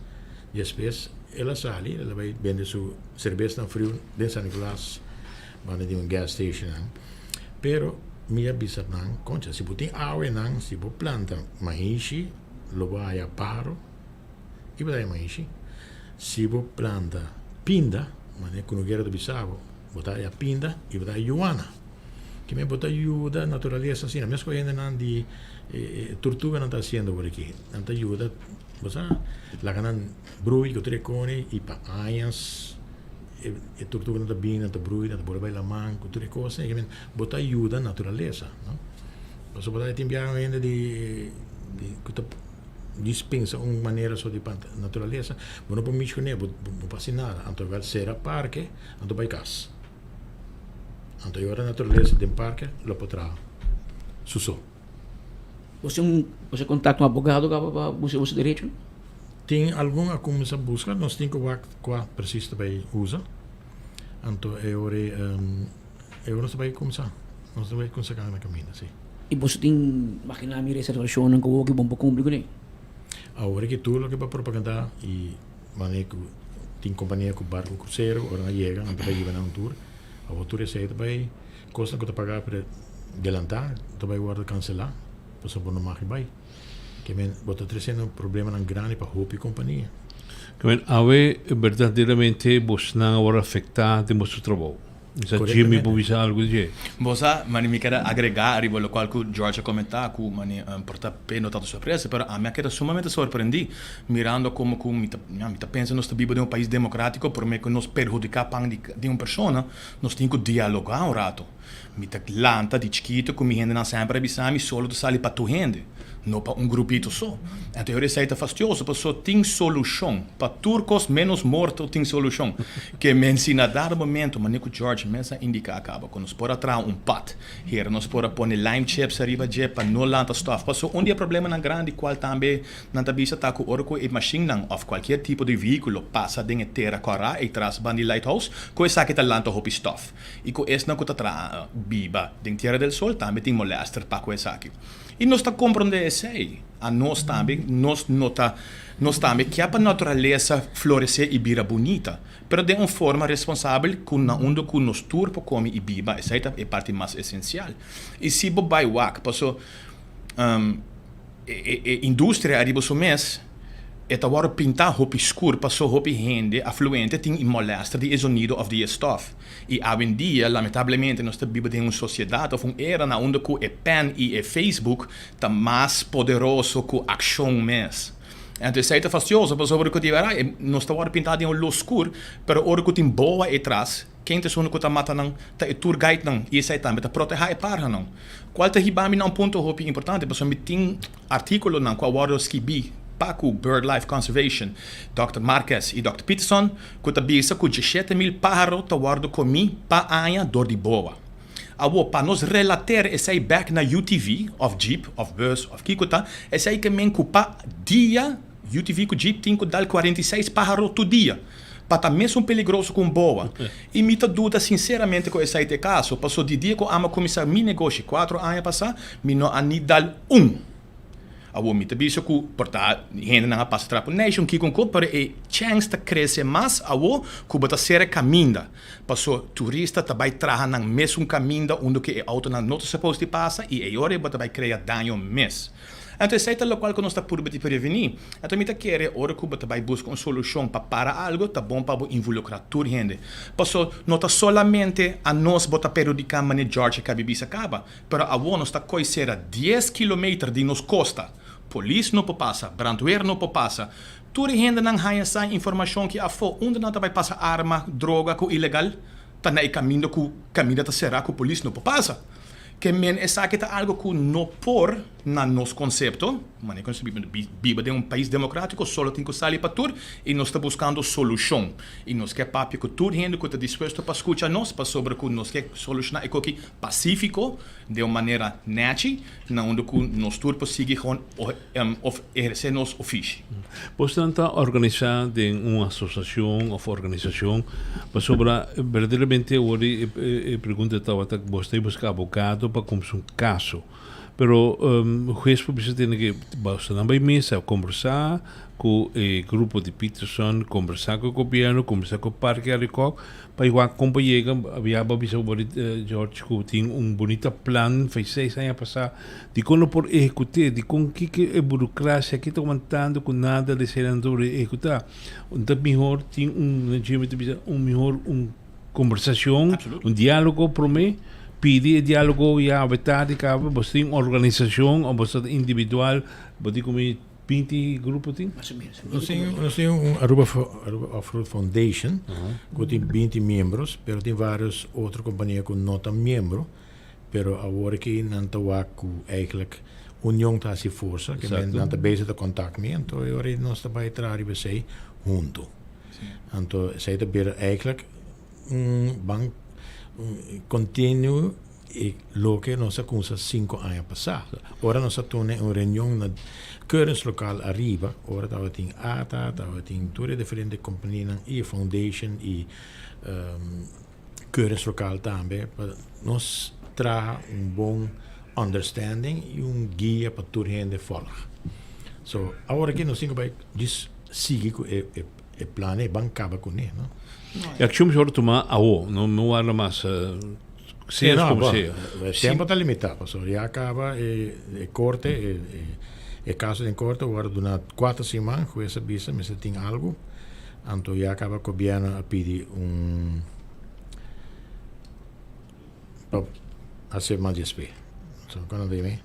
Despues el a sali, el a bai bende su serbesnan friu den San Nicolas banda di un gas station nan. Pero mi a bisa nan, koncha si bo tin awa einan, si bo planta maishi, lo bo haya paro i bo ta haya maishi. Si bo planta pinda, manera kunukero ta bisa bo, bo ta haya pinda i bo ta haya yuana. Kimen bo ta yuda naturalesa asina, meskos hendenan di turtuganan ta hasiendo por aki. Nan ta yuda, bo sa, laga nan brui ku tur e koni i pa añas e turtuganan ta bini, nan ta brui, nan ta bole bai laman ku tur e kos. Kimen bo ta yuda naturalesa, no. Pasobra bo ta tin biaha un hende di di ku ta. Dis pensa un manera so di pa naturalesa, bo no por mishi kuné, bo no por hasi nada. Anto wèl sera parke, anto bai kas. Anto e ora naturalesa den parke lo por traha su so. Bo tin bo kontakto un abogado kaba pa buska boso derecho? Tin algun a kuminsá buska, nos tin ku wak kua presis ta bai usa. Anto e ora e ora nos ta bai kuminsá, nos ta bai kuminsá kana kaminda, si. I boso tin magina mi reservashonnan ku hopi bon pa kumpli kuné? Awor ki tur loke pa propagandá i manera ku tin kompania ku barku krusero ora nan yega nan ta bai hiba nan un tur. Awor tur esei ta bai kosnan ku ta paga por delantá ta bai wòrdu kanselá pasobra bo no mag bai. Ke men bo ta tresiendo problemanan grandi pa hopi kompania. Ke men awe berdaderamente bosnan a wòrdu afektá den boso trabou. Sa Jimmy por bisa algu di dje. Bo sa, mane mi keda agregá ariba lokual ku George a komentá ku mane por ta p'e no tantu sorpresa, pero ami a keda sumamente sorprendí mirando komo ku mi ta, ya, mi ta pensa nos ta biba den un pais demokrátiko, promé ku nos perhudiká pan di di un persona, nos tin ku dialogá un rato. Mi ta lanta di chikitu ku mi hendenan semper a bisa mi solo ta sali pa tur hende, no pa un grupito so. Anto e ora esei ta fastioso paso tin solushon pa tur kos menos morto tin solushon. Ke men si na dado momento manera ku George mes a indiká kaba ku nos por a traha un pad hera nos por a pone lime chips ariba dje pa no lanta stof paso un di e problemanan grandi kual tambe nan ta bisa ta ku ora ku e mashinnan òf kualkier tipo di vehíkulo pasa den e tera kòrá ei tras bandi lighthouse ku esaki ta lanta hopi stof. I ku esnan ku ta traha biba den Tierra del Sol tambe tin molèster pa ku esaki. I nos ta komprondé esei. Anos tambe nos no ta nos tambe kia pa naturalesa floresé i bira bunita, pero den un forma responsabel ku na unda ku nos tur por kome i biba. Esei ta e parti mas esensial. I si bo bai wak, paso E industria ariba su mes e ta wòrdu pintá hopi skur paso hopi hende afluente tin e molèster di e zonido òf di e stòf. I awendia lamentablemente nos ta biba den un sosiedat òf un era na unda ku e pèn i e Facebook ta mas poderoso ku akshon mes. Anto esei ta fastioso pasobra ku di bèrdat nos ta wòrdu pintá den un lus skur pero ora ku tin boa e tras Ken ta esun ku ta mata nan? Ta e tour guidenan, i esei tambe ta protehá e parhanan. Kual ta hiba mi na un punto hopi importante, pasobra mi tin artíkulonan ku a wòrdu skibí pa ku Birdlife Conservation, Dòkter Marques i Dòkter Peterson, ku ta bisa ku 17,000 páharo ta wòrdu komí pa aña dor di boa. Awor, pa nos relater esei bèk na UTV, òf jeep, òf bus, òf kiko ta, esei ke men ku pa dia UTV ku jeep tin ku dal 46 páharo tur dia. Pa ta mesun peligroso ku un boa. I mi ta duda sinseramente ku esei ta e kaso, paso di dia ku amo a kuminsá mi negoshi kuatro aña pasá, mi no a ni dal un. Awor mi ta bisa ku por ta hendenan a pasa trapu nation kiko ku, pero e chèns ta krese mas awor ku bo ta sera kaminda, paso turista ta bai traha nan mesun kaminda unda ku e outonan no ta supos di pasa i e ora bo ta bai krea daño mes. Anto esei ta lokual ku nos ta purba di prevení. Anto mi ta kere ora ku bo ta bai buska un solushon pa para algu, ta bon pa bo involukrá tur hende. Paso no ta solamente anos bo ta perhudiká manera George a kabi bisa kaba, pero awor nos ta koi sera dies kilometer di nos kosta. Polis no por pasa, brandweer no por pasa. Tur e hendenan haña sa informashon ki afó unda nan ta bai pasa arma, droga ku ilegal, ta na e kaminda ku kaminda ta será ku polis no por pasa. Ke men esaki ta algo ku no por na nos konsepto, manera ku nos ta biba den un pais demokratiko, solo tin ku sali pa tur i nos ta buskando solushon. I nos ke papia ku tur hende ku ta dispuesto pa skucha nos pasobra ku nos ke solushoná e koki pasífiko den un manera nèchi na unda ku nos tur por sigui gewoon òf ehersé nos ofishi. Bosnan ta organisá den un asosiashon òf organisashon pasobra berdaderamente awor e pregunta tabata bos ta buska abogado pa kumsa un kaso pero hues por bisa tene ke bosnan bai mesa kombersá ku e grupo di Peterson kombersá ku e gobièrnu kombersá ku parke Arikok Pa igual kon pa yega ya bo a bisa bo George ku tin un bunita plan fei seis aña pasá dikon no por ehekut'é dikon kiko e burokrasia ki ta wantando ku nada di eseinan ta por ehekutá un ta mihor tin un Jimmy ta bisa un mihor un kombersashon un diálogo promé pidi e diálogo ya awe tardi kaba bo tin un organisashon o bo ta individual bo tin ku mi 20 grupo tin? Mas o menos. Nos tin, nos tin un Aruba, Aruba Off-Road Foundation, ku tin 20 miembros, pero tin varios otro kompania ku no ta miembro, pero awor aki nan ta wak ku eigenlijk Union ta hasi forsa, ke men nan ta bezig ta kontak mi, anto e ora nos ta bai traha riba esei huntu. Anto esei ta bira eigenlijk un ban continue e loke nos a kumsa sinku aña pasá. Ora nos a tene un reunion na Keuringslokaal ariba, ora tabatin ata, tabatin tur e diferente kompanianan i e foundation i Keuringslokaal tambe pa nos traha un bon understanding i un guia pa tur hende volg. So awor aki nos tin ku bai djis sigui ku e e plan ei, ban kaba kuné, no? E akshon mester wòrdu tumá awo, no no warda mas sea no, komo sea. E tempu ta limitá, pasobra ya kaba e e korte e e kaso den korte wòrdu duná kuater siman, hues a bisa mester tin algu. Anto ya caba gobierno a pidi un pa hacer mas despues. So, cuando dime?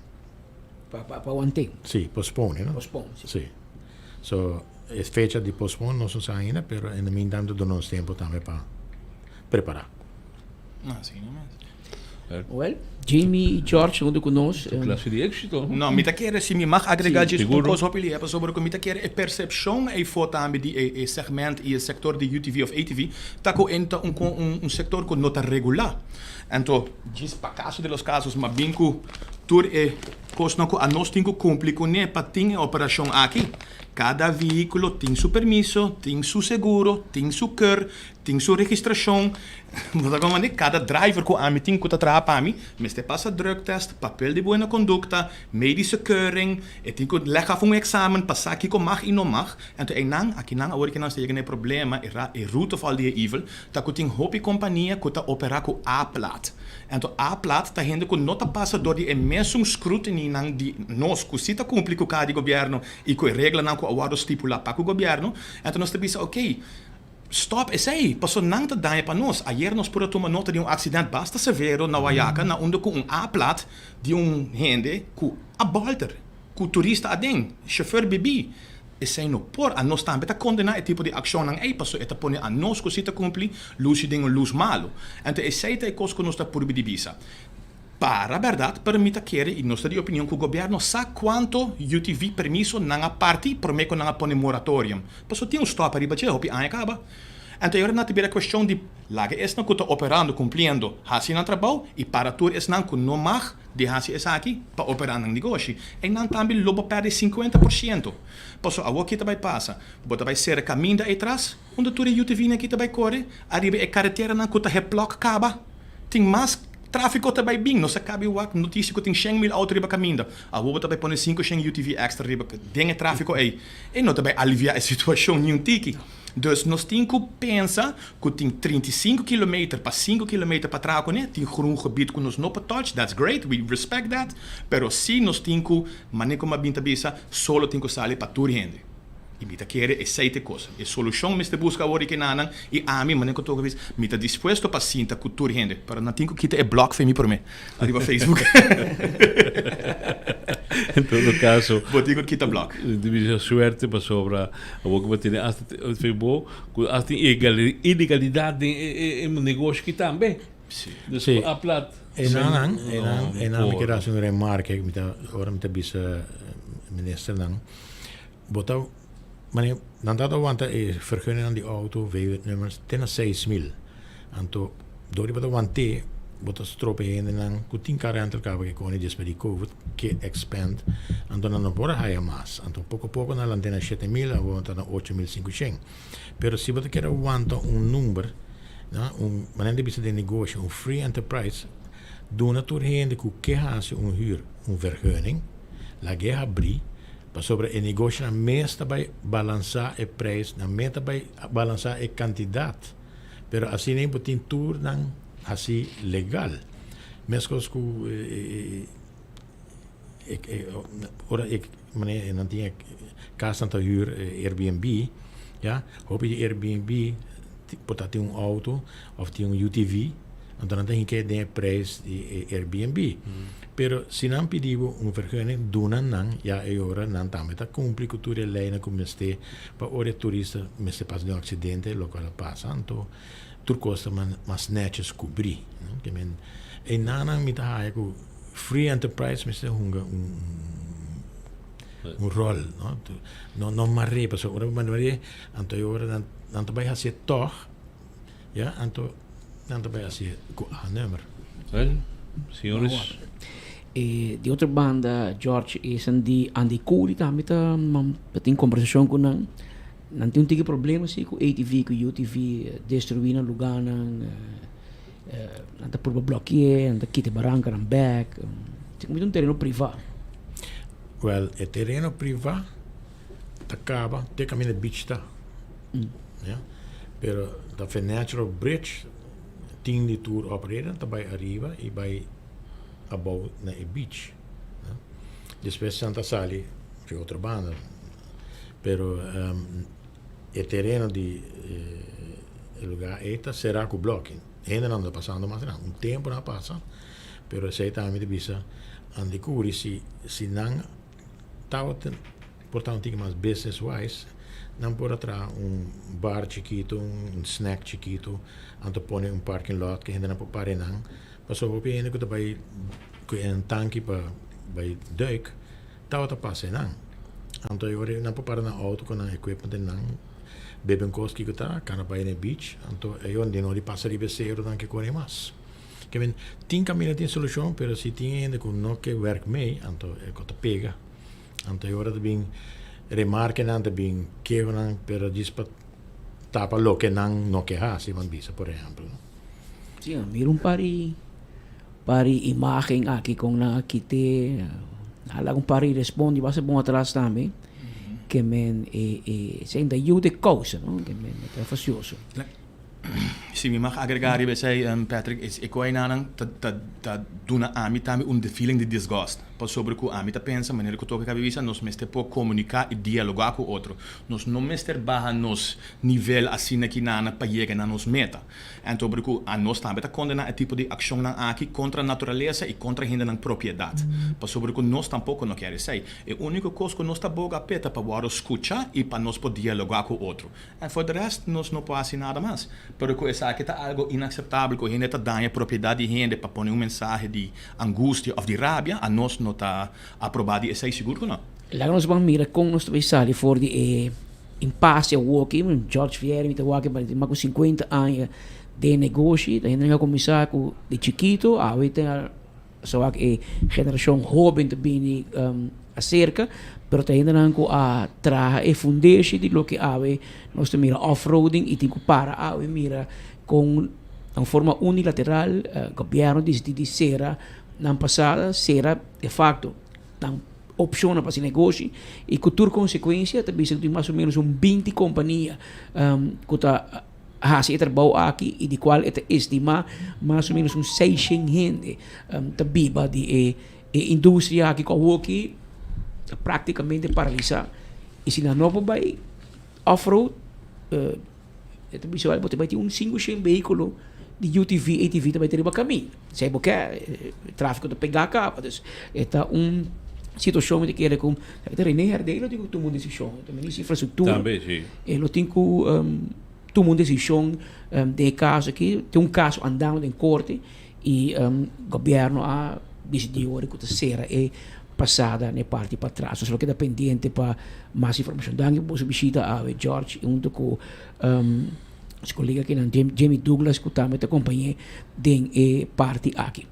Pa pa pa want'é. Sí, postpone, no? Postpone, sí. Sí. So, e fecha di postpone nos no sa ainda, pero in the meantime ta duna nos tempo tambe pa prepara. Así nomás. Well, Jamie y George hunto cu nos. Un clase di éxito. No, mi ta kere si mi mag agrega djis un cos hopi lihe pasobra cu mi ta kere e percepcion eyfo tambe di e segment y e sector di UTV of ATV ta cu e ta un sector cu no ta regula. Anto djis pa caso de los casos ma bin cu tur e cosnan cu anos tin cu cumpli cune pa tin e operacion aki. Cada vehiculo tin su permiso, tin su seguro, tin su keur, Tin su registrashon, bo ta komprendé? Kada driver ku ami tin ku ta traha pa mi mester pasa drugtest, papel di buena kondukta, medische keuring, e tin ku lèg af un eksamen pa sa kiko mag i no mag. Anto einan, akinan awor ke nan ta yega na e problema, e ra, e root of all di e evil, ta ku tin hopi kompania ku ta operá ku A-plaat. Anto A-plaat ta hende ku no ta pasa dor di e mesun scrutinynan di nos ku si ta kumpli ku kaha di gobièrnu i ku e reglanan ku a wòrdu stipulá pa ku gobièrnu. Anto nos ta bisa, okey, Stop esey, paso nan ta daña pa nos. Ayer nos por a tuma nota di un accident basta severo na Wayaca na unda cu un A-plat di un hende cu a bolter cu turista aden, chauffeur bibi. Esey no por. Anos tambe ta condena e tipo di accionnan ey paso e ta pone anos cu si ta cumpli luci den un luz malo. Anto esey ta e cos cu nos ta purbi di bisa. Para berdad, pero mi ta kere y nos ta di opinion cu gobierno sa cuanto UTV permiso nan a parti prome cu nan a pone moratorium. Pasobra tin un stop ariba dje hopi aña caba. Anto e ora nan ta bira cuestion di laga esnan cu ta operando cumpliendo haci nan trabou y para tur esnan cu no mag di haci esaki pa opera nan negoshi. Ey nan tambe lo bo perde cincuenta por ciento. Pasobra awor ki ta bay pasa? Bo ta bay cera caminda ey tras unda tur e UTV nan aki ta bay core ariba e careteranan cu ta heplok caba. Tin mas tráfiko ta bai bin. Nos a kabi wak notisia ku tin 100,000 outo riba kaminda. Awor bo ta bai pone 500 UTV èkstra riba den e tráfiko ei. E no ta bai aliviá e situashon niun tiki. Dus nos tin ku pensa ku tin 35 kilometer pa sinku kilometer pa traha kuné. Tin groen gebied ku nos no por touch, that's great, we respect that. Pero si nos tin ku, manera ku Mabin ta bisa, solo tin ku sali pa tur hende. I mi ta kere esei ta e kos. E solushon mester buska awor di kenanan i ami, manera ku toka bisa, mi ta dispuesto pa sinta ku tur hende, pero nan tin ku kita e blòk fe mi promé ariba Facebook. En todo kaso, Bo tin ku kita blòk. Di bisa suerte pasobra awor ku bo tene asta Facebook ku asta tin ilegalidat den e negoshi aki tambe. Sí. Dus a plat. E nan, e nan, e nan mi kier hasi un remarke, mi ta ora mi ta bisa ministernan. Bo ta mane nan ta ta wanta e vergunningnan di auto, V-nummers te na 6000. Anto dor di bo ta want'é bo ta stropa e hendenan ku tin car rental kaba ke kone despues di covid ke expand anto nan no por a haya mas. Anto poko poko nan lant'é na 7000 awor nan ta na 8500. Pero si bo ta kere wanta un number, no, un manera di bisa den negoshi un free enterprise duna tur hende ku ke hasi un huur un vergunning lag'é habrí. Pasobra e negoshonan mes ta bai balansá e preis, nan mes ta bai balansá e kantidat. Pero asina ei bo tin tur nan hasí legal. Meskos ku e ora e manera nan tin e kasnan ta hür Airbnb, ya, hopi di Airbnb por ta tin un outo òf tin un UTV, anto nan ta hinka den e preis di e Airbnb. Pero si nan pidi bo un vergunning, duna nan, ya e ora nan tambe ta kumpli ku tur e leinan ku mester pa ora e turista mester pasa den un aksidente, lokual a pasa, anto tur kos ta mas nètjes kubrí. Ke men, einan mi ta haya ku free enterprise mester hunga un. Un rol, no? No no mar'é, pasobra ora bo mar'é, anto e ora nan nan ta bai hasié tòg, ya, anto nan ta bai hasié ku A-nummer. Well, señores. E di otro banda, George, esan di Andy Curi tambe ta ta tin kombersashon ku nan. Nan tin un tiki problema si ku ATV ku UTV destruí nan lugánan, nan ta purba blòkié, nan ta kita e barankanan bèk. Ta komo un tereno privá. Wèl, e tereno privá ta kaba te kaminda beach ta. Ya. Pero ta fe Natural Bridge tin di tour operator ta bai ariba i bai abou na e beach. Despues nan ta sali di otro banda. Pero e tereno di e lugar ei ta será ku blòki. Hendenan no ta pasando mas nan. Un tempu nan a pasa, pero esei tambe ta bisa Andicuri si si nan tabata por ta un tiki mas business wise, nan por a traha un bar chikitu, un snack chikitu, anto pone un parking lot ku hendenan por para einan. Pasobra hopi hende ku ta bai ku e tanki pa bai duik. Tabata pasa einan. Anto e ora nan por para nan auto ku nan equipment einan, bebe un kos kiko ta, kana bai na e beach. Anto e ora di no di pasa riba e seronan ke kore mas. Ke men, tin kaminda tin solushon, pero si tin hende ku no ke werk mee, anto e kos ta pega. Anto e ora ta bin remarkenan, ta bin kehonan, pero djis pa tapa loke nan no ke hasi, ban bisa por ehèmpel. Sí, a mira un par di par di imagen aki con nan a kite, a laga un par di respondi basta bon atras tambe, ke men e e esei ta yu de kousa, no, ke men ta fasioso. Si mi mag agrega riba esei, Patrick, e koenanan ta ta ta duna ami tambe un feeling di disgust, pasobra ku ami ta pensa manera ku toke kabi bisa nos mester por komunika i dialoga ku otro. Nos no mester baha nos nivel asina ki nana pa yega na nos meta. Anto por ku anos tambe ta kondená e tipo di akshonnan aki kontra naturalesa i kontra hendenan propiedat. Pasobra ku nos tampoko no kier esei. E úniko kos ku nos ta boga p'e ta pa wòrdu skuchá i pa nos por dialogá ku otro. En for de rèst nos no por hasi nada mas. Pero ku esaki ta algu inakseptabel ku hende ta daña propiedat di hende pa pone un mensahe di angustia òf di rabia, anos no ta aprobá di esei sigur ku no. Laga nos ban mira kon nos ta bai sali for di e impasse awoki. George Vieri mi ta wak e mas ku sinkuenta aña den negoshi. Ta hende nan a kuminsá ku di chikito, awe ta sa wak e generashon hóben ta bini aserka, pero ta hende nan ku a traha e fundeshi di loke awe nos ta mira off-roading i tin ku para awe mira kon na un forma unilateral gobièrnu disidí di sera nan pasada, sera de facto. Nan opcionnan pa haci negoshi y cu tur consecuencia ta bisa cu tin mas o menos un binti compania cu ta haci e trabou aki y di cual e ta estima mas o menos un seishen hende ta biba di e industria aki cu awoki ta practicamente paralisa y si nan no por bay off road E ta bisa bo ta bai tin un 500 vehiculo di UTV, ATV ta bai ta riba caminda. Si bo ke, trafico ta pega caba. Dus e ta un situacion mi ta kere cu ta Rene Herdé lo tin cu tuma un decision. Ta minister di infrastructura. Tambe, si. E lo tin cu tuma un decision den e caso aki. Tin un caso andando den corte y gobierno a dicidi ora cu ta cera e pasada na e parti patras. Nos lo keda pendiente pa mas informacion. Danki pa boso bishita awe George y hunto cu nos colega kinan Jamie Douglas cu tambe ta compañe den e parti aki.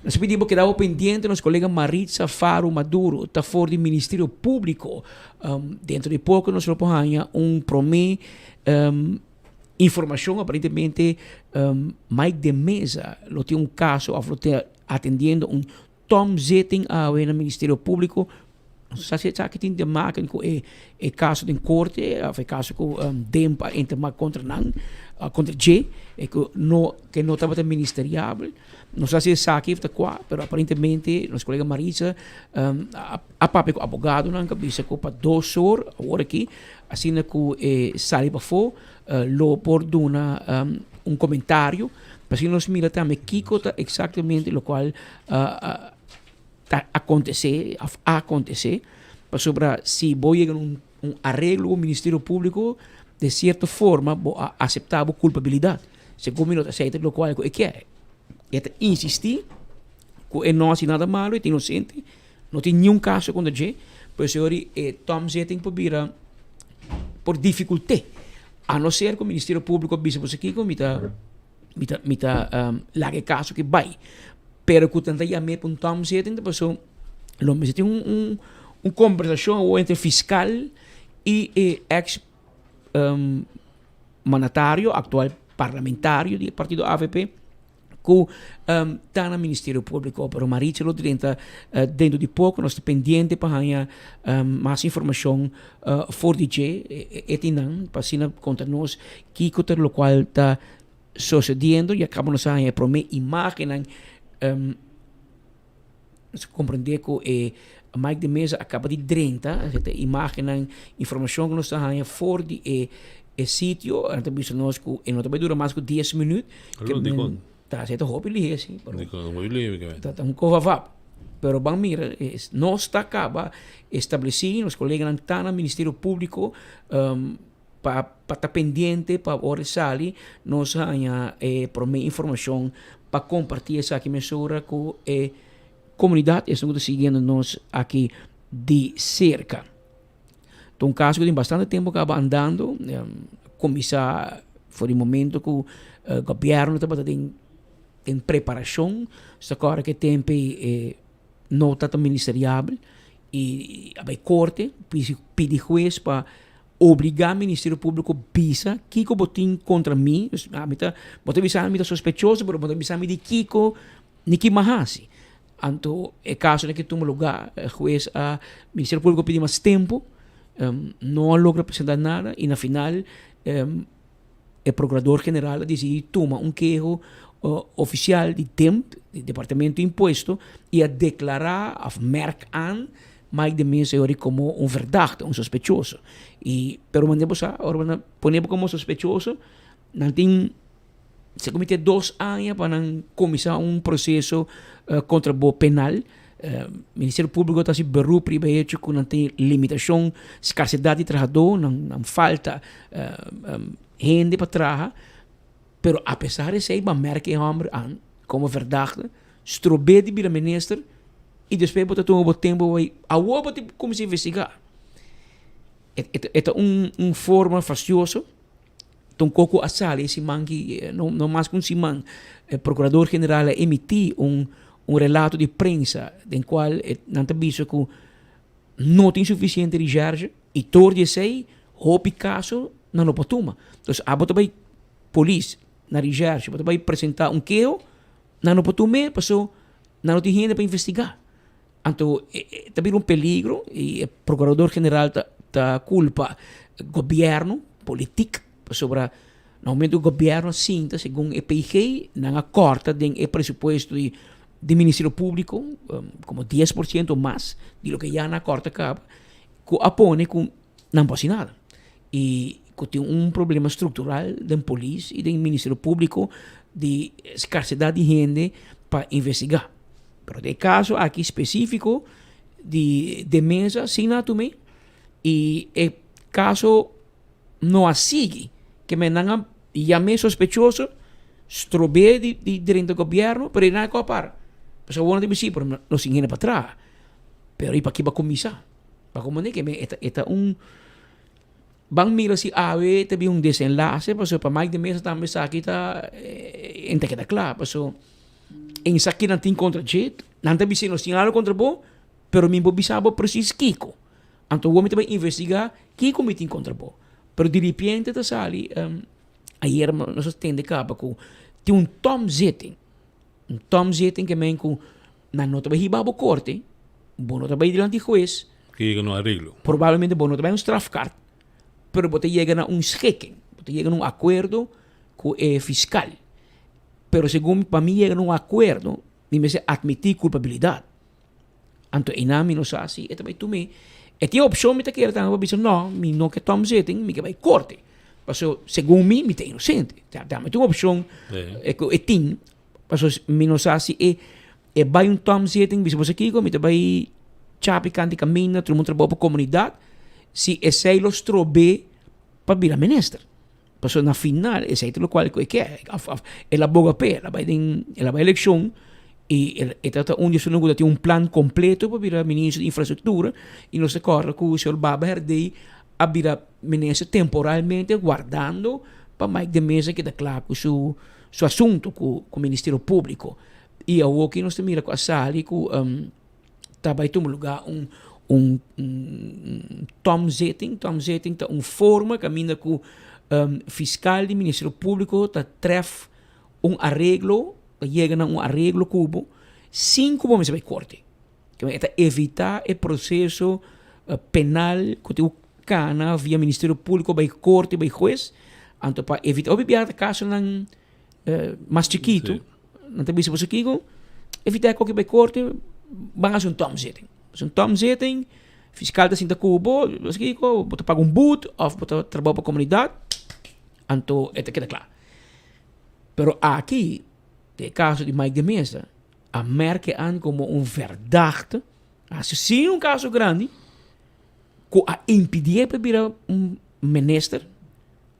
Nos a pidi bo keda bo pendiente nos colega Maritza Faro Maduro ta for di Ministerio Publico. Dentro di poco nos lo por haña un prome informacion aparentemente Mike de Meza lo tin un caso of lo ta atendiendo un Tom zitting awe na Ministerio Publico. Nos sa si esaki tin te maken cu e e caso den corte of e caso cu Demp a entrama contra nan, contra dje, e cu no ke no tabata ministeriabel. No sa si esaki ta cua, pero aparentemente nos colega Maritza a papia cu abogadonan cu a bisa cu pa dos or awor aki, asina cu e sali pafo lo por duna un comentario. Pasobra nos mira tambe kiko ta exactamente locual ta acontece of a acontece, pasobra si bo yega na un areglo cu Ministerio Publico, de cierto forma bo a acepta bo culpabilidad. Segun mi no ta esey ta locual cu e kier. E ta insisti cu e no haci nada malo, e ta inocente, no tin niun caso contra dje. Pues e ora e tomzitting por bira por dificulté. A no ser cu Ministerio Publico bisa boso kico mi ta mi ta mi ta laga e caso aki bay. Pero cu tanta yam'é pa un tomzitting ta paso lo mester tin un un un conversacion awor entre fiscal y e ex mandatario actual parlamentario di e partido avp. Cu ta na Ministerio Publico, pero Maritza lo drenta dentro di poco, nos ta pendiente pa haña mas informacion for di dje, e tin nan, pa asina conta nos kico ta locual ta sucediendo, ya caba nos a haña e prome imagennan, nos a comprende cu e Mike de Meza a caba di drenta, e imagennan, informacion cu nos ta haña for di e e sitio, nan ta bisa nos cu e no ta bay dura mas cu dies minuut. Alo, dicon? Ta haci ta hopi lihe si. Dicon hopi lihe mi Ta ta un covavap. Pero ban mira, nos ta caba estableci, nos coleganan ta na Ministerio Publico pa pa ta pendiente pa ora e sali nos haña e prome informacion pa comparti esaki mesora cu e comunidad, esun cu ta siguiendo nos aki di cerca. Ta un caso cu tin bastante tempo caba andando, cuminsa for di momento cu gobierno tabata den den preparacion, sa acorda cu e tempo ey no tabata ministeriabel y a bay corte pidi huez pa obliga Ministerio Publico bisa kico bo tin contra mi, ami ta bo ta bisa mi ta sospechoso pero bo ta bisa mi di kico ni ki mi a haci. Anto e casonan ki tuma lugar e huez a Ministerio Publico a pidi mas tempo no a logra presenta nada y na final e Procurador General a dicidi tuma un keho oficial di DIMP, di Departamento di Impuesto, y a declara of merk aan Mike de Meza yori como un verdachte, un sospechoso. Y pero mande bo sa, ora bo na pone bo como sospechoso, nan tin segun mi te dos aña pa nan cuminsa un proceso contra bo penal. Ministerio Publico ta haci beroep riba e hecho cu nan tin limitacion, scarcedad di trahador, nan nan falta hende pa traha, pero a pesar di esey bo a merca e homber aan como verdachte, strobe di bira minister y despues bo ta tuma bo tempo bay, awor bo tin cuminsa investiga. E ta un un forma fastioso. Ta un koko a sali e siman ki, no no mas ku un siman, e prokurador general a emití un un relato di prensa den kual e nan ta bisa ku no tin sufisiente rishèrshe i tor di esei hopi kaso nan no por tuma. Entonces abo ta bai polis na rishèrshe bo ta bai presentá un keho nan no por tum'é paso nan no tin hende pa investigá. Anto e ta bira un peligro y e procurador general ta ta culpa gobierno, politic, pasobra na momento cu gobierno a sinta segun e PG nan a corta den e presupuesto di di Ministerio Publico como dies por ciento mas di loke ya nan a corta caba cu a pone cu nan por haci nada y cu tin un problema structural den polis y den Ministerio Publico di scarcedad di hende pa investiga. Pero den e caso aki specifico di De Meza sin na tuma y e caso no a sigui ke men nan a yam'e sospechoso strob'e di di drenta gobierno pero e nan a koba para pasobra awor nan ta bisa pero nos tin hende pa traha pero y paki bo a cuminsa pa como ke men e ta un Ban mira si awe ta bin un desenlace pasobra pa Mike de Meza tambe esaki ta en ta keda kla paso en esaki nan tin kontra dje nan ta bisa nos tin algo kontra bo pero mi por bisa bo precies kiko anto awor mi ta bai investiga kiko mi tin kontra bo pero diripiente ta sali ayer nos a tende kaba ku tin un tomzitting un tomzitting ke men ku Nan no ta bai hiba bo korte, bo no ta bai dilanti hues. Ke yega na un areglo. Probablemente bo no ta bai un strafkaart, pero bo ta yega na un schikking, bo ta yega na un akuerdo ku e fiskal. Pero segun pa mi yega na un akuerdo, mi mester atmití kulpabilidat. Anto einan mi no sa si e ta bai tuma. E tin opshon mi ta kere tambe pa bisa no, mi no ke tòmzitting, mi ke bai korte. Pasobra segun mi, mi ta inosente. Tambe tin un opshon ku e tin. Pasobra mi no sa si e e bai un tòmzitting bisa boso kiko mi ta bai chapi kant di kaminda truma un trabou pa komunidat si esei lo strob'é pa bira minister. Pasobra na final esei ta lokual ku e ke òf òf el a boga p'e el a bai den el a bai elekshon. Y e ta un di esunnan cu ta tin un plan completo pa bira minister di infrastructura y nos ta corda cu señor Baba Herdey a bira minister temporalmente guardando pa Mike de Meza keda cla cu su su asunto cu cu Ministerio Publico. Y awoki nos ta mira cu a sali cu ta bay tuma lugar un un un tomzitting. Tomzitting ta un forma caminda cu fiscal di Ministerio Publico ta tref un areglo, ta yega na un areglo ku bo sin ku bo mester bai korte. E ta evitá e proseso penal ku tin ku kana via Ministerio Públiko bai korte, bai hues. Anto pa evitá, hopi biaha ta kasonan mas chikitu, nan ta bisa boso kiko, evitá e koki bai korte, ban hasi un tomzitting. Hasi un tomzitting, fiskal ta sinta ku bo, boso kiko, bo ta paga un but òf bo ta trabou pa komunidat, anto e ta keda kla. Pero aki, den e caso di Mike de Meza, a merke an como un verdachte, haci si un caso grandi, cu a impidié pa bira un minister,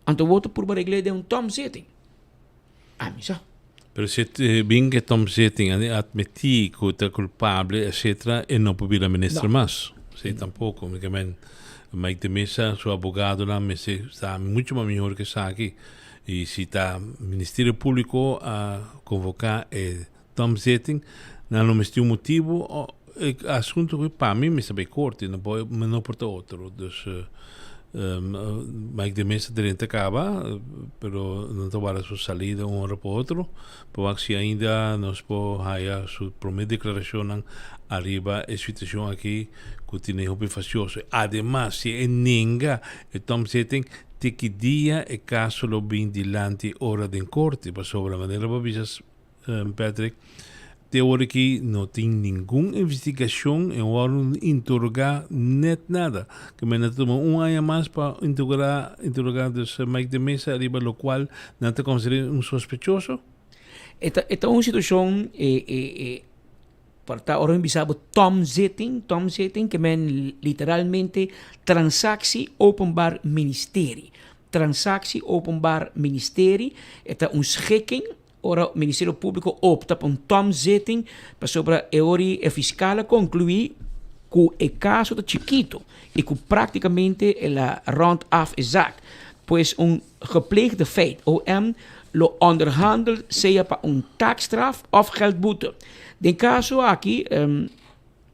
anto bo ta purba regl'é den un tomzitting. Ami sa. Pero si e bin ke tomzitting a admití cu ta culpable etcetera, e no por bira minister mas. Si, tampoco. Mi ke men, Mike de Meza su abogadonan mester sa mucho mas mihor ke esaki. Y si ta Ministerio Publico a convoca e tomzitting, nan lo mester un motibo o e asunto cu pa mi mester bay corte, no por no por ta otro. Dus Mike de Meza drenta caba, pero nan ta warda su salida un ora pa otro, pa wak si ainda nos por haya su prome declaracionnan ariba e situacion aki cu tene hopi fastioso. Ademas, si e nenga e tomzitting, Te ki dia e kaso lo bin dilanti ora den korte? Pasobra manera bo a bisa Patrick, te ora aki no tin ningun investigashon en wòrdu interogá nèt nada. Ke men a tuma un aña mas pa interogá interogá dus Mike de Meza riba lokual nan ta konsider'é un sospechoso. E ta e ta un situashon e e e Por ta ora mi bisa bo tomzitting, tomzitting ke men literalmente transactie openbaar ministerie. Transactie openbaar ministerie, e ta un schikking ora Ministerio Publico opta pa un tomzitting pasobra e ora e fiscal a conclui cu e caso ta chikito y cu practicamente el a rond af e zaak. Pues un gepleegde feit, OM lo onderhandel sea pa un taakstraf of geldboete. Den caso aki,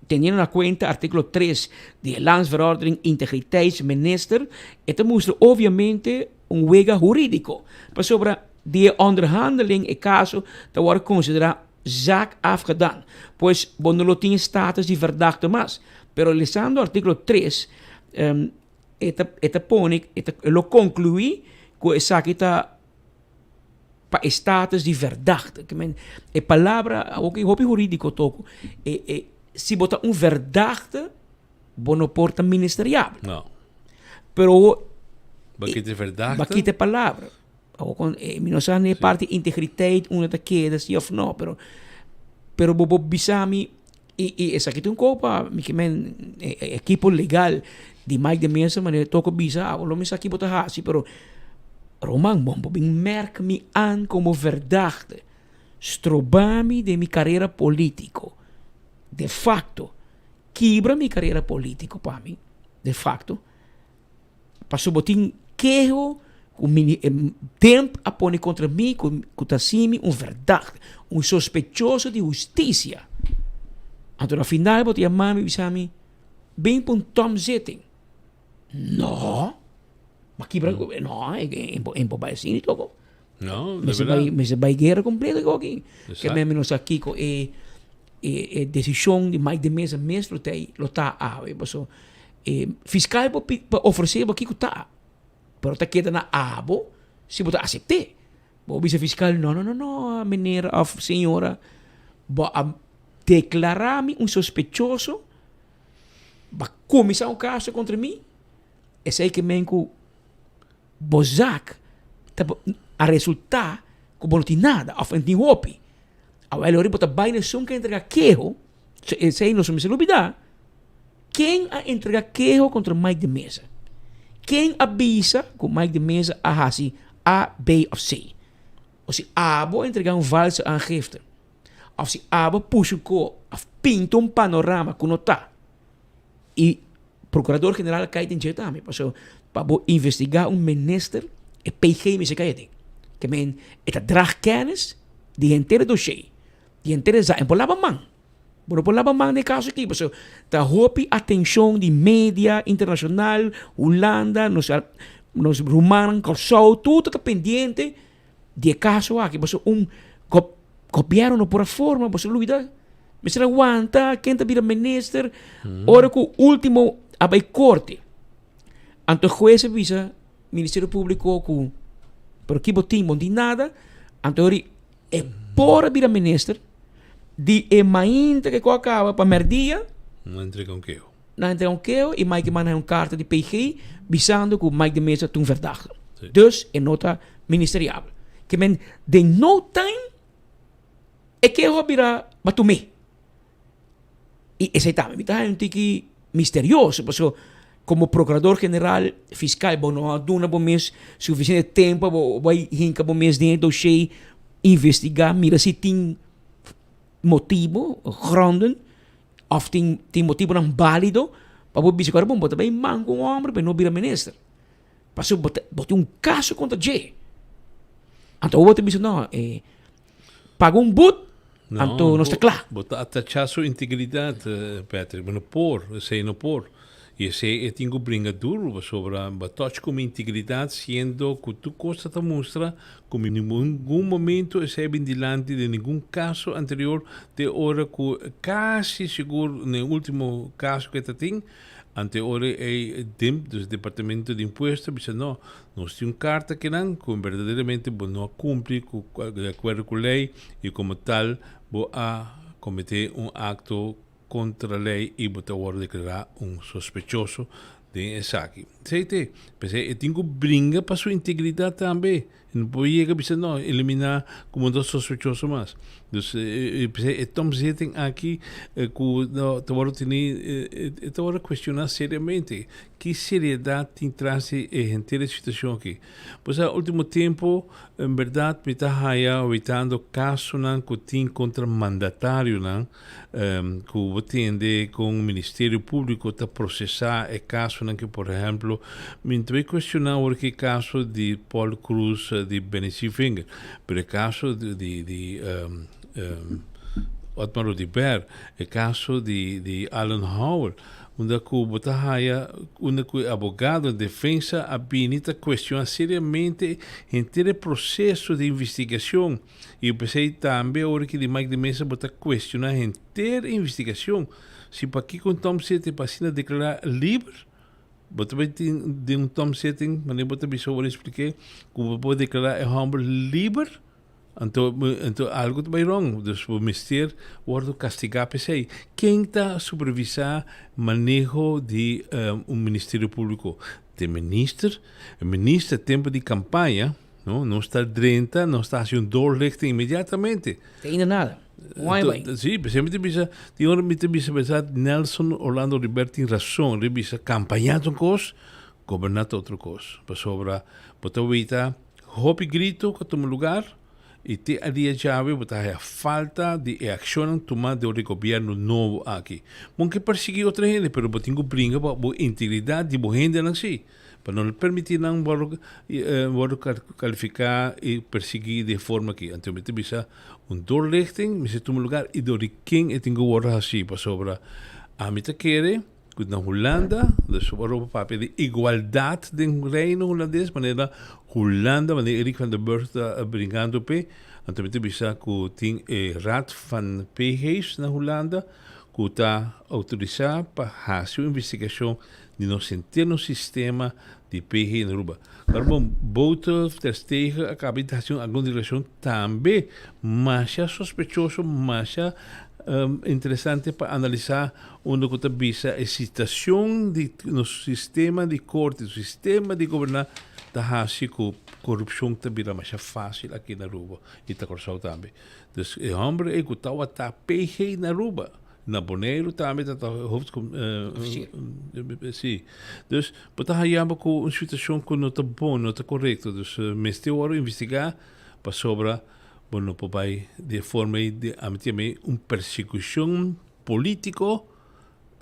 teniendo na cuenta articulo 3 di e Landsverordening Integriteitsminister, e ta mustra obviamente un wega huridico, pasobra di e onderhandeling e caso ta worde considera zaak afgedaan. Pues bo no lo tin status di verdachte mas. Pero lesando articulo 3, e ta e ta pone e ta e lo conclui cu esaki ta pa e status di verdachte. Ke men e palabra awor hopi huridico toko e e si bo ta un verdachte bo no por ta ministeriabel. No. Pero Bo kita e verdachte? Bo kita e palabra. Awor kon e mi no sa ne parti integriteit unda ta keda si of no pero pero bo por bisa mi i i esaki ta un kopa mi ke men e ekipo legal di Mike de Meza manera toko bisa awor lo mi sa ki bo ta hasi pero Roman bo por bin merk mi an komo verdachte stroba mi den mi karera politiko de facto kibra mi karera politiko pa mi de facto. Pasobra bo tin keho ku mi temp a pone kontra mi ku ta hasi mi un verdachte, un sospechoso di hustisia. Anto na final bo ta yama mi i bisa mi, Bin pa un tòmzitting. No! Bo a kibra, no, e bo bai asina toko. No, de verdad. Mester bai guera completo cu aki. Ke men mi no sa kico e e decision di Mike de Meza mes lo ta lo ta awe. Paso e fiscal por por ofrece bo kico ta, pero ta keda na abo si bo ta acepte. Bo bisa fiscal no no no no meneer of señora bo a declara mi un sospechoso, bo a cuminsa un caso contra mi, esey ke men cu Bo zak ta a resultá ku bo no tin nada òf no tin hopi. Awel ora bo ta bai na esun ku a entregá keho, esei nos no mester lubidá, ken a entregá keho kontra Mike de Meza? Ken a bisa ku Mike de Meza a hasi A, B òf C? O si abo a entregá un valse aangifte? Of si abo pusha un ko of pinta un panorama ku no ta. I Procurador General a kai den dje tambe, pasobra pa bo investigá un minister e PG mester kai aden. Ke men e ta drag kennis di henter e dossier, di henter e zaak en por laba man. Bo no por laba man den e kaso aki pasobra ta hopi atenshon di media internashonal, Hulanda, nos nos rumannan Kòrsou, tur ta pendiente di e kaso aki pasobra un gobièrnu no por a forma, boso lubida mester a wanta ken ta bira minister ora ku ultimo a bai korte anto e hues a bisa ministerio publiko ku pero ki bo tin bo no tin nada anto e e por a bira minister di e mainta ke ku a kaba pa mèrdia Nan a entrega un keho. Nan a entrega un keho i Mike manda un karta di PG bisando ku Mike de Meza ta un verdachte. Dus e no ta ministeriabel. Ke men den no time e keho a bira batumé. I esei tambe mi ta haña un tiki misterioso pasobra komo prokurador general fiskal bo no a duna bo mes sufisiente tempu pa bo bai hinka bo mes den e doshé investigá mira si tin motibu, gronden òf tin tin motibunan bálido pa bo bisa ku ora bo ta bai man ku un hòmber pa e no bira minister. Pasobra bo ta bo tin un kaso kontra dje. Anto bo ta bisa no e paga un but anto nos ta kla. Bo ta atachá su integridat Patrick. Bo no por, esei no por. I esei e tin ku bringa duru pasobra bo a touch ku mi integridat siendo ku tur kos ta ta mustra ku mi ningun momento esei a bin dilanti den ningun kaso anterior te ora ku kasi sigur na e ultimo kaso ku e ta tin Ante ora ei DIMP, dus Departamento di Impuesto, bisa no, nos tin un karta kinan ku berdaderamente bo no a kumpli ku di akuerdo ku lei i komo tal bo a kometé un akto kontra lei i bo ta wòrdu deklará un sospechoso den esaki. Esei te, p'esei e tin ku bringa pa su integridat tambe. No por yega bisa no, eliminá como dos sospechoso mas. Dus p'esei e tomzitting aki ku no ta wòrdu tení e ta wòrdu kuestioná seriamente. Ki seriedat tin tras di e henter e situashon aki? Pues a último tempu en bèrdat mi ta haya witando kasonan ku tin kontra mandatarionan ku bo tende kon Ministerio Públiko ta prosesá e kasonan ke por ehèmpel mi ta bai kuestioná awor ki kaso di Paul Croes di Benny Sievinger pero e kaso di di Otmar Oduber e kaso di di Alan Howell unda ku bo ta haya unda ku e abogado di defensa a bini ta kuestioná seriamente henter e proseso di investigashon. I p'esei tambe ora ki di Mike de Meza bo ta cuestiona henter e investigacion, si pakico un Tom Zitting pa asina declara liber, bo ta bay tin den un Tom Zitting, manera bo ta bisa ora explique, cu bo por declara e homber liber, anto anto algo ta bay wrong, dus bo mester wordo castiga p'esei. Ken ta supervisa maneho di un Ministerio Publico? T'e minister? E minister tempo di campaña. No, nos ta drenta, nos ta hasi un doorlichting inmediatamente. Te ainda nada. Un aña bai. Sí, p'esei mi ta bisa, tin ora mi ta bisa besa Nelson Orlando Ribert tin rason, riba bisa kampañá ta un kos, goberná ta otro kos. Pasobra bo ta weta hopi grito ku a tuma lugar i te a dia djawe bo ta haya falta di e akshonnan tumá dor di gobièrnu nobo aki. Bo ke persiguí otro hende, pero bo tin ku bringa pa bo integridat di bo hendenan sí. Pa no permití nan wòrdu wòrdu kalifiká i persiguí di e forma akí. Anto mi ta bisa un doorlichting mester tuma lugar i dor di ken e tin ku wòrdu hasí pasobra ami ta kere ku na Hulanda, dus ora bo papia di igualdat den Reino Hulandes manera Hulanda manera Eric van der Burg ta brinkando p'e, anto mi ta bisa ku tin e Raad van PG's na Hulanda ku ta outorisá pa hasi un investigashon di nos henter nos sistema di PG in Aruba. Claro bon, Bouter Ter Stegen a caba di haci un algun declaracion tambe masha sospechoso, masha interesante pa analisa unda cu ta bisa e situacion di nos sistema di corte, nos sistema di goberna ta haci cu corupcion ta bira masha facil aki na Aruba y ta Corsou tambe. Dus e homber ey cu tawata PG na Aruba, Na Boneiru tambe ta ta hoofd si. Dus bo ta haya bo ku un situashon ku no ta bon, no ta korekto. Dus mester wòrdu investigá pasobra Bo no por bai di e forma ei di ami tin ami un persekushon polítiko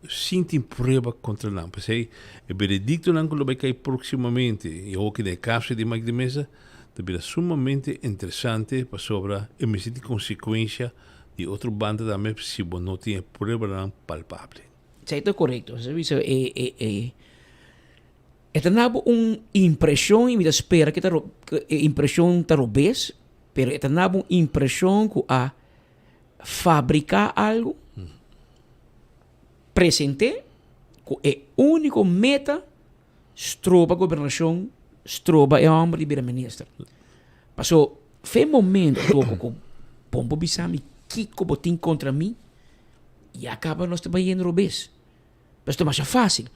sin tin prueba kontra nan. P'esei e verediktonan ku lo bai kai próksimamente i hopi den e kaso di Mike de Meza ta bira sumamente interesante pasobra e mester tin konsekuensha di otro banda tambe si bo no tin e pruebanan palpable. Esei ta korekto. Esei bisa e e e E ta na bo un impreshon i mi ta spera ku e impreshon ta robes, pero e ta na bo un impreshon ku a fabriká algu, present'é ku e úniko meta stroba gobernashon, stroba e hòmber di bira minister. Paso fe momento toko ku bon bo bisa mi kiko bo tin kontra mi, ya kaba nos ta bayendo robes. Pasobra ta masha fásil.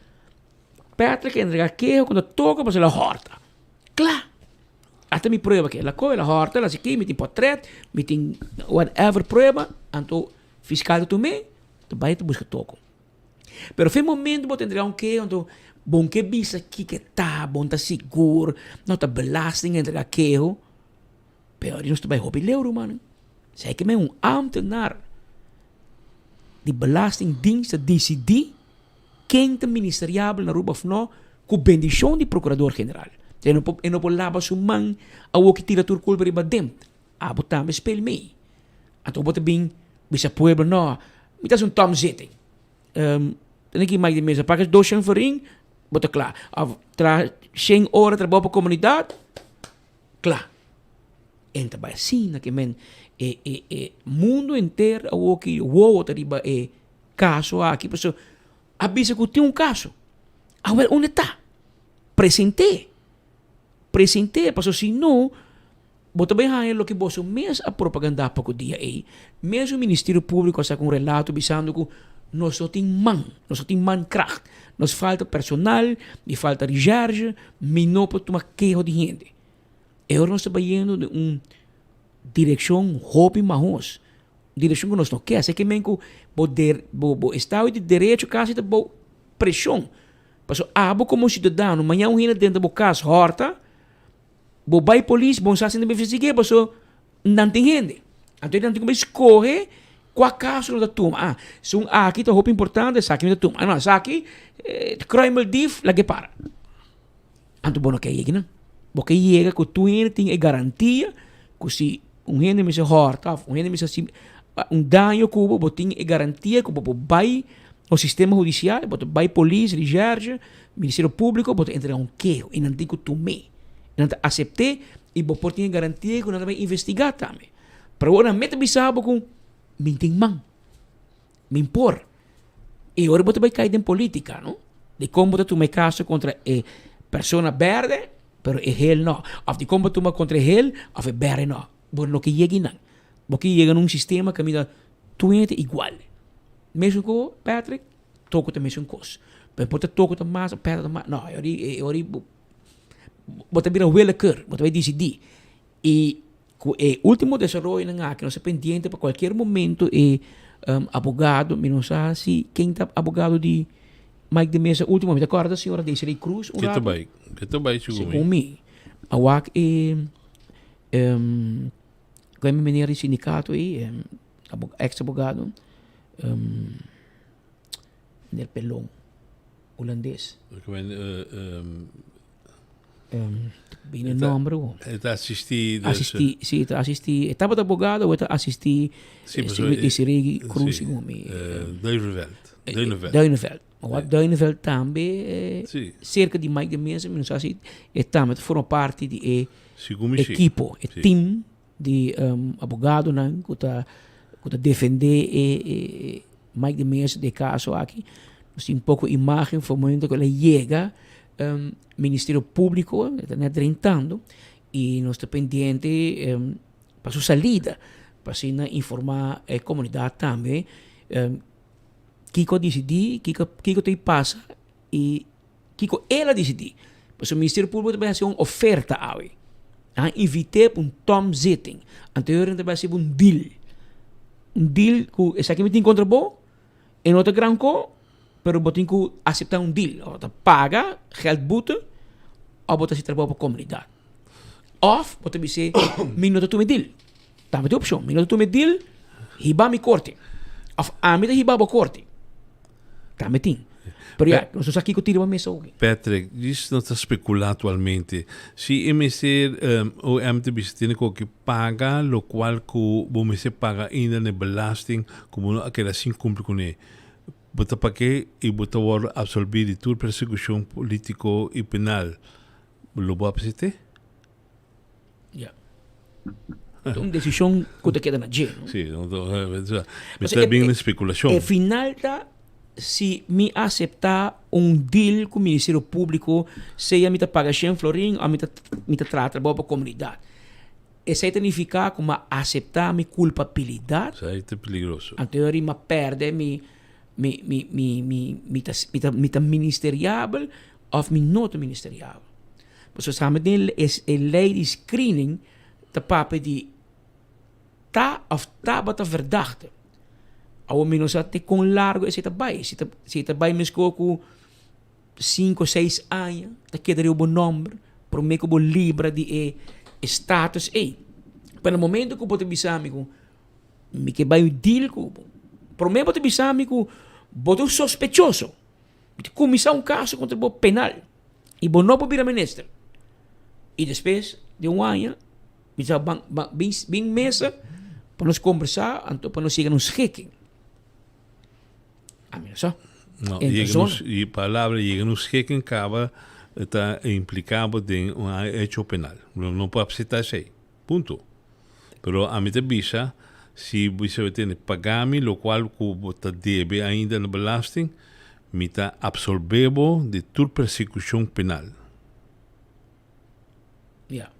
Patrick a entrega keho ku ta toka pasobra el a hòrta. Kla! Ata mi prueba ke el a kohe, el a hòrta, el a hasi ki, mi tin pòtrèt, mi tin whatever prueba, anto fiskal ta tum'é, ta bai ta buska toko. Pero fe momento bo ta entrega un keho, anto bo ke bisa kiko e ta, bo no ta sigur, no ta belasting entrega keho, Pero nos ta bai hopi leu rumannan. Esei ke men un ambtenaar di belastingdienst ta disidí ken ta ministeriabel na Aruba of no ku bendishon di prokurador general. E no por e no por laba su man awor ki tira tur kulpa riba dem. Abo tambe spel mee. Anto bo ta bin bisa pueblo no, mi ta hasi un tomzitting. Tene ki Mike de Meza paka doshen florin bo ta kla. Of traha shen ora trabou pa komunidat. Kla. En ta bai asina ke men e e e mundo enter awoki wowo ta riba e kaso aki pasobra a bisa ku tin un kaso. Awel unda ta? Present'é. Present'é pasobra si no bo ta bai haña loke boso mes a propagandá poko dia ei. Mesun Ministerio Públiko a saka un relato bisando ku nos no tin man, nos no tin mankracht, nos falta personal, mi falta recherche. Mi no por tuma keho di hende. E ora nos ta bayendo den un direkshon hopi mahos, un direkshon ku nos no ke. Asina ke men ku bo der bo bo estado di derecho kasi ta bou preshon. Pasobra abo komo siudadano mañana un hende drenta bo kas hòrta, bo bai polis, bo no sa si nan ta investig'é pasobra nan tin hende. Anto nan tin ku bai skohe kua kaso nan ta tuma. Ah, si un aki ta hopi importante, esaki mi ta tuma. Ah no, esaki kruimeldief, lag'é para. Anto bo no ke yega nan. Bo ke yega ku tur hende tin e garantia ku si un hende mester hòrta òf un hende mester hasi un daño ku bo, bo tin e garantia ku bo por bai nos sistema hudisial, bo ta bai polis, reshèrshi, ministerio públiko, bo ta entrega un keho i nan tin ku tum'é. Nan ta asept'é i bo por tin e garantia ku nan ta bai investigá tambe. Pero awor nan mester bisa bo ku mi tin man, mi por. I ora bo ta bai kai den polítika, no? Dikon bo ta tuma e kaso kontra e persona bèrdè, pero e hel no? Òf dikon bo tuma kontra e hel òf e bèrdè no? Bo no ke yega einan. Bo ke yega na un sistema kaminda tur hende ta igual. Mesun ku Patrick, toko ta mesun kos. Pero por ta toko ta mas òf Patrick ta mas, no, e ora ei e ora ei bo bo ta bira willekeur, bo ta bai disidí. I ku e último desaroyonan aki nos ta pendiente pa kualkier momento e abogado, mi no sa si ken ta abogado di Mike de Meza último, mi ta kòrda señora Desiree Cruz un Ke ta rato. bai, ke ta bai segun mi. Segun mi. A wak e ku e meneer di sindikato ei, ex abogado, meneer Pelon. Hulandes. Bini nomber bo. E ta asisti. Asisti, si, e ta asisti. E tabata abogado, awor e ta asisti Desiree Cruz, segun mi. Duineveld. Duineveld. Duineveld. Ma wat Duineveld tambe serka di Mike de Meza, mi no sa si e tambe ta forma parti di e ekipo, e team di abogadonan ku ta ku ta defendé e e Mike de Meza den e kaso aki. Nos tin poko imágen for momento ku el a yega Ministerio Públiko, e ta net drentando i nos ta pendiente pa su salida pa asina informá e komunidat tambe kiko a disidí, kiko kiko ta pasa i Kiko el a disidí? Pasobra Ministerio Públiko ta bai hasi un oferta awe. Nan a invit'é pa un tomzitting. Anterior nan ta bai hasi un deal. Un deal ku esaki mi tin kontra bo, e no ta gran ko, pero bo tin ku aseptá un deal. Bo ta paga geldboete òf bo ta hasi trabou pa komunidat. Òf bo ta bis'é mi no ta tuma e deal. Tambe tin opshon. Mi no ta tuma e deal, hiba mi korte. Of ami ta hiba bo korte. Tambe tin. Pero ya, nos no sa kiko tin riba mesa oki. Patrick, djis nos ta specula actualmente. Si e mester OM ta bisa tene cu ki paga locual cu bo mester paga ainda na e belasting cu bo no a keda sin cumpli cune. Bo ta pag'é y bo ta wordo absolbi di tur persecucion politico y penal. Lo bo acept'é? Ja. Ta un desishon ku ta keda na dje, no? Sí, no, mi ta bin na spekulashon. E final ta si mi aseptá un deal ku Ministerio Públiko, sea mi ta paga shen florin òf mi ta mi ta traha trabou pa komunidat. Esei ta nifiká ku mi a aseptá mi kulpabilidat. Esei ta peligroso. Anto yori mi a pèrdè mi mi mi mi mi mi ta mi ta mi ta ministeriabel òf mi no ta ministeriabel. Pasobra samen den e lei di screening ta papia di ta of tabata verdachte. Awor mi no sa te kon largo esei ta bai. Si ta si ta bai meskos ku sinku seis aña ta keda riba bo nomber prome ku bo libra di e status ei. Pero na momento ku bo ta bisa mi ku mi ke bai deal ku bo, prome bo ta bisa mi ku bo ta un sospechoso. Mi ta kuminsá un kaso kontra bo penal. Y bo no por bira minister. Y despues di un aña, mi sa ban, ban, bin, bin mesa pa nos conversa, anto pa nos yega na un schikking. Ami no sa. No, En yega persona. un, y palabra yega na un schikking caba ta implica bo den un hecho penal. No, no por acepta esey. Punto. Pero ami ta bisa, si bo bisa bo tende paga mi locual cu bo ta debe ainda na belasting, mi ta absolbe bo di tur persecucion penal. Ja.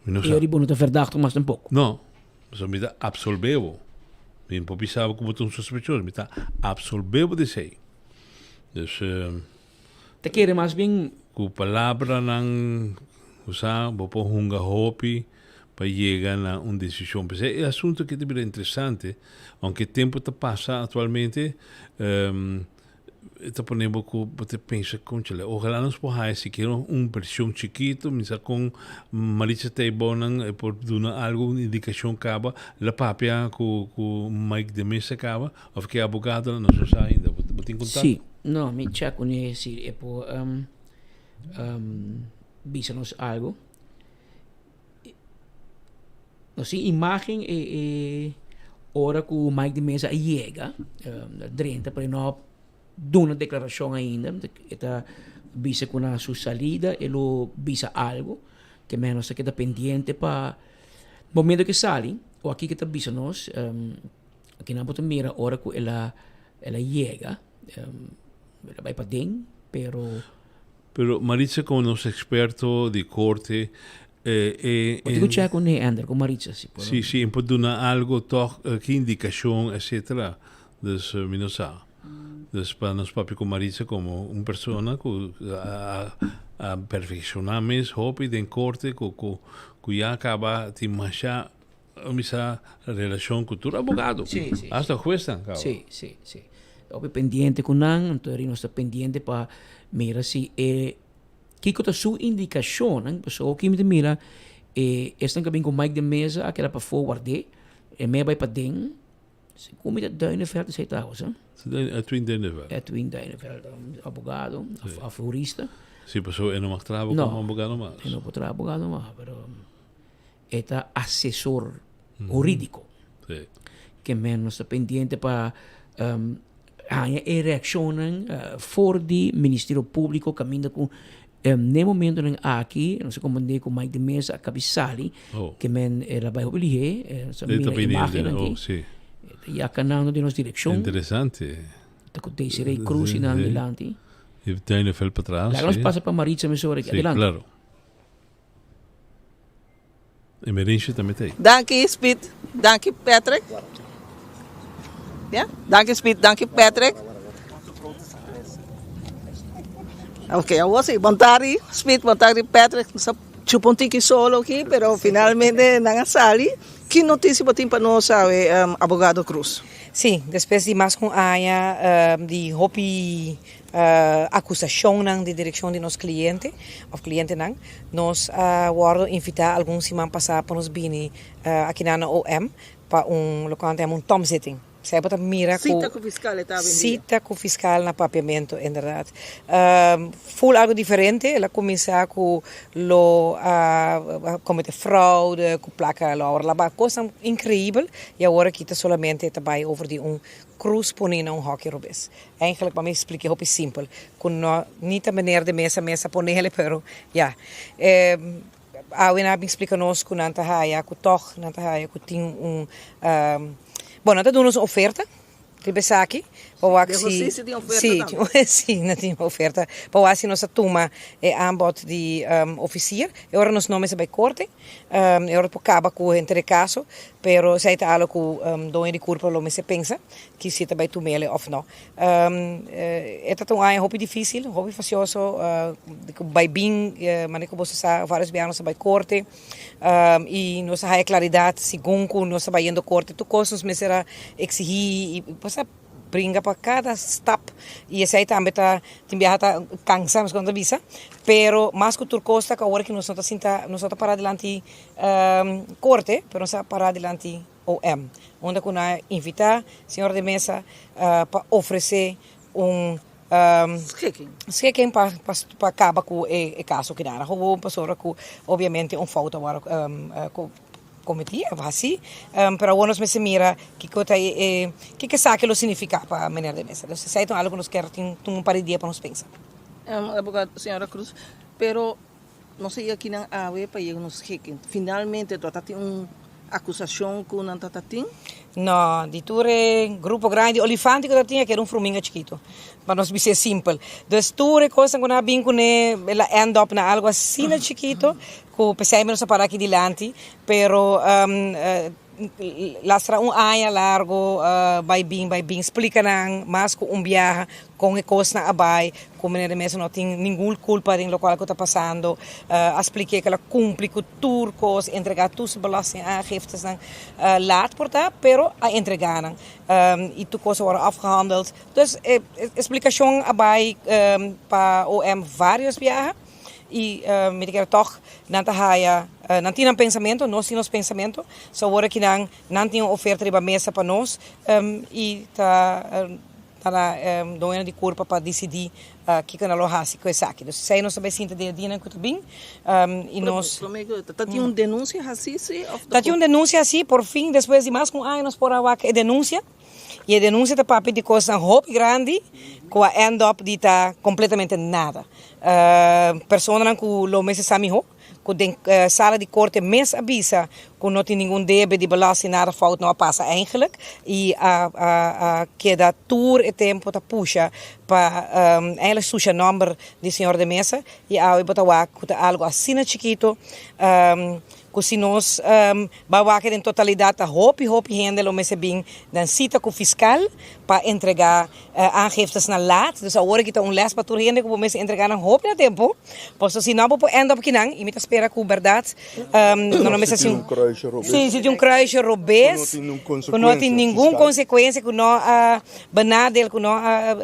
Mi no Y sa. ori bo no ta verdacht mas tampoco. No. So mi ta absolbe bo. Mi no por bisa bo cu bo ta un sospechoso. Mi ta absolbe bo di esey. Dus. Ta kere mas bien. Ku palabranan usá bo por hunga hopi pa yega na un desishon. P'esei e asuntu aki ta bira interesante, ounke tempu ta pasa aktualmente, e ta pone bo ku bo ta pensa, Kónchale, ojalá nos por haya sikiera un vershon chikitu, mi sa kon Maritza Teibonan e por duna algu, un indikashon kaba, la papia ku ku Mike de Meza kaba, òf ke abogadonan, nos no sa ainda. Bo tin kontakto? Sí. No, mi check kuné si e por bisa nos algo. Nos tin imagen e e ora ku Mike de Meza a yega drenta pero e no a duna deklarashon ainda. E ta bisa ku na su salida e lo bisa algo ke men nos ta keda pendiente pa momento ke sali o aki ke ta bisa nos Kinan bo ta mira ora ku el a el a yega, el a bai paden, pero. Pero Maritza komo nos eksperto di korte e. Bo tin ku chèk ku Ender, ku Maritza si por. Si, si e por duna algo tòg, ki indikashon etcetera. Dus mi no sa. Dus pa nos papia ku Maritza komo un persona ku a a perfekshoná mes hopi den korte ku ku ku ya kaba tin masha. Mi sa relacion cu tur abogado. Sí, sí. Hasta huesnan caba. Sí, sí, sí. Hopi pendiente cu nan, anto eri nos ta pendiente pa mira si e kico ta su indicacionnan, pasobra oki mi ta mira e esnan cu a bin cu Mike de Meza a keda pafó ward'é, e me a bai paden, segun mi ta Duineveld esey ta awo sa. Edwin Duineveld. Edwin Duineveld, abogado of hurista. Sí, pasobra e no mag traha como abogado mas. No, e no por traha abogado mas, pero. E ta asesor hurídiko. Ke men nos ta pendiente pa haña e reakshonnan for di Ministerio Públiko kaminda ku n'e momentonan aki nos a komprendé ku Mike de Meza a kabi sali ke men el a bai hopi lihé nos a mira imágennan aki e ta ya kanando den nos direkshon. Interesante. Ta ku Desiree Cruz i nan dilanti. I Duineveld patras. Laga nos pasa pa Maritza mesora aki. Adelante. Sí, klaro. Emerencia tambe ta ei. Danki Speed, danki Patrick. Ya, danki Speed, danki Patrick. Ok, awor si, bon tardi Speed, bon tardi Patrick. Nos a chupa un tiki solo aki, pero finalmente nan a sali. Ki noticia bo tin pa nos awe, abogado Cruz? Sí, despues di mas ku un aña di hopi akusashonnan di direkshon di nos kliente òf klientenan, nos a wòrdu invitá algun siman pasá pa nos bini akinan na OM pa un loke nan ta yama un tomzitting. Esei bo ta mira ku. Sita ku fiskal e ta awendia. Sita ku fiskal na papiamentu inderdaad. Ful algu diferente, el a kuminsá ku lo a komete fraude, ku plaka lo a wòrdu labá, kosnan inkreibel i awor aki ta solamente ta bai over di un krus poni na un hòki robes. Eigenlijk pa mi splike hopi simpel, ku no ni ta meneer de mesa mes a ponele pero ya. Awe nan a bin splika nos ku nan ta haya ku tòg nan ta haya ku tin un bon nan ta duna nos un oferta riba esaki pa wak De si hustisia tin oferta si tambe. si nan tin oferta pa wak si nos ta tuma e aanbod di ofisier e ora nos no mester bai korte e ora por kaba ku henter e kaso pero esei ta algo ku doño di kurpa lo mester pensa ki si ta bai tumele òf no. E ta ta un aña hopi difícil, hopi fasioso, ku bai bin, manera ku boso sa varios biaha nos a bai korte i nos a haya klaridat segun ku nos a bai yendo korte tur kos nos mester a eksihí i pues a bringa pa kada stap i esei tambe ta tin biaha ta kansa nos ta bisa, pero mas ku tur kos ta ku awor ku nos no ta sinta nos no ta para dilanti korte pero nos a para dilanti. OM, unda ku nan a invitá señor de Meza pa ofresé un schikking pa pa kaba ku e kaso kidara. Gewoon pasobra ku obviamente un fout a wòrdu kometí of hasí, pero awor nos mester mira kiko ta e kiko esaki lo signifiká pa meneer de Meza. Dus esei ta un algu ku nos kier tin un par di dia pa nos pensa. Abogado señora Cruz, pero Nos a yega kinan awe pa yega nos schikking. Finalmente to ta tin un acusacion cu nan ta ta tin? No, di tur e grupo grandi di olifanti cu ta tin a keda un fruminga chikito, pa nos bis'é simpel. Dus tur e cosnan cu nan a bin cune el a end up na algo asina chikito cu p'esei mi nos a para aki dilanti, pero Lastra un aña largo bai bin bai bin splika nan mas ku un biaha kon e kosnan a bai ku meneer de Meza no tin ningun kulpa den lokual ku ta pasando a splik'é ku el a kumpli ku tur kos entregá tur su belastingaangiftesnan laat por ta pero a entregá nan i tur kos a wòrdu afgehandeld dus e splikashon a bai pa OM varios biaha. I mi ta kere tòg nan ta haya, nan tin nan pensamentu, nos tin nos pensamentu. So awor aki nan, nan tin un oferta riba mesa pa nos i ta ta na doñonan di kurpa pa disidí kiko nan lo hasi ku esaki. Dus esei nos ta bai sinta den e dianan ku ta bin i nos. Prome ku ta tin un denunsia hasí si òf Ta tin un denunsia hasí, por fin despues di mas ku un aña nos por a wak e denunsia. I e denunsia ta papia di kosnan hopi grandi ku a end up di ta kompletamente nada. Personanan ku lo mester sa mihó, ku den sala di korte mes a bisa ku no tin ningun debe di belasting, nada fout no a pasa eigenlijk i a a keda tur e tempu ta pusha pa eigenlijk susha nòmber di señor de Meza i awe bo ta wak ku ta algu asina chikito Ku si nos bai wak den totalidat ta hopi hopi hende lo mester bin den sita ku fiskal pa entrega aangiftesnan laat. Dus awor aki ta un les pa tur hende ku bo mester entrega nan hopi na tempu. Pasobra si no bo por end up kinan i mi ta spera ku bèrdat no lo mester hasi un Si, si tin un kruisje robes ku no tin ningun konsekuensia ku no a benadeel ku no a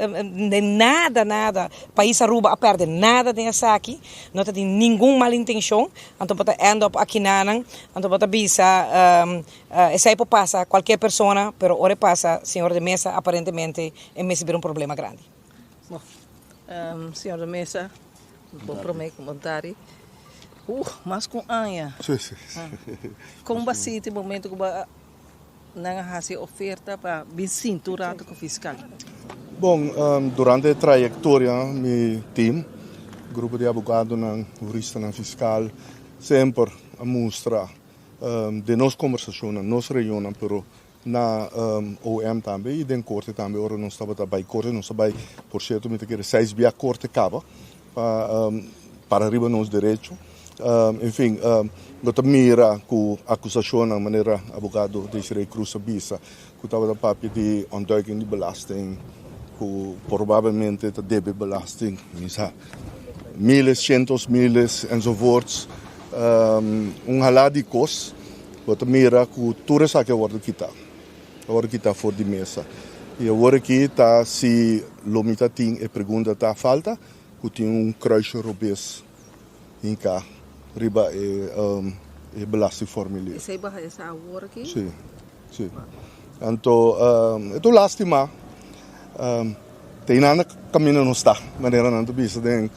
nada nada pais Aruba a pèrdè nada den esaki no ta tin ningun mal intenshon. Anto bo ta end up akinanan, anto bo ta bisa esei por pasa cualkier persona, pero ora e pasa señor de Meza aparentemente e mester bira un problema grandi. Bo, señor de Meza, bo prome comentario. Uh, mas cu un aña. Sí, sí. Con bo a sinti e momento cu bo a Nan a hasi oferta pa bin sinta un rato ku fiskal. Bon, durante e trayektoria mi tim, grupo di abogadonan, huristanan fiskal, semper a mustra den nos kombersashonnan, nos reunionnan, pero na OM tambe i den korte tambe ora nos tabata bai korte, nos a bai, por sierto mi ta kere seis bia korte kaba pa para riba nos derecho. En fin, bo ta mira ku akusashonnan manera abogado Desiree Cruz a bisa ku tabata papia di ontduiking di belasting, ku probablemente ta debe belasting, mi sa, miles, cientos miles enzovoorts. Un hala di kos. Bo ta mira ku tur esaki a wòrdu kitá, a wòrdu kitá for di mesa. I awor aki ta si lo mi ta tin e pregunta ta falta ku tin un kruisje robes hinká riba e e belastingformulier. Esei bo a hesa awor aki? Si, si. Anto e ta un lástima. Te einan kaminda nos ta, manera nan ta bisa den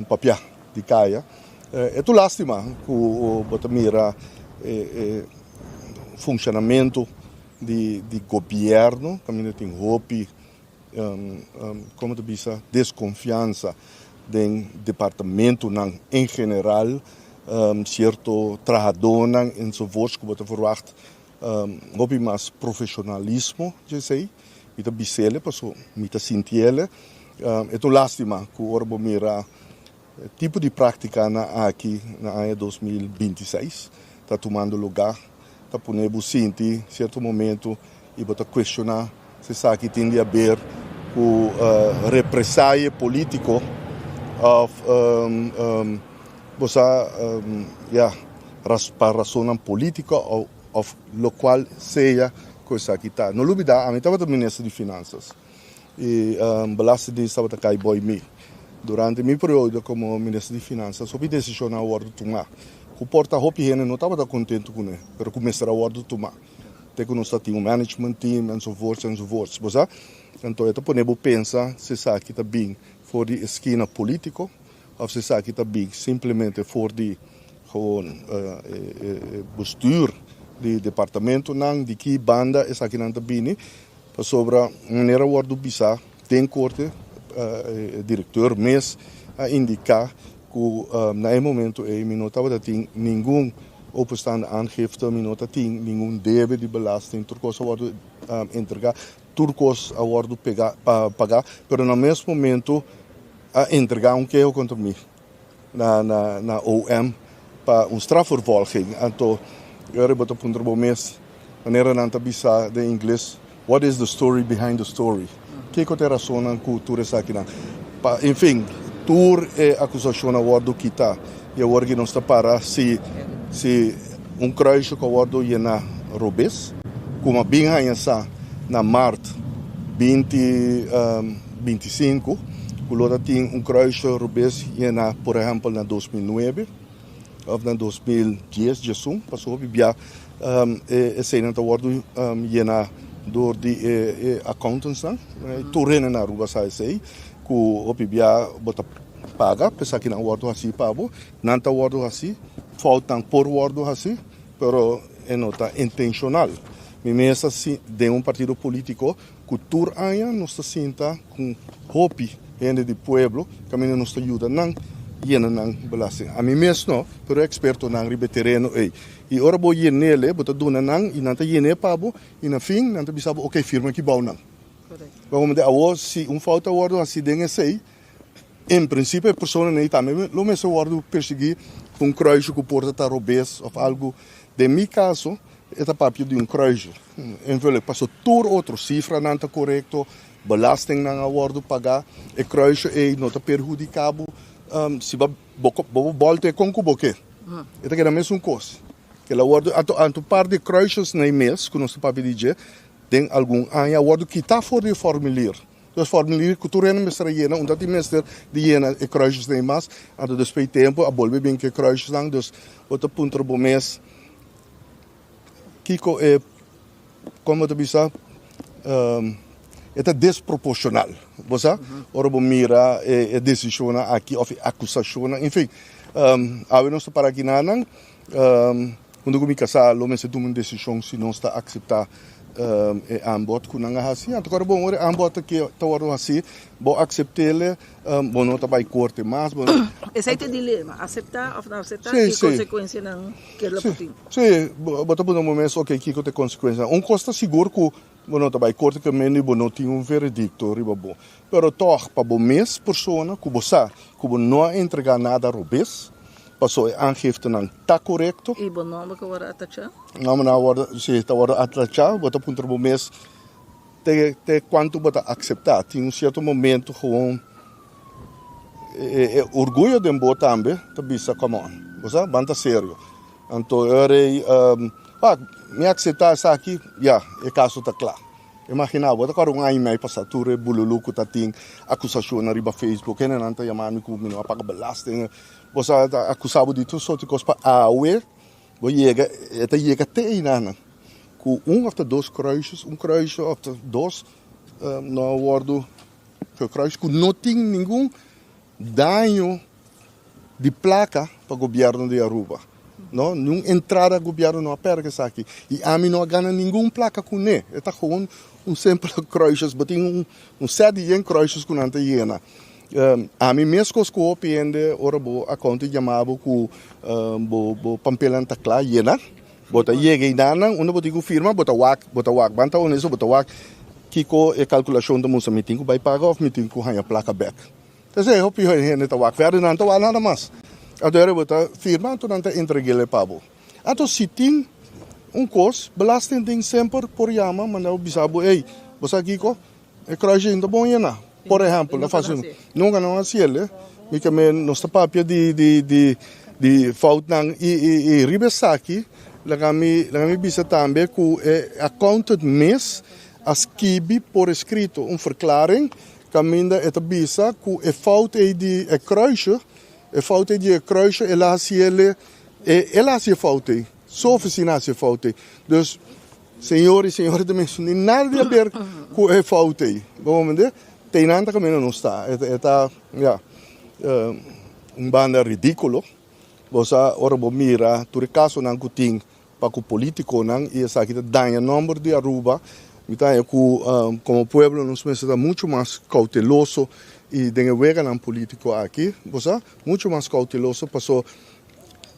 papiá di kaya. E ta un lástima ku bo ta mira e funshonamentu di gobièrnu kaminda tin hopi komo ta bisa deskonfiansa den departamentunan en general, sierto trahadónan enzovoorts ku bo ta verwagt hopi mas profeshonalismo dje esei. Mi ta bis'el pasobra mi ta sintiel. E ta un lástima ku ora bo mira E tipo di práktikanan aki na aña 2026 ta tumando lugá, ta pone bo sinti sierto momento i bo ta kuestioná si esaki tin di haber ku represaye polítiko òf bo sa ya pa rasonnan polítiko òf lokual sea ku esaki ta. No lubidá ami tabata minister di Finansas. E Belastingdienst tabata kai boi mi. Durante mi periodo komo Minister di Finansas hopi desishonnan a wòrdu tumá ku por ta hopi hende no tabata kontentu kuné, pero ku mester a wòrdu tumá. Te ku nos ta tin un management team enzovoorts enzovoorts. Bo sa? Anto e ta pone bo pensa si esaki ta bin for di eskina polítiko òf si esaki ta bin simplemente for di gewoon e bestuur di departamentonan, di ki banda esakinan ta bini. Pasobra manera a wòrdu bisá den korte, e direkteur mes a indiká ku na e momento ei mi no tabata tin ningun openstaande aangifte, mi no ta tin ningun debe di belasting, tur kos a wòrdu entregá, tur kos a wòrdu pegá pagá, pero na mes momento a entregá un keho kontra mi. Na na na OM pa un strafvervolging. Anto ora bo ta puntra bo mes, manera nan ta bisa den ingles, what is the story behind the story? Kiko ta e rasonnan ku tur esakinan? Pa, en fin, tur e akusashon a wòrdu kitá i awor ki nos ta para si si un kruisje ku a wòrdu yená robes, ku a bin haña sa na mart binti 25 ku lo ta tin un kruisje robes yena por ehèmpel na 2009 òf na 2010, diesun, pasobra hopi bia e eseinan ta wòrdu yena dor di e accountantsnan. Tur hende na Aruba sa esei ku hopi bia bo ta paga pa esakinan wòrdu hasi pa bo. Nan ta wòrdu hasi, foutnan por wòrdu hasi, pero e no ta intenshonal. Mi mes ta den un partido polítiko Ku tur aña nos ta sinta ku hopi hende di pueblo kaminda nos ta yuda nan yena nan belasting. Ami mes no, pero e ekspertonan riba e tereno ei. I ora bo yen'el, bo ta duna nan i nan ta yen'é pa bo i na fin nan ta bisa bo, ok, firma aki bou nan. Bo awor si un fout a wòrdu hasi den esei, En prinsipio e personanan ei tambe lo mester wòrdu persiguí ku un kruisje ku por ta ta robes òf algu. Den mi kaso e ta papia di un kruisje envulling pasobra tur otro sifranan ta korekto, belastingnan a wòrdu pagá, e kruisje ei no ta perhudiká bo si bo bo bòlta e kon ku bo ke. E ta keda mesun kos. Kila wòrdu anto anto par di kruisjesnan ei mes ku nos ta papia di dje den algun aña a wòrdu kitá for di e formulier. Dus formulier ku tur hende mester a yena, unda tin mester di yena e kruisjesnan ei mas. Anto despues di tempu a bolbe bin ku e kruisjesnan. Dus bo ta puntra bo mes kiko e, kon bo ta bisa, e ta desproporshonal. Bo sa? Ora bo mira e desishonnan aki òf e akusashonnan, enfin. Awe nos ta para aki nanan. Huntu ku mi kasá lo mester tuma un desishon si nos ta akseptá e aanbod ku nan a hasi. Anto kòrda bon, ora e aanbod aki ta wòrdu hasí, bo aksept'el, bo no ta bai korte mas. Bo no. Esei ta e dilema, aseptá òf no aseptá i e konsekuensianan ke lo por tin. Sí, bo ta puntra bo mes, oke, kiko ta e konsekuensianan? Un kos ta sigur ku bo no ta bai korte kaminda i bo no tin un veredikto riba bo. Pero tòg pa bo mes persona ku bo sa ku bo no a entregá nada robes, Paso e aangiftenan ta korekto. I bo nomber ku wòrdu atachá? Nombernan a wòrdu, si, ta wòrdu atachá. Bo ta puntra bo mes te te kuantu bo ta akseptá. Tin un sierto momento gewoon e e orguyo den bo tambe ta bisa come on, bo sa, ban ta serio. Anto e ora ei, wak, mi akseptá esaki, ya, e kaso ta kla. Imaginá bo, ta kòrda un aña i mei pasá tur e bululu ku ta tin akusashonnan riba Facebook, hendenan ta yama mi ku mi no a paga belasting, bo sa ta akusá bo di tur sorti kos pa awe bo yega, e ta yega te einanan ku un òf ta dos kruisjes, un kruisje òf ta dos no a wòrdu gekruis ku no tin ningun daño di placa pa gobierno di Aruba. No, niun entrada gobierno no a perde esaki. Y ami no a gana ningun placa cune. E ta gewoon un simpel kruisjes. Bo tin un, un set di yen kruisjes cu nan ta yena. Um, ami mescos cu hopi hende ora bo accountant yama bo cu um, bo, bo pampelnan ta cla yena. Bo ta yega einan unda bo tin cu firma, bo ta wak, bo ta wak. Ban ta honesto, bo ta wak kico e calculacion ta mustra. Mi tin cu bay paga of mi tin cu haya placa bek. Esei hopi hende ta wak verder, nan ta wak nada mas. Anto ora bo ta firma, anto nan ta entreg'el pa bo. Anto si tin un kos, belastingdienst semper por yama, manda bo bisa bo, ey, bo sa kiko? E kruisje no ta bon yena. Por ehempel, ta fácil. Nunka nan a hasi el, eh. Mi ke men, nos ta papia di, di, di, di foutnan i, i, i riba esaki, laga mi, laga mi bisa tambe ku e accountant mes a skibi por eskrito un verklaring Kaminda e ta bisa ku e fout ei di e kruisje, e fout ei di e kruisje el a hasi el, e el a hasi e fout ei, su ofisina a hasi e fout ei. Dus señor i señora ta menshoná ni nada di haber ku e fout ei. Bo comprende? Te einan ta kaminda nos ta. E ta, ya, un banda ridíkulo. Bo sa ora bo mira tur e kasonan ku tin pa ku politikonan i esaki ta daña nòmber di Aruba. Mi ta haña ku komo pueblo nos mester ta muchu mas kouteloso i den e weganan politiko aki, bo sa, muchu mas kouteloso paso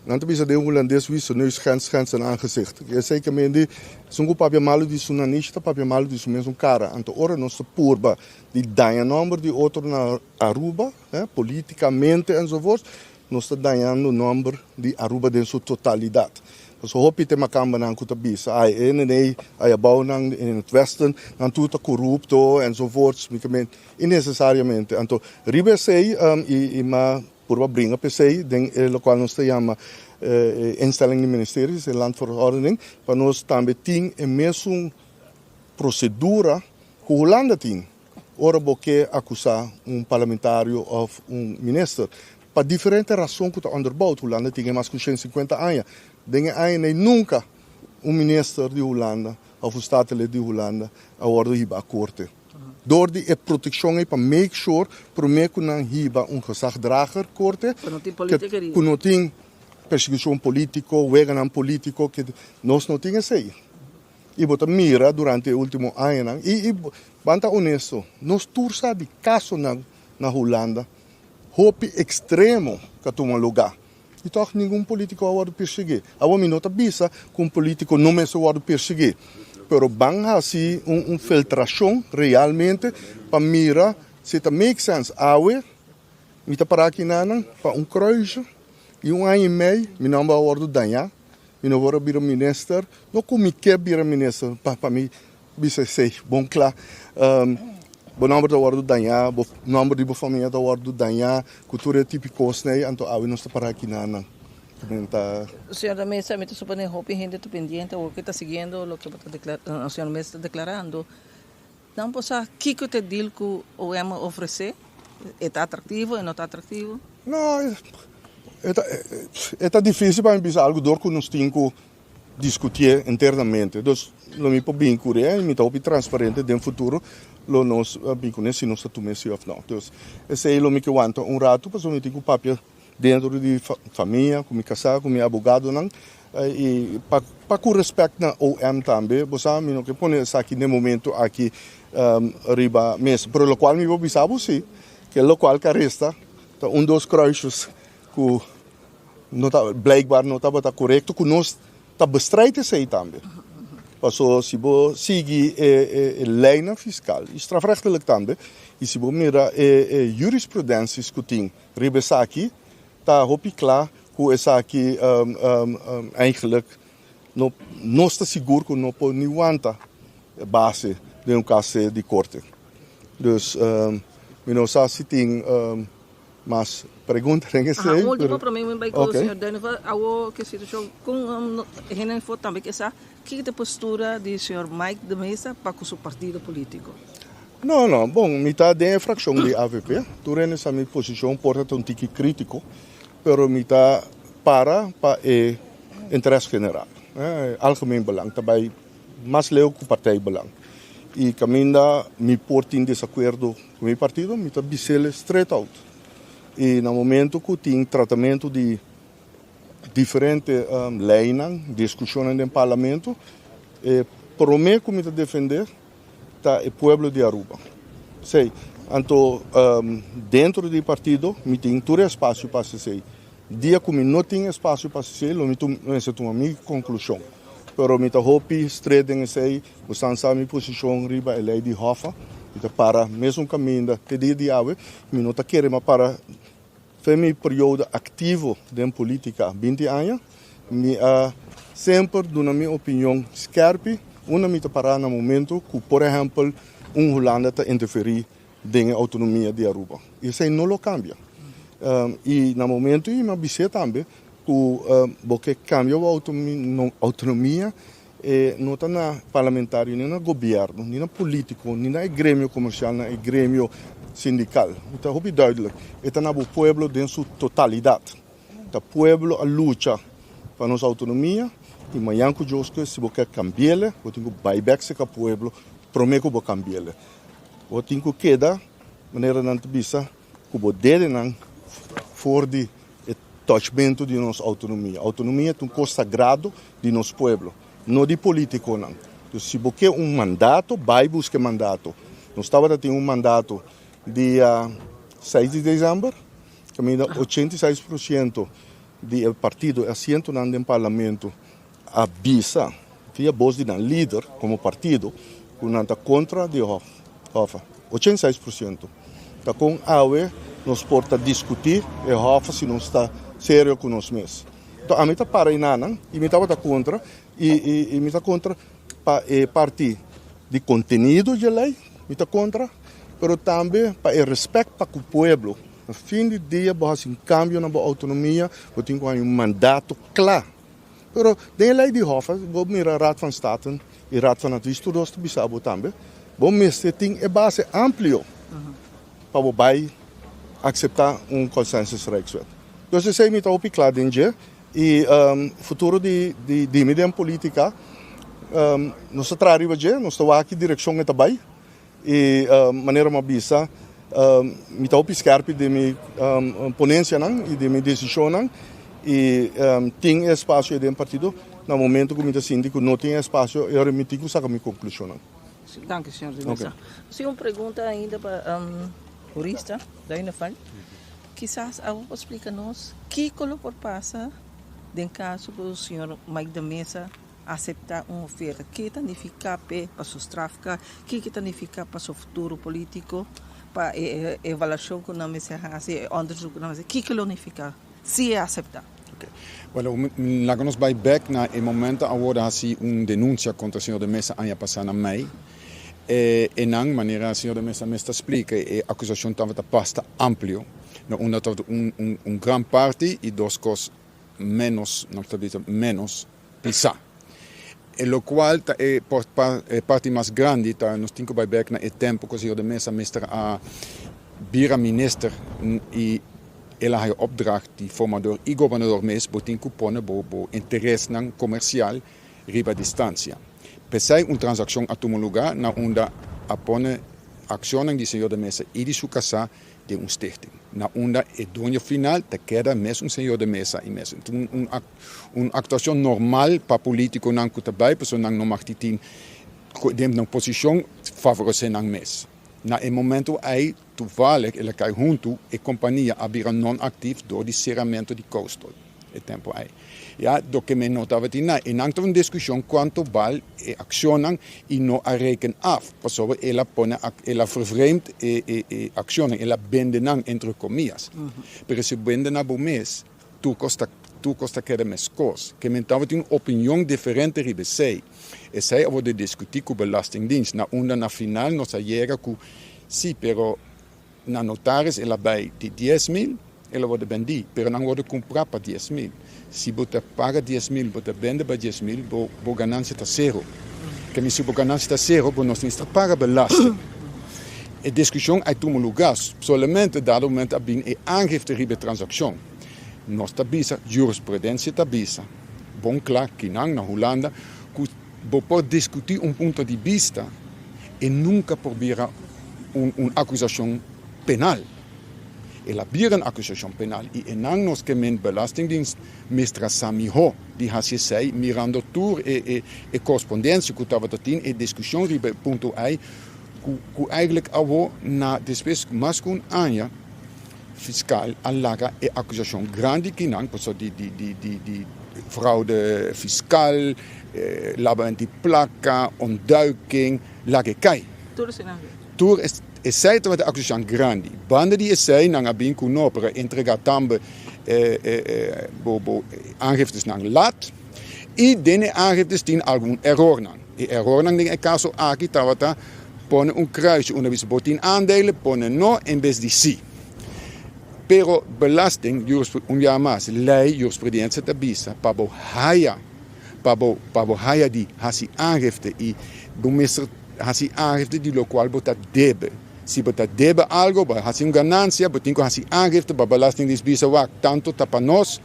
nan ta bisa den hulandes wie zijn neus schendt, schendt zijn aangezicht. Esei ke men di esun ku papia malu di su nanishi ta papia malu di su mesun kara. Anto ora nos ta purba di daña nòmber di otro na Aruba, politikamente enzovoorts, Nos ta dañando nomber di Aruba den su totalidad. Pasobra hopi te makambanan ku ta bisa, ay e neney ay abou nan in het westen, nan tur ta korupto enzovoorts. Mi ke men innecesariamente. Anto riba esey i m'a purba bringa p'esey den e lokual nos ta yama e instelling di ministeries, e landverordening, pa nos tambe tin e mesun prosedura ku Hulanda tin. Ora bo ke akusá un parlamentario òf un minister pa diferente rason ku ta onderbouwd, Hulanda tin e mas ku 150 aña. Den e añanan ei nunka un minister di Hulanda òf un statenlid di Hulanda a wòrdu hiba a korte. Dor di e protekshon ei pa make sure promé ku nan hiba un gezagdrager korte ku no tin persekushon polítiko, weganan polítiko, nos no tin esei. I bo ta mira durante e ultimo añanan, i i ban ta honesto, nos tur sa di kasonan na Hulanda hopi ekstremo ku a tuma lugá i tòg ningun polítiko a wòrdu persiguí. Awor mi no ta bisa ku un polítiko no mester wòrdu persiguí, pero ban hasi un un filtrashon realmente pa mira si ta make sense. Awe mi ta pará aki nanan pa un kruisje i un aña i mei mi nòmber a wòrdu dañá. Mi no por a bira minister, no ku mi ke bira minister, pa pa mi bisa esei bon kla. Bo nòmber ta wòrdu dañá, bo nòmber di bo famia ta wòrdu dañá ku tur e tipo kosnan ei, anto awe nos ta para aki nan. Mi ta. Señor de Meza, mi ta suponé hopi hende ta pendiente awor ku ta siguiendo loke bo ta deklará, señor de Meza ta deklarando. Nan por sa kiko ta e deal ku OM a ofresé? E ta atraktivo, e no ta atraktivo? No, e ta e ta difícil pa mi bisa algu dor ku nos tin ku diskutié internamente. Dus lo mi por bin kuné i mi ta hopi transparente den futuro lo nos bin kuné si nos ta tuma esei òf no. Dus esei lo mi ke wanta un ratu pasobra mi tin ku papia Dentro di famia, ku mi kasá, ku mi abogadonan i pa pa ku respect na OM tambe, bo sa mi no ke pone esaki n'e momento aki riba mesa. Pero lokual mi por bisa bo si, ke lokual ke a resta ta un dos kruisjes ku no ta blijkbaar no tabata korekto ku nos ta bestrijd esei tambe. Paso si bo sigui e e leinan fiskal i strafrechtelijk tambe i si bo mira e e jurisprudenties ku tin Riba esaki ta hopi kla ku esaki eigenlijk no nos ta sigur ku no por ni wanta base den un kase di korte. Dus mi no sa si tin mas. pregunta den esei. Aha, ultimo prome mi bai ku señor Duineveld. Awo ke situashon kon hende for tambe ke sa kiko ta e postura di señor Mike de Meza pa ku su partido politico? No, no. Bon, mi ta den e frakshon di avp. Tur hende sa mi posishon por ta un tiki kritiko, pero mi ta para pa e interes general. Algemeen belang ta bai mas leu ku partijbelang. I kaminda mi por tin desakuerdo ku mi partido, mi ta bis'el straight out. I na momento ku tin tratamentu di diferente leinan, diskushonnan den parlamento, e promé ku mi ta defendé ta e pueblo di Aruba. Esei. Anto dentro di partido mi tin tur e espasio pa hasi esei. Dia ku mi no tin espasio pa hasi esei lo mi mester tuma mi konklushon. Pero mi ta hopi stret den esei. Bosan sa mi posishon riba e lei di Hoffa. Mi ta para mesun kaminda te dia di awe. Mi no ta kere mas para Fe mi periodo activo den politica, 20 aña, mi a semper duna mi opinion skerpi unda mi ta para na momento cu por ehempel un Hulanda ta interferi den e autonomia di Aruba. Y esey no lo cambia. Y na momento y mi a bis'é tambe cu bo ke cambia bo autonomia E no ta na parlamentario, ni na gobierno, ni na politico, ni na e gremio comercial, na e gremio sindical. Mi ta hopi duidelijk. E ta na bo pueblo den su totalidad. Ta pueblo a lucha pa nos autonomia y mañan cu Dios ke si bo ke cambiele, bo tin cu bay bek seca pueblo prome cu bo cambiele. Bo tin cu keda, manera nan ta bisa, cu bo dedenan for di e touchmento di nos autonomia. Autonomia ta un cos sagrado di nos pueblo, no di politiconan. Entonces, si bo ke un mandato, bay busca e mandato. Nos tabata tin un mandato dia seis di december, caminda 86% di e partido, e asientonan den parlamento a bisa via bos di nan lider komo partido ku nan ta kontra di Hoffa. 86% Ta kon awe nos por ta diskutí e Hoffa si nos ta serio ku nos mes? Enton ami ta para enanan i mi tabata kontra i mi ta kontra pa e parti di kontenido dje lei mi ta kontra pero tambe pa e respèt pa ku pueblo. Na fin di dia bo hasi un kambio na bo outonomia bo tin ku haña un mandato kla. Pero den e lei di Hof, bo mira Raad van Staten y Raad van Advies tur dos ta bisa bo tambe, bo mester tin e base amplio pa bo bai acepta un consensus Rijkswet. Dus esey mi ta hopi cla den dje y futuro di di mi den politica nos ta traha riba dje, nos ta wak ki direccion e ta bai. E manera mi a bisa, mi ta hopi skerpi den mi ponencianan y den mi decisionnan y tin e espacio den partido na momento cu mi ta sinti cu no tin e espacio e ora mi tin cu saca mi conclusionnan. Danki señor de Meza. Si un pregunta ainda pa hurista Duineveld. Kisas abo por splica nos kico lo por pasa den caso cu señor Mike de Meza Aseptá un oferta. Ke ta nifiká p'e pa su strafka? Kiko ta nifiká pa su futuro polítiko? Pa e evaluashon ku nan mester hasi, e òndersuk ku nan mester hasi, kiko lo nifiká si e aseptá? Oke. Bueno, laga nos bai bèk na e momento awor a hasi un denunsia kontra señor de Meza aña pasá na mei. E nan, manera señor de Meza mes ta splika, e akusashon tabata basta amplio, na unda tabata un gran parti i dos kos ménos, nan ta bisa ménos pisá. E lokual ta e e parti mas grandi ta nos tin ku bai bèk na e tempu ku señor de Meza mester a bira minister i el a haya opdracht di formador i gobernador mes bo tin ku pone bo bo interesnan komersial riba distansia. P'esei un transakshon a tuma lugá na unda a pone akshonnan di señor de Meza i di su kasá den un stichting, na unda e doño final ta keda mes un señor de mesa y mes. Un, un, un actuacion normal pa politiconan cu ta bay, pasobra nan no mag di tin den nan posicion favorece nan mes. Na e momento ey, toevallig el a cay hunto, e compania a bira non-actief door di ceramento di Coastal. E tempo ei. Ya, do ke men no tabatin na. E nan tabatin un diskushon kuantu bal e akshonnan i no a reken af, pasobra el a pone, el a vervreemd e e e akshonnan, el a bende nan entre komias. Pero si bo bende na bo mes, tur kos ta tur kos ta keda meskos. Ke men tabatin un opinion diferente riba esei. Esei a wòrdu diskutí ku Belastingdienst, na unda na final nos a yega ku si, pero na notaris el a bai di 10.000. El a worde bendí, pero nan worde kumprá pa 10,000. Si bo ta paga 10,000, bo ta bende pa 10,000, bo bo ganancia ta sero. Ke mi si bo ganancia ta sero, bo no mester paga belasting. E diskushon a tuma lugá solamente dado momento a bin e aangifte riba e transakshon. Nos ta bisa, jurisprudensia ta bisa bon kla kinan na Hulanda ku bo por diskutí un punto di bista e nunka por bira un un akusashon penal. El a bira un akusashon penal i enan nos ke men Belastingdienst mester a sa mihó di hasi esei mirando tur e e e korespondensia ku tabata tin e diskushon riba e punto ei ku ku eigentlik awo na despues mas ku un aña fiskal a laga e akusashon grandi kinan pasobra di di di di di fraude fiskal, labament di plaka, ontduiking laga e kai. Tur eseinan. Tur esei tabata akusashon grandi. Banda di esei nan a bin ku no pero a entrega tambe bo bo aangiftesnan lat i den e aangiftes tin algun erornan. E erornan den e kaso aki tabata pone un kruisje unda bisa bo tin aandelen, pone no en bes di si. Pero belasting, un bia mas, lei jurisprudensia ta bisa pa bo haya pa bo pa bo haya di hasi aangifte i bo mester Hasi aangifte di lokual bo ta debe. Si bo ta debe algo, bo a hasi un ganansia, bo tin ku hasi aangifte pa Belastingdienst bisa wak tantu ta pa nos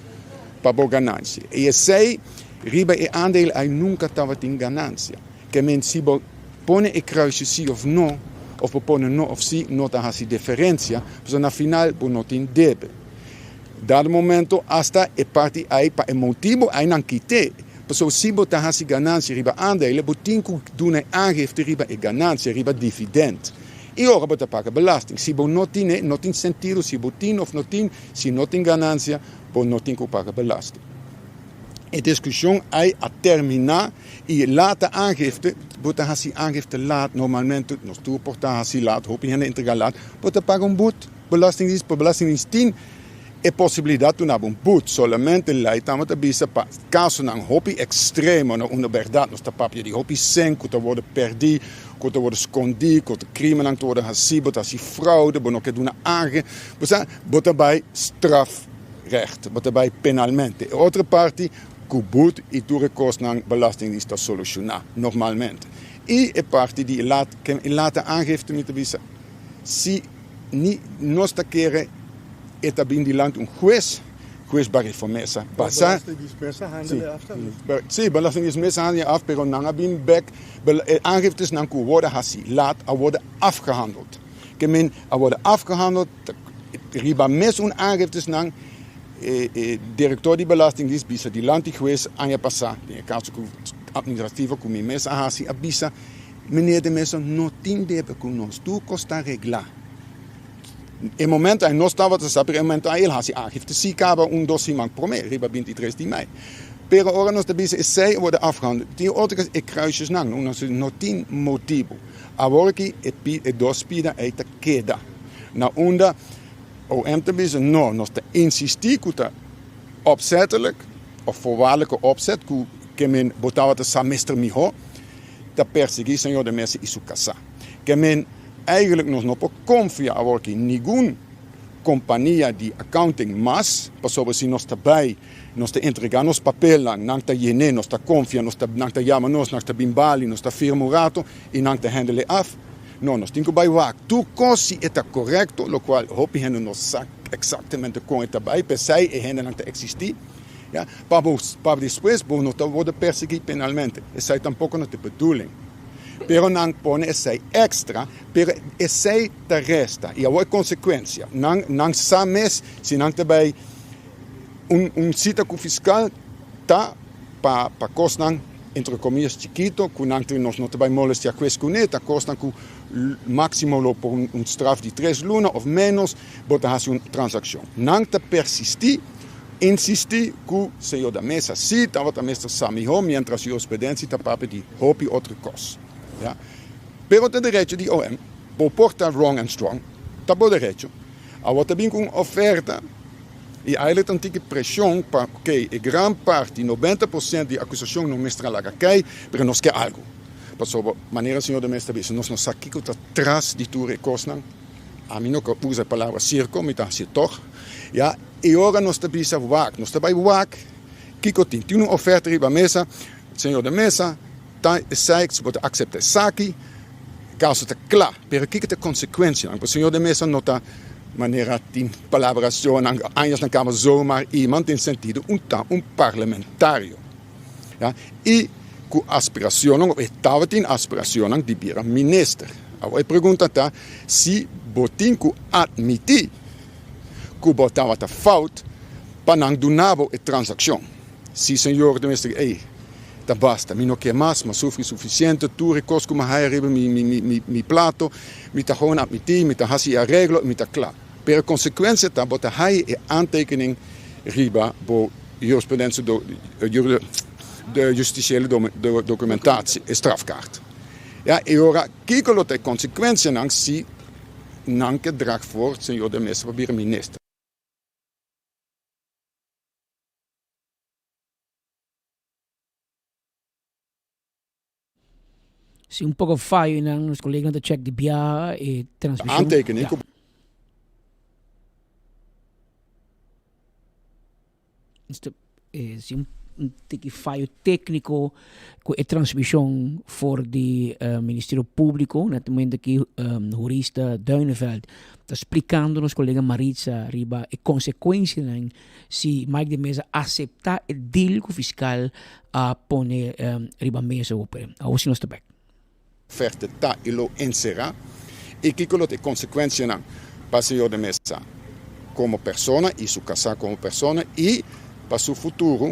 pa bo ganansia. I esei riba e aandeel ei nunka tabatin ganansia. Ke men si bo pone e kruisje si of no, of bo pone no of si, no ta hasi diferensia, pasobra na final bo no tin debe. Dado momento hasta e parti ei pa e motibu ei nan kit'é, pasobra si bo ta hasi ganansia riba aandelen bo tin ku duna e aangifte riba e ganansia, riba dividend. I ora bo ta paga belasting. Si bo no tin e, no tin sentido si bo tin of no tin, si no tin ganansia bo no tin ku paga belasting. E diskushon ei a terminá i laat aangifte, bo ta hasi aangifte laat, normalmente nos tur por ta hasi laat, hopi hende entrega laat, bo ta paga un but. Belastingdienst pa Belastingdienst tin e posibilidat duna bo un but, solamente lei tabata bisa pa kasonan hopi ekstremo na unda bèrdat nos ta papia di hopi sèn ku ta wòrdu pèrdí, ku ta wòrdu skondí, ku krimennan ta wòrdu hasí, bo ta hasi fraude, bo no ke duna ange, bo sa, bo ta bai strafrecht, bo ta bai penalmente. E otro parti ku but i tur e kosnan Belastingdienst ta solushoná normalmente. I e parti di e lat, e lata aangifte mi ta bisa si. Ni nos ta kere e ta bin dilanti un hues, hues ba reformesa basa. Si, belastingdienst mes a handel af, pero nan a bin bek, e aangiftesnan ku worde hasi laat a worde afgehandeld. Ke men a worde afgehandeld riba mes un aangiftesnan, e direktor di belastingdienst bisa dilanti hues aña pasa, den e kaso ku administrativo ku mi mes a hasi a bisa, Meneer de Meza no tin debe ku nos, tur kos ta reglá. E momento ei nos tabata sa, pero e momento ei el hasi aangifte si kaba un dos siman promé, riba 23 di mei. Pero ora nos ta bisa esei a worde afgehandeld, tin otro kes e kruisjesnan, no nos no tin motibu. Awor aki e pi e dos pida ei ta keda. Na unda OM ta bisa no, nos ta insistí ku ta opzettelijk of voorwaardelijke opzet ku ke men bo tabata sa mester mihó. ta persiguí señor de Mesa i su kasá. Ke men, eigenlijk nos no por konfia aworki ningun kompania di accounting mas, pasobra si nos ta bai, nos ta entregá nos papelnan, nan ta yen'é, nos ta konfia, nos ta, nan ta yama nos, nan ta bin bali, nos ta firma un rato i nan ta handle e af. No, nos tin ku bai wak tur kos si e ta korekto, lokual hopi hende no sa eksaktamente kon e ta bai, p'esei e hendenan ta eksistí. Ya, pa bo, pa despues bo no ta worde persegui penalmente. Esei tampoco no ta e bedoeling. Pero nan pone esei extra, pero esei ta resta. Y awor e consecuencia, nan, nan sa mes si nan ta bay un, un cita cu fiscal ta pa, pa cosnan entre comillas chikito cu nan ta, nos no ta bay molestia hues cune, ta cosnan cu maximo lo por un, un straf di tres luna of menos, bo ta haci un transaccion. Nan ta persisti. Insistí ku señor da mesa sí tabata mester sa mihó miéntras jurisprudensia ta papia di hopi otro kos. Ya. Pero ta derecho di OM, bo por ta wrong and strong, ta bo derecho. Awor ta bin ku un oferta i eigenlijk ta un tiki preshon pa oké e gran parti, 90% di akusashon no mester a laga kai, pero nos ke algu. Pasobra manera señor de mesa ta bisa nos no sa kiko ta tras di tur e kosnan. Ami no ke usa e palabra sirko, mi ta hasi tog. Ya, e ora nos ta bisa wak, nos ta bai wak kiko tin. Tin un oferta riba mesa, señor de mesa ta esei, si bo ta aksepta esaki, kaso ta kla. Pero kiko ta e konsekuensianan? Pasobra señor de mesa no ta manera tin palabracionnan, añasnan kaba zomaar iemand den sentido un ta un parlamentario. Ya, i ku aspiracionnan, of e tabatin aspiracionnan di bira minister. Awor e pregunta ta si bo tin ku admiti ku bo tabata fout pa nan duna bo e transaccion. Si señor de mester ey ta basta, mi no ke mas, mi a sufri suficiente, tur e kos ku mi a haya riba mi plato, mi ta gewoon admiti, mi ta hasi e areglo i mi ta kla. Pero e konsekuensia ta bo ta haya e aantekening riba bo jurisprudentie de justitiële documentatie, e strafkaart. Ja, e ora kiko lo ta e konsekuensianan si nan ke drag voor señor de Meza pa bira minister? Si un poco fayo nan, nos coleganan ta check di biaha e transmision. Aantekening ku. Si un tiki fayo técnico cu e transmision for di Ministerio Público, na e momento aki hurista Duineveld ta splicando nos colega Maritza riba e consecuencianan si Mike de Meza acepta e deal cu fiscal a pone riba mesa ope. Awor si nos ta bek. Oferta ta y lo encera y kico lo ta e consecuencianan pa señor de Meza como persona y su casa como persona y pa su futuro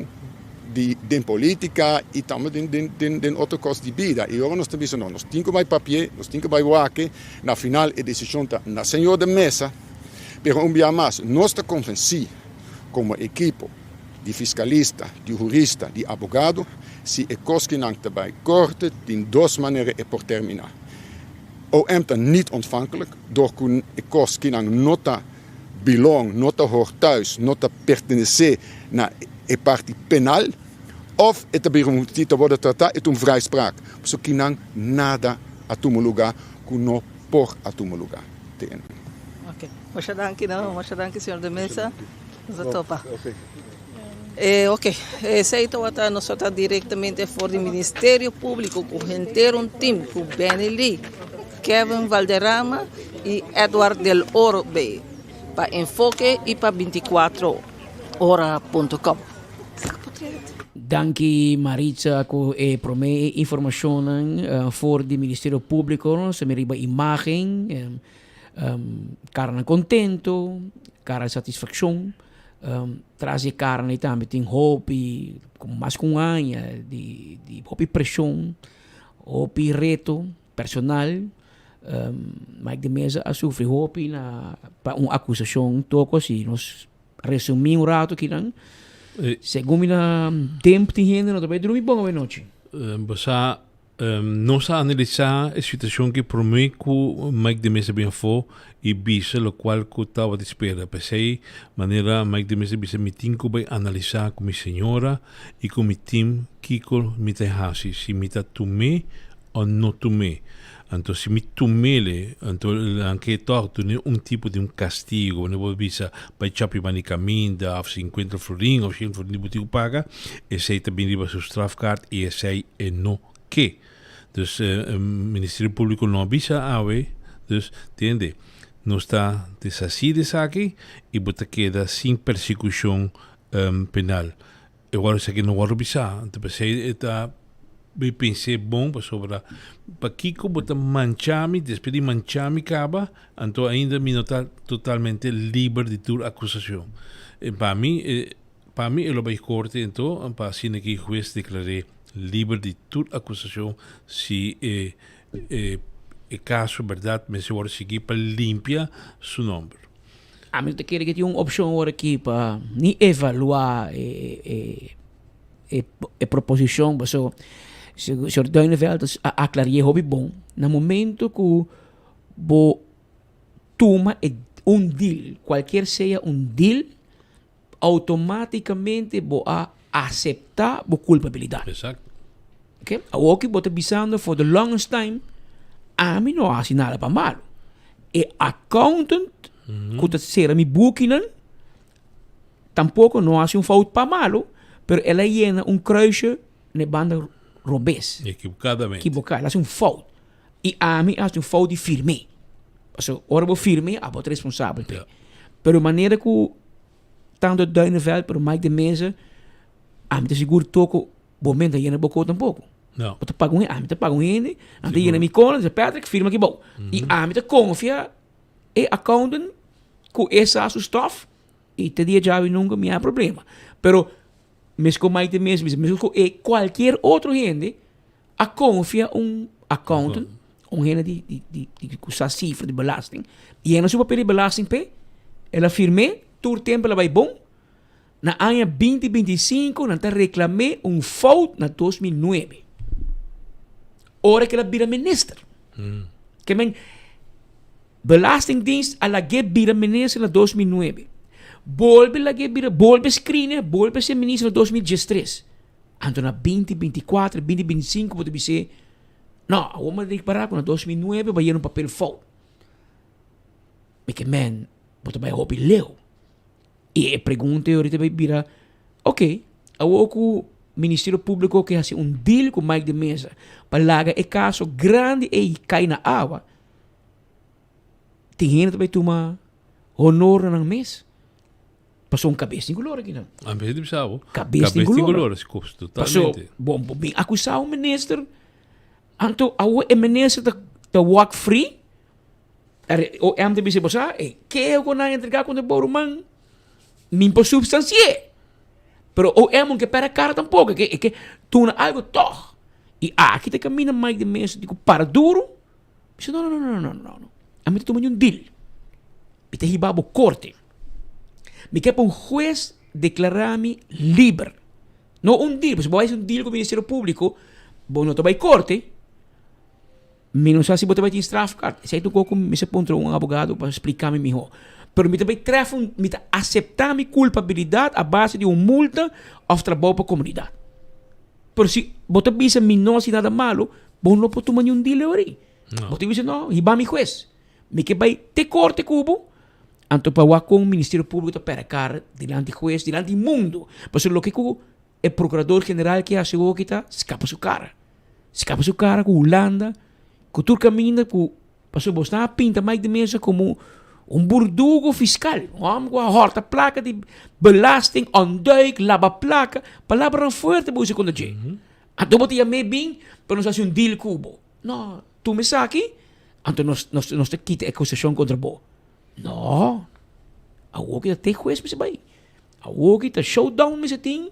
di den politica y tambe den den den otro cos di bida y ora nos ta bisa no nos tin cu bay papia nos tin cu bay wak na final e decision ta na señor de Meza pero un bia mas nos ta convenci como ekipo di fiskalista, di hurista, di abogado, si e koskinan ta bai korte tin dos manera e por terminá. OM ta niet ontvankelijk dor ku e koskinan no ta belong, no ta hoort thuis, no ta pertenesé na e parti penal, òf e ta bira un ta wòrdu tratá e ta un vrijspraak, pasobra kinan nada a tuma lugá ku no por a tuma lugá te e nan. Ok, masha danki no, masha danki señor de Meza. Nos a topa. Eh, ok, esei tabata nos ta directamente for di Ministerio Público ku henter un team ku Benny Lee, Kevin Valderrama y Edward del Oro bay pa Enfoke y pa 24 ora punto com. Danki Maritza ku e prome informashonnan for di Ministerio Público. Nos ta mira riba imagen. Karanan kontento, kara di satisfakshon. Tras di e karanan ei tambe tin hopi, mas ku un aña di di hopi preshon, hopi reto personal. Mike de Meza a sufri hopi na pa un akusashon toko si nos resumí un rato kinan. Segun mi na demp tin hende no ta bai drumi bon awenochi. Bo sa Nos a analisá e situashon ki promé ku Mike de Meza bin afó i bisa lokual ku tabata spera. P'esei, manera Mike de Meza bisa, mi tin ku bai analisá ku mi señora i ku mi tim kiko mi ta hasi, si mi ta tum'é o no tum'é. Anto si mi tum'é, anto nan ke tòg dun'é un tipo di un kastigu, bo por bisa bai chapi banda di kaminda òf sinkuenta florin òf shen florin di bo tin ku paga, esei ta bin riba su strafkaart i esei e no ke. Dus Ministerio Públiko no a bisa awe, dus tende, nos ta deshasí di esaki i bo ta keda sin persekushon penal. E wòrdu esaki no wòrdu bisá, anto p'esei e ta mi pens'é bon pasobra pakiko bo ta mancha mi, despues di mancha mi kaba, anto ainda mi no ta totalmente liber di tur akusashon. Pa mi Pa mi e lo bai korte anto pa asina ki hues deklar'é liber di tur akusashon si e e kaso bèrdat mester wòrdu sigui pa limpia su nòmber. Ami no ta kere ke tin un opshon awor aki pa ni evaluá e e e e proposishon paso señor Duineveld a aklari'é hopi bon na momento ku bo tuma e un deal kualkier sea un deal Automaticamente bo a acepta bo culpabilidad. Exacto. Ok, awoki bo ta bisando for the longest time, ami no a haci nada pa malo. E accountant ku ta sera mi bukinan tampoco no hasi un fout pa malo, pero el a yena un kruisje na e banda robes. Equivocadamente. Equivocado, el a hasi un fout. I ami a hasi un fout di firm'é. Pasobra ora bo firm'é, abo ta responsabel p'e. Pero manera ku tanto Duineveld pero Mike de Meza, ami ta sigur toko bo men ta yena bo ko tampoco. No. Bo ta paga un hende, ami ta paga un hende, nan ta yena mi ko, nan ta bisa Patrick firma aki bou. I ami ta konfia e accountant ku e sa su stof i te dia djawe nunka mi a problema. Pero meskos Mike de Meza bisa, meskos ku e kualkier otro hende a konfia un accountant, un hende di di di di ku sa sifra di belasting, yena su papel di belasting p'e, el a firm'é, tur tempu el a bai bon. Na aña binti binti i sinku nan ta reklam'é un fout na 2009, ora ku el a bira minister. Ke men, Belastingdienst a lag'é bira minister na 2009, bolbe lag'é bira, bolbe skrin'é, bolbe ser minister na 2013. Anto na binti binti i kuater, binti binti i sinku bo ta bis'é, no, awor mi a repará ku na 2009 bo a yena un papel fout. Mi ke men, bo ta bai hopi leu. I e pregunta ei ahorita bai bira, ok, awor ku Ministerio Públiko ke hasi un deal ku Mike de Meza pa laga e kaso grandi ei kai na awa, tin hende ta bai tuma honor na nan mes? Pasobra un kabes tin ku lora kinan. A mi di bisa bo. Kabes tin ku lora. Pasobra bo bo bin akusá un minister, anto awor e minister ta ta walk free. OM ta bisa bo sa, e keho ku nan entregá kontra bo ruman, mi por supstansi'é. Pero OM no ke pèrdè kara tampoko, e ke e ke tuna algu tòg. I aki ta kaminda Mike de Meza di ku para duru, bisa no no no no no no, ami ta tuma un deal, mi ta hiba bo korte, mi ke pa un hues deklará mi liber. No un deal, pasobra bo a hasi un deal ku Ministerio Públiko, bo no ta bai korte. Mi no sa si bo ta bai tin strafkaart. Esei ta un kos ku mi mester puntra un abogado pa splika mi mihó. Pero mi ta bai trèf un, mi ta aseptá mi kulpabilidat a base di un multa òf trabou pa komunidat. Pero si bo ta bisa mi no hasi nada malu, bo no por tuma niun deal ori. Bo ta bisa no, hiba mi hues. Mi ke bai te korte ku bo, anto pa wak kon Ministerio Públiko ta pèrdè kara dilanti hues, dilanti mundu. Pasobra loke ku E procurador general ke hasi hoki ta scapa su cara. Scapa su cara cu Hulanda, cu tur caminda cu pasobra bo a pinta Mike de Meza como un burdugo fiscal, un homber cu a horta placa di belasting, ontduik, laba placa, palabranan fuerte bo usa contra dje. Anto bo ta yam'é bin pa nos hasi un deal cu bo. No, tuma esaki, anto nos nos nos ta kita e acusacion contra bo. No, awor ki ta te hues mester bai. Awor ki ta showdown mester tin.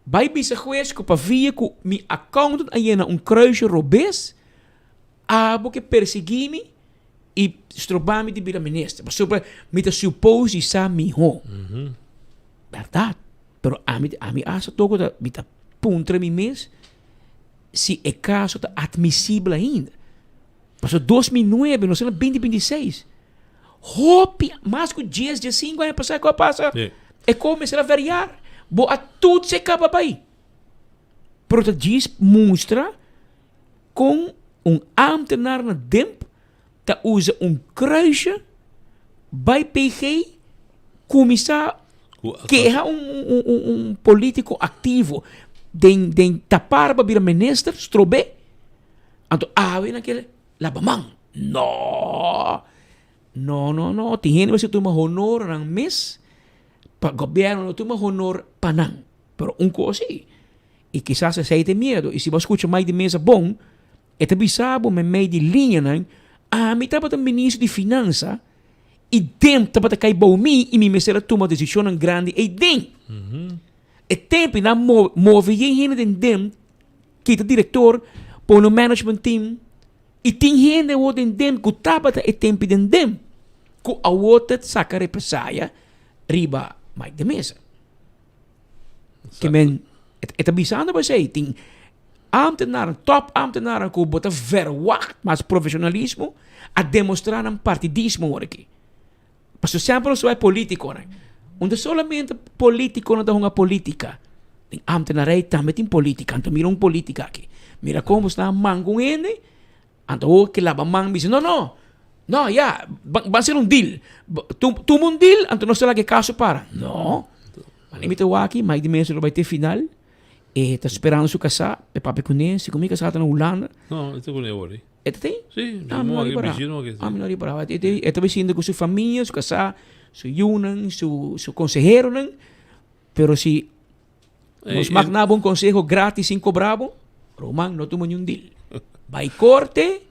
Bai bisa hues ku pavia ku mi accountant a yena un kruisje robes, abo ke persegui mi i stroba mi di bira minister. Pasobra mi ta suppose di sa miho. Bèrdat, pero ami ami hasta toko ta mi ta puntra mi mes si e kaso ta admisibel ainda. Pasobra 2009, nos ta na 2026. Hopi, mas ku dies, diesinko aña pasá ku a pasa, e kos mester a variar. Bo a tutsa e kaba bai. Pero ta djis mustra kon un ámtenar na DIMP ta usa un kruisje bai PG kuminsá keha un un polítiko aktivo den den tapar pa bira minister, strob'é. Anto awe nan kere laba man. No! No, no, no. Tin hende mester tuma honor nan mes pa gobierno no tuma honor pa nan. Pero un kos si, i kisas esei ta e miedo. I si bo skucha Mike de Meza bon, e ta bisa bo meimei di liñanan, ami tabata ministro di finansa i den tabata kai bou mi i mi mester a tuma desishonnan grandi ei den. E tempu nan move yen hende den den Kita director, pone un management team y tin hende awor den dem cu tabata e tempi den dem cu awor ta saca represaya riba Mike de Meza. Ke men e ta bisando pa esey tin ambtenaren, top ambtenaren cu bo ta verwacht mas profesionalismo a demostra nan partidismo awor aki. Pasobra semper nos bai politiconan. Unda solamente politiconan ta hunga politica. Den ambtenarij tambe tin politica. Anto mira un politica aki. Mira con bo sta man cu un hende, anto awor ke laba man bisa no no. No, ya, ban ban hacer un deal. Tuma un deal, anto nos ta laga e caso para. No. Mane mi ta wak aki, Mike de Meza lo bai te final. E ta sperando su casá, e papia kuné, si ku mi casá ta na Hulanda. No, e ta kuné awor. E ta tin? Sí, ah, mi no ripará. Ah, mi no ripará. E ta, e ta bisinda ku su famia, su casá, su yunan, su, su conseheronan. Pero si nos mag nabo un conseho gratis sin cobra bo, Roman no tuma niun deal. Bai corte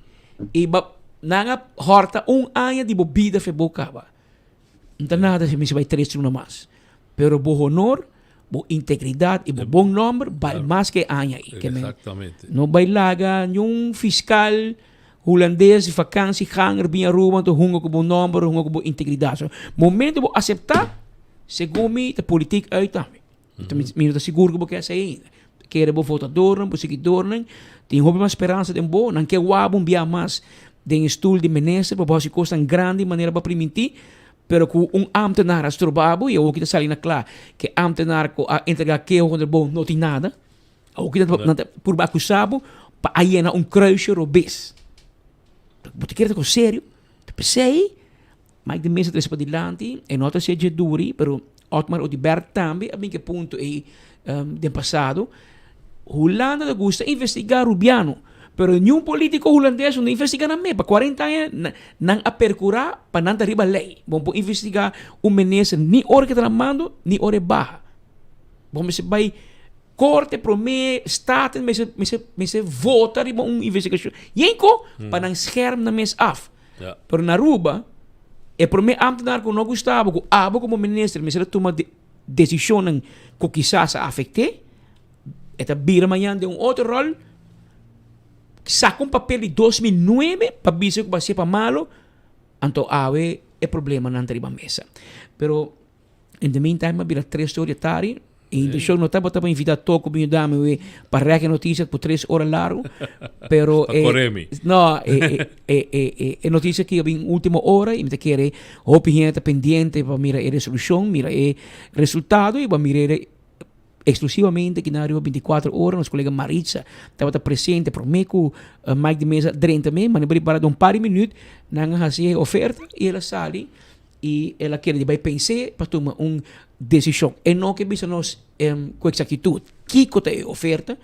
y ba, nan a horta un aña di bo bida fe bo caba. No ta nada si mi si bai tres luna mas. Pero bo honor, bo integridad y bo bon nomber bal mas ke aña ei. Ke men no bai laga niun fiscal hulandes vakantieganger bin Aruba anto hunga ku bo nomber, hunga ku bo integridad. So, momento bo acepta, segun mi ta politiek uit tambe. Mi no ta sigur ku bo ke hasi ainda. Kere bo votadornan, bo siguidornan tin hopi mas speransa den bo. Nan ke wak bo un bia mas den e stul di minister pa bo hasi kosnan grandi manera bo a primintí, pero ku un ámtenar a stroba bo i awor ki ta sali na kla ku e ámtenar ku a entregá keho kontra bo no tin nada. Awor ki nan ta purba akusá bo pa a yena un kruisje robes. Bo ta kere ta kos serio? Ta p'esei Mike de Meza trese padilanti, e no ta ser dje duri, pero Otmar Oduber tambe a bin ku e punto ei den pasado. Hulanda ta gusta investiga Rubiano, pero niun politico hulandes no ta investiga nan mes. Pa cuarenta aña nan a percura pa nan ta riba ley. Bo no por investiga un minister ni ora ke ta na mando ni ora e baha. Bo mester bay Corte prome Staten mester mester mester vota riba un investigacion. Yenko pa nan scherm nan mes af. Pero na Aruba e prome ambtenaar cu no gustabo cu abo como minister mester a tuma decisionnan cu kisas a afecte, e ta bira mañan den un otro rol, saca un papel di 2009 pa bisa cu bo a hacié pa malo, anto awe e problemanan ta riba mesa. Pero In the meantime a bira tres ora di tardi. E intencion no tabata pa invita Toko bin yuda mi we pa rek e noticia por tres ora largo. Pero Pa kore mi. No, e, e, e, e, e, e noticia aki a bin ultimo ora y mi ta kere hopi hende ta pendiente pa mira e resolucion, mira e resultado y pa mira e exclusivamente aki na riba 24 ora. Nos colega Maritza tabata presente prome cu Mike de Meza drenta me, ma no para un par di minuut nan a haci e oferta y el a sali. I el a kere di bai pens'é pa tuma un desishon. E no ke bisa nos ku eksaktitut kiko ta e oferta.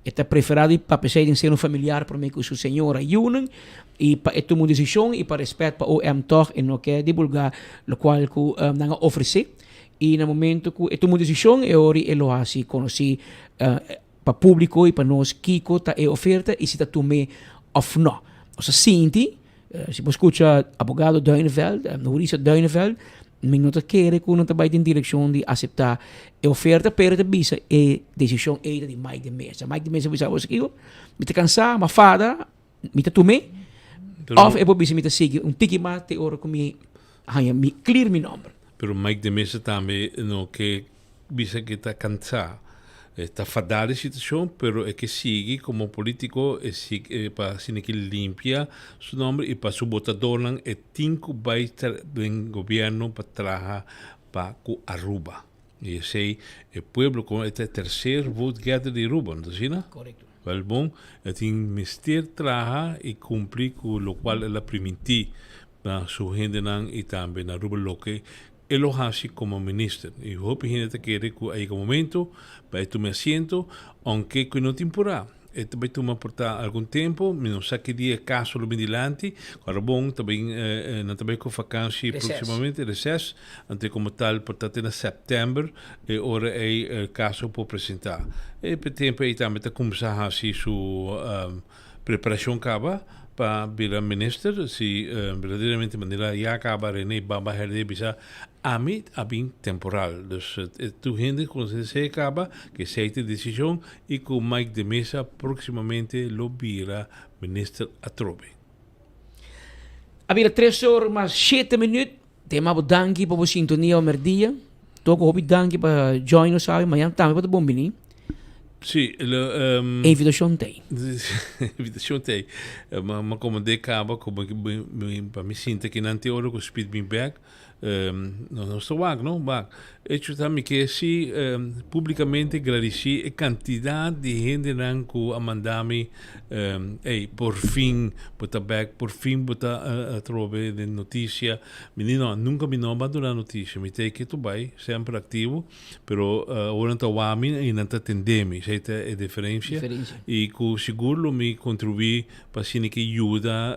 E ta preferá di papia esei den seno familiar promé ku su señora yunan i pa e tuma un desishon i pa rèspèt pa OM tòg e no ke dibulgá lokual ku nan a ofresé. I na momento ku e tuma un desishon e ora e lo hasi konosí pa públiko i pa nos kiko ta e oferta i si ta tum'é òf nò. Nos a sinti Si bo skucha abogado Duineveld, hurista Duineveld, mi no ta kere ku nan ta bai den direkshon di aseptá e oferta, pero ta bisa e desishon ei ta di Mike de Meza. Mike de Meza bisa bo esaki, mi ta kansá, mi a fada, mi ta tum'é, òf e por bisa mi ta sigui un tiki mas te ora ku mi haña mi clear mi nòmber. Pero Mike de Meza tambe no ke Bisa ke ta kansá. E ta fadá di situashon, pero e ke sigui komo polítiko e sigui pa asina ke limpia su nòmber i pa su botadónan e tin ku bai den gobièrnu pa traha pa ku Aruba. I esei e pueblo komo e ta e terser vote getter di Aruba, no ta asina? Korekto. Wèl bon, e tin mester traha i kumpli ku lokual el a primintí na su hendenan i tambe na Aruba loke E lo haci como minister. Y hopi hende ta kere cu a yega momento pa e tuma e asiento, aunke cu e no tin pura. E ta bay tuma por ta algun tempo, mi no sa ki dia e caso lo bin dilanti. Ora bon, ta bin, nan ta bay cu vakantie Reces. proximamente, reces, anto como tal por ta te na september e ora ey e caso por presenta. E pe tempo ey tambe ta cuminsa haci su Preparacion caba pa bira minister, si berdaderamente manera ya caba Rene Baba Herdé bisa ami a bin temporal. Dus tur hende conoce caba cu esey ta e decision y cu Mike de Meza proximamente lo bira minister atrobe. A bira tres or mas shete minuut. Tema bo danki pa bo sintonia awe merdia. Toko hopi danki pa join nos awe. Mañan tambe bo ta bon bini. Sí, lo, E invitacion ta ei. Invitacion ta ei. Ma, ma como de caba, como mi, mi, pa mi sinta aki nan te ora cu Speed bin back. Nos nos ta wak no, wak. Hecho ta mi ke si publicamente gradici e cantidad di hendenan cu a manda mi ey por fin bo ta bek, por fin bo ta atrobe den noticia. Mi di no, nunca mi no a bandona noticia, mi ta e ketu bay, semper activo, pero awor nan ta wak mi y nan ta tende mi, esey ta e diferencia. Y cu sigur lo mi contribui pa asina ke yuda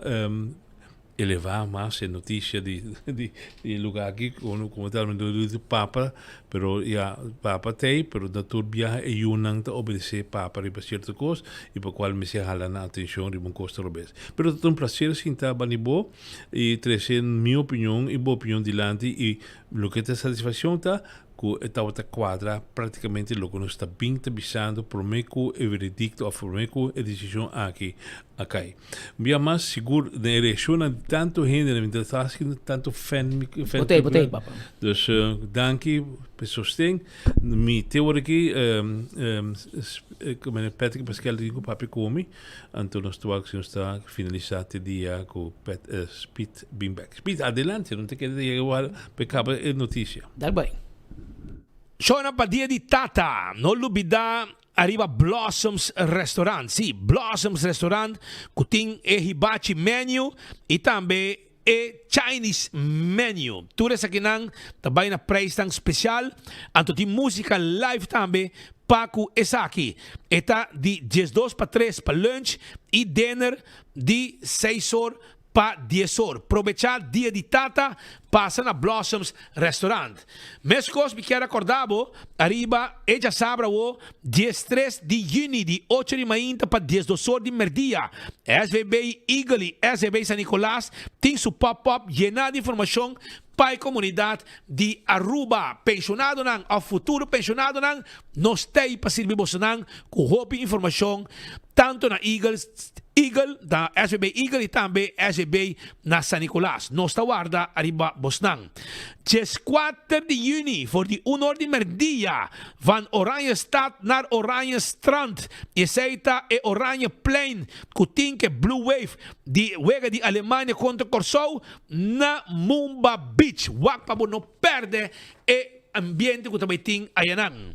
elevá mas e noticia di di di e lugar aki como como ta di papa pero ya papa ta ei pero na tur biaha e yunan ta obedece papa riba cierto cos y pa cual mester hala nan atencion riba un cos ta robes pero ta un placer sinta bani bo y trece mi opinion y bo opinion dilanti y loke ta satisfaccion ta ku e tabata kuadra práktikamente loke nos ta bin ta bisando promé ku e veredikto òf promé ku e desishon aki a kai. Un bia mas sigur den e reakshonnan di tantu hende mi ta hasi tantu fan fan Bo t'ei, bo t'ei, papa. Dus danki pa e sosten. Mi te ora aki meneer Patrick Paskel tin ku papia ku mi, anto nos ta wak si nos ta finalisá te dia ku Pet Piet bin bek. Piet, adelante, no te keda yega igual pa e kaba e notisia. Dal bai. Shownan pa Dia di Tata, no lubida ariba Blossoms Restaurant. Sí, Blossoms Restaurant cu tin e hibachi menu y tambe e Chinese menu. Tur esakinan ta bay na prijsnan special, anto tin musica live tambe pa cu esaki. E ta di diesdos pa tres pa lunch y dinner di seis or Pa dies or, probechá Dia di Tata, pasa na Blossoms Restaurant. Meskos mi kier akorda bo ariba e djasabra awo, diestres di yüni di ocho di mainta pa diesdos or di merdia, SVB Eagle i SVB San Nicolas tin su pop-up yená di informashon pa e komunidat di Aruba. Penshonadonan òf futuro penshonadonan, nos t'ei pa sirbi bosonan ku hopi informashon tanto na Eagle, Eagle, na SVB Eagle y tambe SVB na San Nicolas. Nos ta warda ariba bosnan. Dieskuater di juni for di un or di merdia van Oranjestad naar Oranjestrand y esey ta e Oranjeplein cu tin ke Blue Wave di wega di Alemania contra Corsou na Mumba Beach. Wak pa bo no perde e ambiente cu ta bay tin ayanan.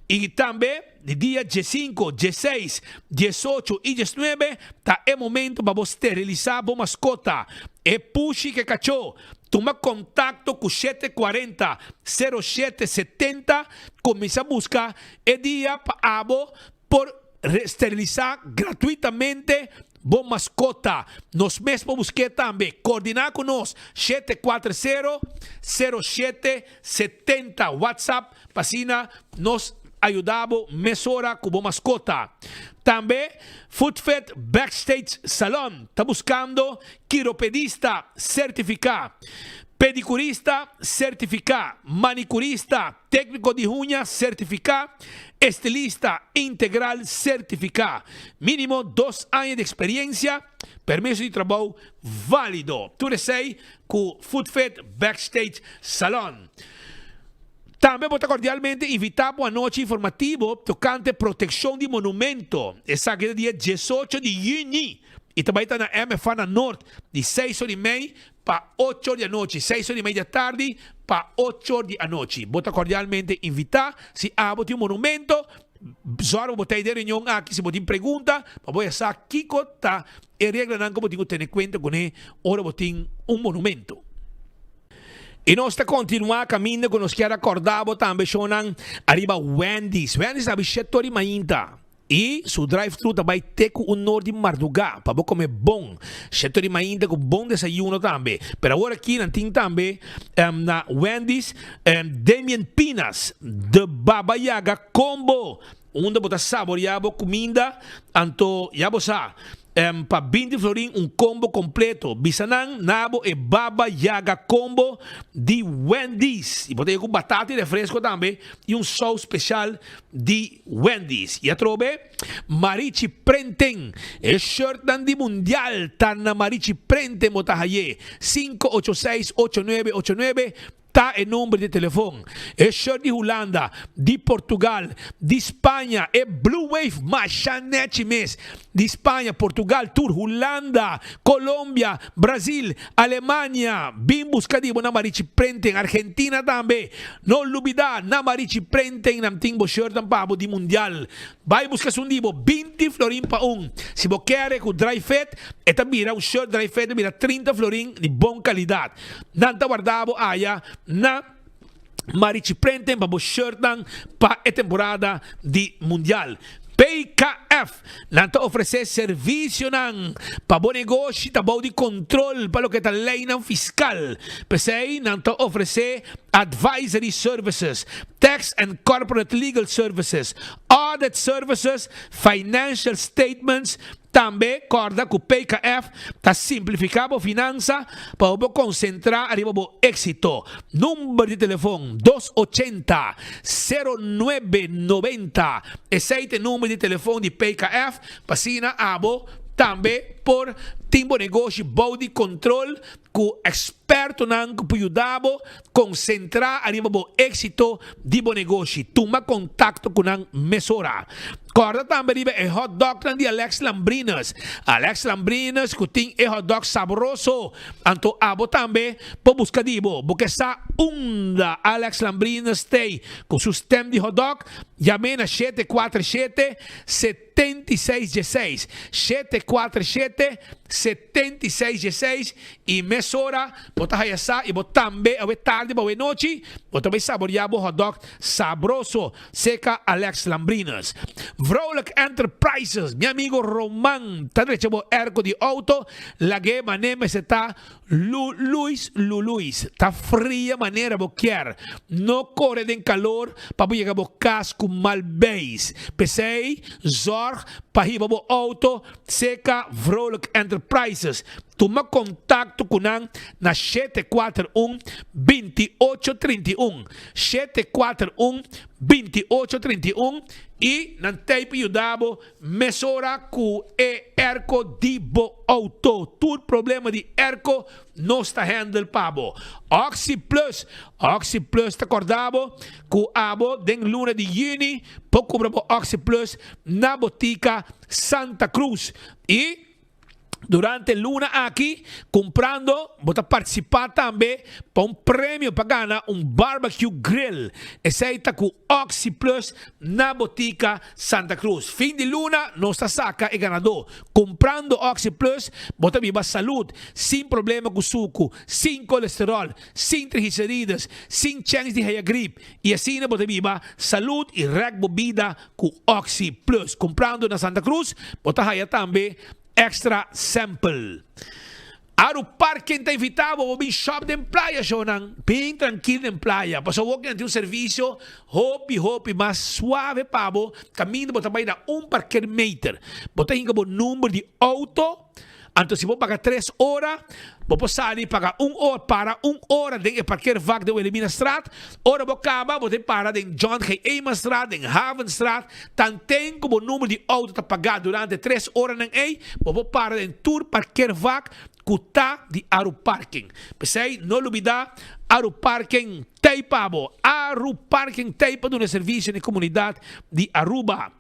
Y tambe di dia diesinco, dieseis, diesocho y diesnuebe ta e momento pa bo sterilisa bo mascota, e pushi ke cacho. Tuma contacto cu shete cuarenta, sero shete setenta, cuminsa busca e dia pa abo por sterilisa gratuitamente bo maskota. Nos mes por busk'é tambe. Koordiná ku nos, 740 07 70, WhatsApp, pa asina nos ayuda bo mesora ku bo maskota. Tambe Footfit Backstage Salon ta buskando kiropedista sertifiká, pedikurista sertifiká, manikurista, Tékniko di huña sertifiká, estilista integral sertifiká, mínimo dos aña di eksperiencia, permiso di trabou válido. Tur esei ku Footfit Backstage Salon. Tambe bo ta kordialmente invitá pa un anochi informativo tokante protekshon di monumento. Esaki ta dia diesocho di yüni i ta bai ta na MFA na Noord di seis or i mei pa ocho or di anochi, seis or i media tardi pa ocho or di anochi. Bo ta cordialmente invita. Si abo tin un monumento, zorg pa bo ta ei den reunion aki. Si bo tin pregunta, pa bo ya sa kico ta e reglanan cu bo tin cu tene cuenta cune ora bo tin un monumento. I nos ta continua caminda cu nos kier acorda bo tambe shownan ariba Wendy's. Wendy's ta abi shete or di mainta. I su drive-thru ta bai te ku un nor di mardugá pa bo kome bon. Sheto di mainta ku bon desayuno tambe. Pero awor aki nan tin tambe na Wendy's Damien Pinas The Baba Yaga Combo unda bo ta saboreá bo kuminda anto ya bo sa pa binti florin un combo completo. Bisa nan na bo e Baba Yaga Combo di Wendy's. I bo ta yega ku batata i refresco tambe i un sous special di Wendy's. I atrobe Marichi Prenten. E shirtnan di mundial ta na Marichi Prenten bo ta haye. 586 8989. Ta e number di telefon. E shirt di Hulanda, di Portugal, di Spaña, e Blue Wave masha nechi mes. Di Spaña, Portugal, tur Hulanda, Colombia, Brazil, Alemania. Bin busca di bo na Marichi Printing. Argentina tambe. No lubida, na Marichi Printing nan tin bo shirtnan pa bo di Mundial. Bai busca esun di bo, binti florin pa un. Si bo kere cu dry fit, e ta bira un shirt dry fit ta bira trinta florin di bon calidad. Nan ta warda bo aya na Marichiprenten pa bo shirtnan pa e temporada di Mundial. PKF, Nan ta ofresé servisionan pa bo negoshi ta bou di kontrol pa loke ta leinan fiskal. P'esei nan ta ofresé advisory services, tax and corporate legal services, audit services, financial statements, Tambe kòrda ku PKF ta simplifiká bo finansa pa bo por konsentrá riba bo éksito. Number di telefon, dos ochenta, sero nuebe noventa. Esei ta e number di telefon di PKF pa asina abo tambe por tin bo negoshi bou di kontrol ku ekspertonan ku por yuda bo konsentrá ariba bo éksito di bo negoshi. Tuma kontakto ku nan mesora. Kòrda tambe riba e hot dognan di Alex Lambrinus. Alex Lambrinus ku tin e hot dog sabroso. Anto abo tambe por buska di bo. Bo ke sa unda Alex Lambrinus stay ku su stem di hot dog? Yam'é na 747 76 dieseis, 747 76 dieseis, i mesora bo ta haya sa i bo tambe awe tardi pa awe nochi bo ta bai saboria bo hot dog sabroso. Seca Alex Lambrinus. Vrolijk Enterprises, mi amigo Roman ta drecha bo airco di auto, lag'e mane mester ta lu Luis lu Luis, ta fria manera bo kier, no core den calor pa bo yega bo cas cu mal beis. P'esey zorg pa hiba bo auto seca Vrolijk Enterprises. Tuma contacto cu nan na 741 28 31. 741 28 31 i nan t'ei pa yuda bo mesora ku e airco di bo auto. Tur problema di airco nos ta handle pa bo. Oxi Plus, Oxi Plus ta korda bo ku abo den luna di yüni por kubra bo Oxi Plus na botika Santa Cruz i. Durante luna aki, kumprando bo ta partisipá tambe pa un premio pa gana un barbecue grill. Esei ta ku Oxi Plus na Botica Santa Cruz. Fin di luna nos ta saka e ganadó. Kumprando Oxi Plus bo ta biba salud, sin problema ku suku, sin kolesterol, sin triglicerides, sin chèns di haya grip i asina bo ta biba salud i rèk bo bida Ku Oxi Plus kumprando na Santa Cruz bo ta haya tambe extra sample. Aru Parking ta invita bo bo bin shop den playa shownan. Bin trankil den playa pasobra bo tin un servicio hopi hopi mas suave pa bo kaminda bo ta bai na un parkeermeter. Bo ta hinka bo number di auto. Anto si bo paga tres ora, bo por sali paga un ora, para un ora den e parkeervak den Wilhelminastraat. Ora bo kaba, bo tin para den John G. Emanstraat, den Havenstraat. Tanten ku bo number di outo ta pagá durante tres oranan ei, bo por para den tur parkeervak ku ta di Aruparking. P'esei, no lubidá, Aruparking t'ei pa bo! Aruparking t'ei pa duna servisio na e komunidat di Aruba.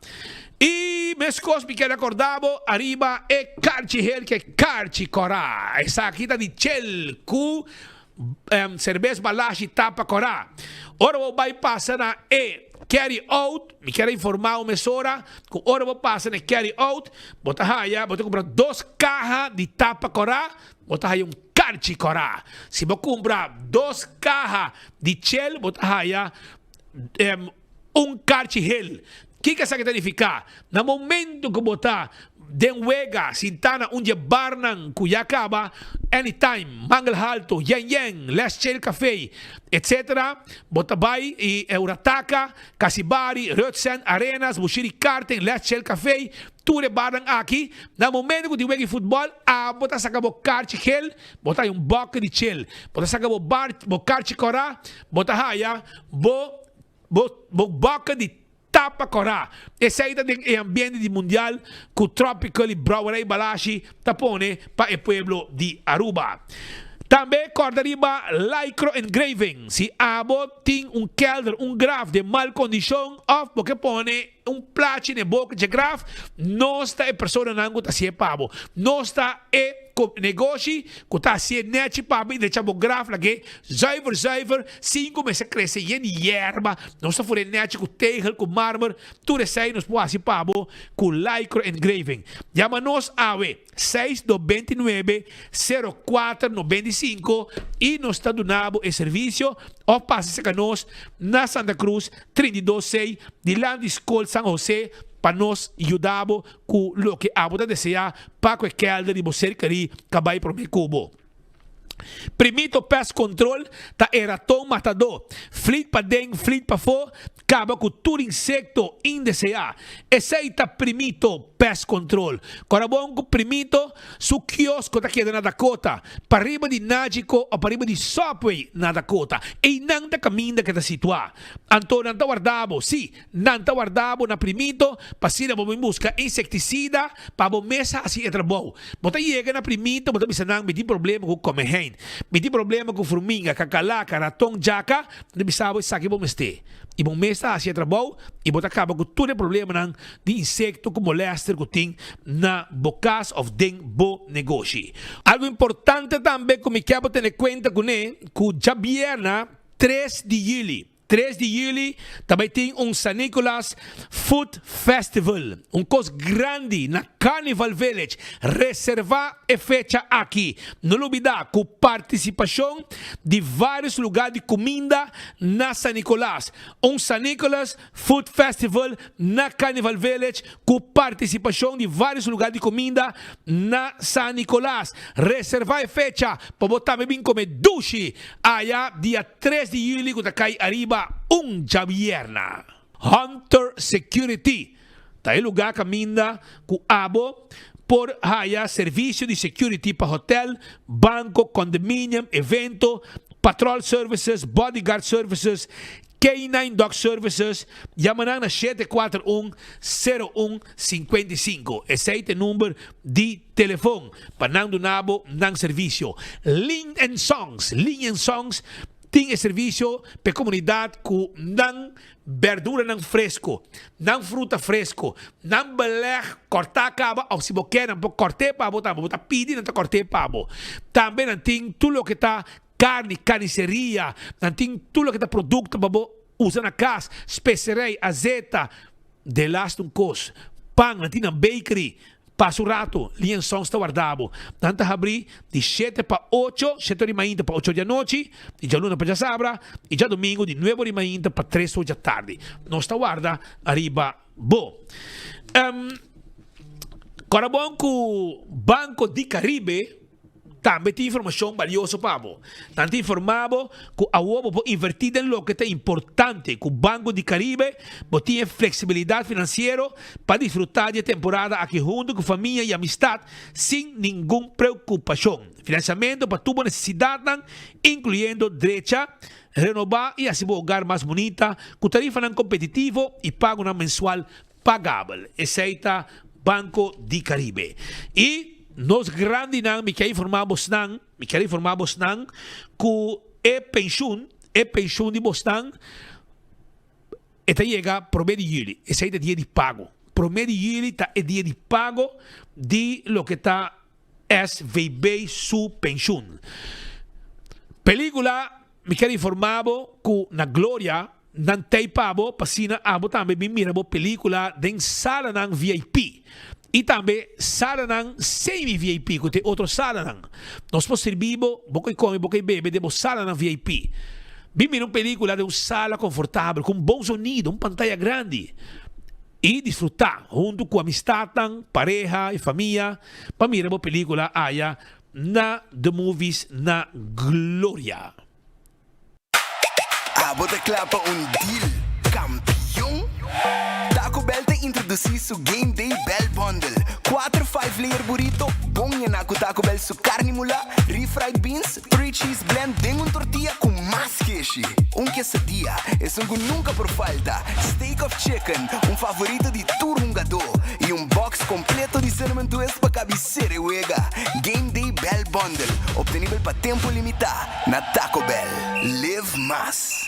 I meskos mi keda korda bo ariba e karchi hel ke karchi kòrá. Esaki ta di chel ku serbes balashi tapa kòrá. Ora bo bai pasa na e carry out, mi kier a informá bo mesora ku ora bo pasa na e carry out, bo ta haya, bo ta kumpra dos kaha di tapa kòrá, bo ta haya un karchi kòrá. Si bo kumpra dos kaha di chel, bo ta haya Un karchi hel. Kiko esaki ta nifiká? Na momentu ku bo ta den wega sintá na un di e barnan ku ya kaba, Anytime, Mangel Halto, Yen Yen, Les Chill Café, etc. Bo ta bai i Urataka, Casibari, Rutsen, Arenas, Bushiri Karting, Les Chill Café, tur e barnan aki, na momentu ku tin wega di futbòl, abo ta saka bo karchi hel, bo ta haya un bòke di chel. Bo ta saka bo bar, bo karchi kòrá, bo ta haya bo. Bo bo boka di tapa kòrá. Esei ta den e ambiente di mundial ku Tropical i Brouwerij Balashi ta pone pa e pueblo di Aruba. Tambe kòrda riba Lycro Engraving. Si abo tin un kèlder, un graf den mal kondishon òf bo ke pone un plachi na e boka dje graf, nos ta e personanan ku ta hasié pa bo. Nos ta e negoshi ku ta hasié nèchi pa bo i drecha bo graf lag'é zuiver zuiver sin ku mester krese yen di yerba. Nos ta fur'é nèchi ku tegel, ku marmer, tur esei nos por hasi pa bo ku Lycro Engraving. Yama nos awe! Seis do 29, sero kuater 95 i nos ta duna bo e servisio òf pasa serka nos na Santa Cruz 32 C dilanti Skol San Jose pa nos yuda bo ku loke abo ta deseá pa ku e kèlder di bo ser kerí ka bai promé ku bo. Primito Pest Control ta e raton matadó. Flit paden, flit pafó, kaba ku tur insekto indeseá. Esei ta Primito Pest Control. Kòrda bon ku Primito su kiosko ta keda na Dakota, pariba di Nagico o pariba di Subway na Dakota. Einan ta kaminda ke ta situá. Anto nan ta warda bo, sí, Nan ta warda bo na primito pa asina bo bin buska insektisida pa bo mes hasi e trabou. Bo ta yega na primito, bo ta bisa nan, Mi tin problema ku komehein, mi tin problema ku furminga, kakalaka, raton, djaka. Nan ta bisa bo esaki bo mester. I bo mes ta hasi e trabou i bo ta kaba ku tur e problemanan di insekto ku molèster ku tin na bo kas òf den bo negoshi. Algu importante tambe ku mi ke bo tene kuenta kuné, ku djabièrna tres di yüli, Tres di juli ta bai tin un San Nicolas Food Festival, un kos grandi na Carnival Village. Reserva e fecha aki. No lubida ku partisipashon di varios luga di kuminda na San Nicolas. Un San Nicolas Food Festival na Carnival Village ku partisipashon di varios luga di kuminda na San Nicolas. Reserva e fecha pa bo tambe bin kome dushi aya dia Tres di juli ku ta kai ariba un djabierna. Hunter Security ta e lugá kaminda ku abo por haya servisio di security pa hotel, banko, condominium, evento, patrol services, bodyguard services, K-nine dog services. Yama nan na 741 01 55. Esei ta e number di Telefon pa nan duna bo nan servisio. Lin and Songs, Lin and Songs tin e servisio pa e komunidat ku nan berduranan fresko, nan fruta fresko, nan beleg kòrtá kaba òf si bo ke nan por kòrt'é pa bo tambe. Bo ta pidi nan ta kòrt'é pa bo. Tambe nan tin tur loke ta karni, karniseria, nan tin tur loke ta produkto pa bo usa na kas, speserei, azeta, Delaste un kos, pan, nan tin nan bakery, pasa un rato, Lien Songs ta warda bo. Nan ta habri di shete pa ocho, shete ora di mainta pa ocho di anochi, di djaluna pa djasabra, i djadomingo di nuebe ora di mainta pa tres ora djatardi. Nos ta warda ariba bo. Kòrda bon ku Banco di Caribe. Tambe tin informashon balioso pa bo. Nan ta informá bo ku awor bo por invertí den loke ta importante. Ku Banco di Caribe bo tin e fleksibilidat finansiero pa disfrutá di e temporada aki huntu ku famia i amistat sin ningun preokupashon. Finansiamentu pa tur bo nesesidatnan, inkluyendo drecha, renobá i hasi bo hogar mas bunita ku tarifanan kompetitivo i pagonan mensual pagabel. Esei ta Banco di Caribe. I nos grandinan, mi kier informá bosnan, mi kier informá bosnan ku e penshun, e penshun di bosnan e ta yega promé di yüli. Esei ta dia di pago. Promé di yüli ta e dia di pago di loke ta SVB su penshun. Pelíkula, Mi kier informá bo ku na Gloria nan tei pa bo pa asina abo tambe bin mira bo pelíkula den salanan VIP i tambe salanan semi VIP ku ta e otro salanan. Nos por sirbi bo, bo ke kome, bo ke bebe den bo salanan VIP. Bin mira un pelíkula den un sala konfortabel ku un bon sonido, un pantaya grandi. I disfrutá huntu ku amistatnan, pareha i famia pa mira bo pelíkula aya na The Movies na Gloria. Abo ta kla pa un deal kampion? Taco Bell ta introdusí su Game Day Bell Bundle, kuater five layer burrito bon yená ku Taco Bell su karni mulá, refried beans, Three cheese blend den un tortilla cu mas keshi. Un quesadilla, esun cu nunca por falta, steak of chicken, un favorito di tur hungadó, y un box completo di cinnamon twist pa cabicera e wega. Game Day Bell. Bell Bundle, obtenibel pa tempo limita na Taco Bell. Live mas!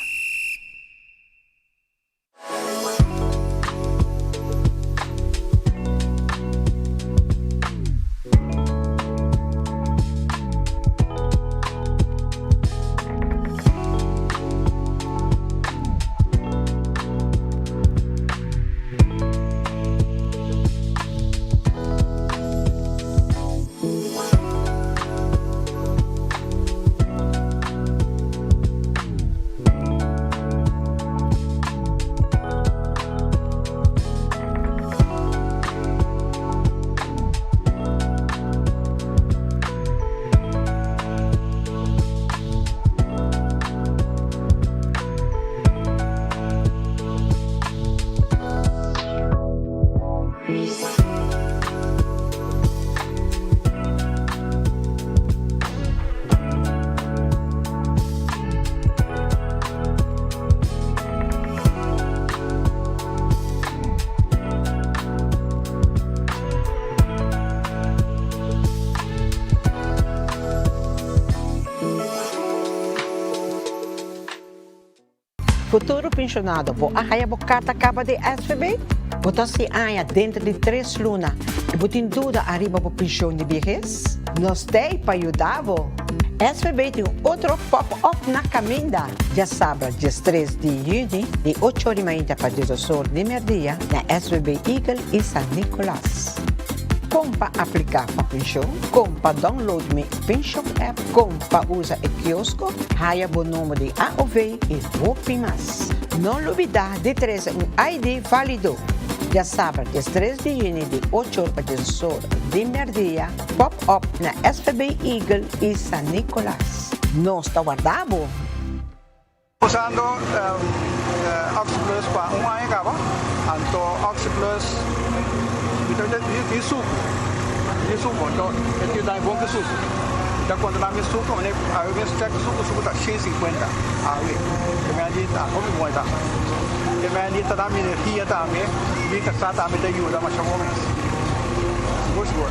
Futuro pensionado, bo a haya bo carta caba di SVB? Bo ta si aña denter di tres luna y bo tin duda ariba bo pension di biehes? Nos t'ey pa yuda bo! SVB tin un otro pop-up na caminda diasabra diestres di juni di ocho or di mainta pa diesdos or di merdia na SVB Eagle y San Nicolas. Con pa aplica pa pension? Con pa download mi pension app? Con pa usa e kiosko, haya bo number di AOV y hopi mas. No lubida di trece un ID valido. Diasabra diestres di juni di ocho or pa diesdos or di merdia, pop up na SVB Eagle y San Nicolas. Nos ta warda bo! Usando Oxi Plus pa un aña caba, anto Oxi Plus mi ta tin sucu, tin sucu, anto e tin dami bon ki sucu. Mi ta controla mi sucu, mane awe mes check sucu, sucu ta shen sinkuenta awe, e mei di ta hopi bon e ta. E mei di ta dami energia tambe, mi casa tambe ta yuda masha bon mes, sigur sigur.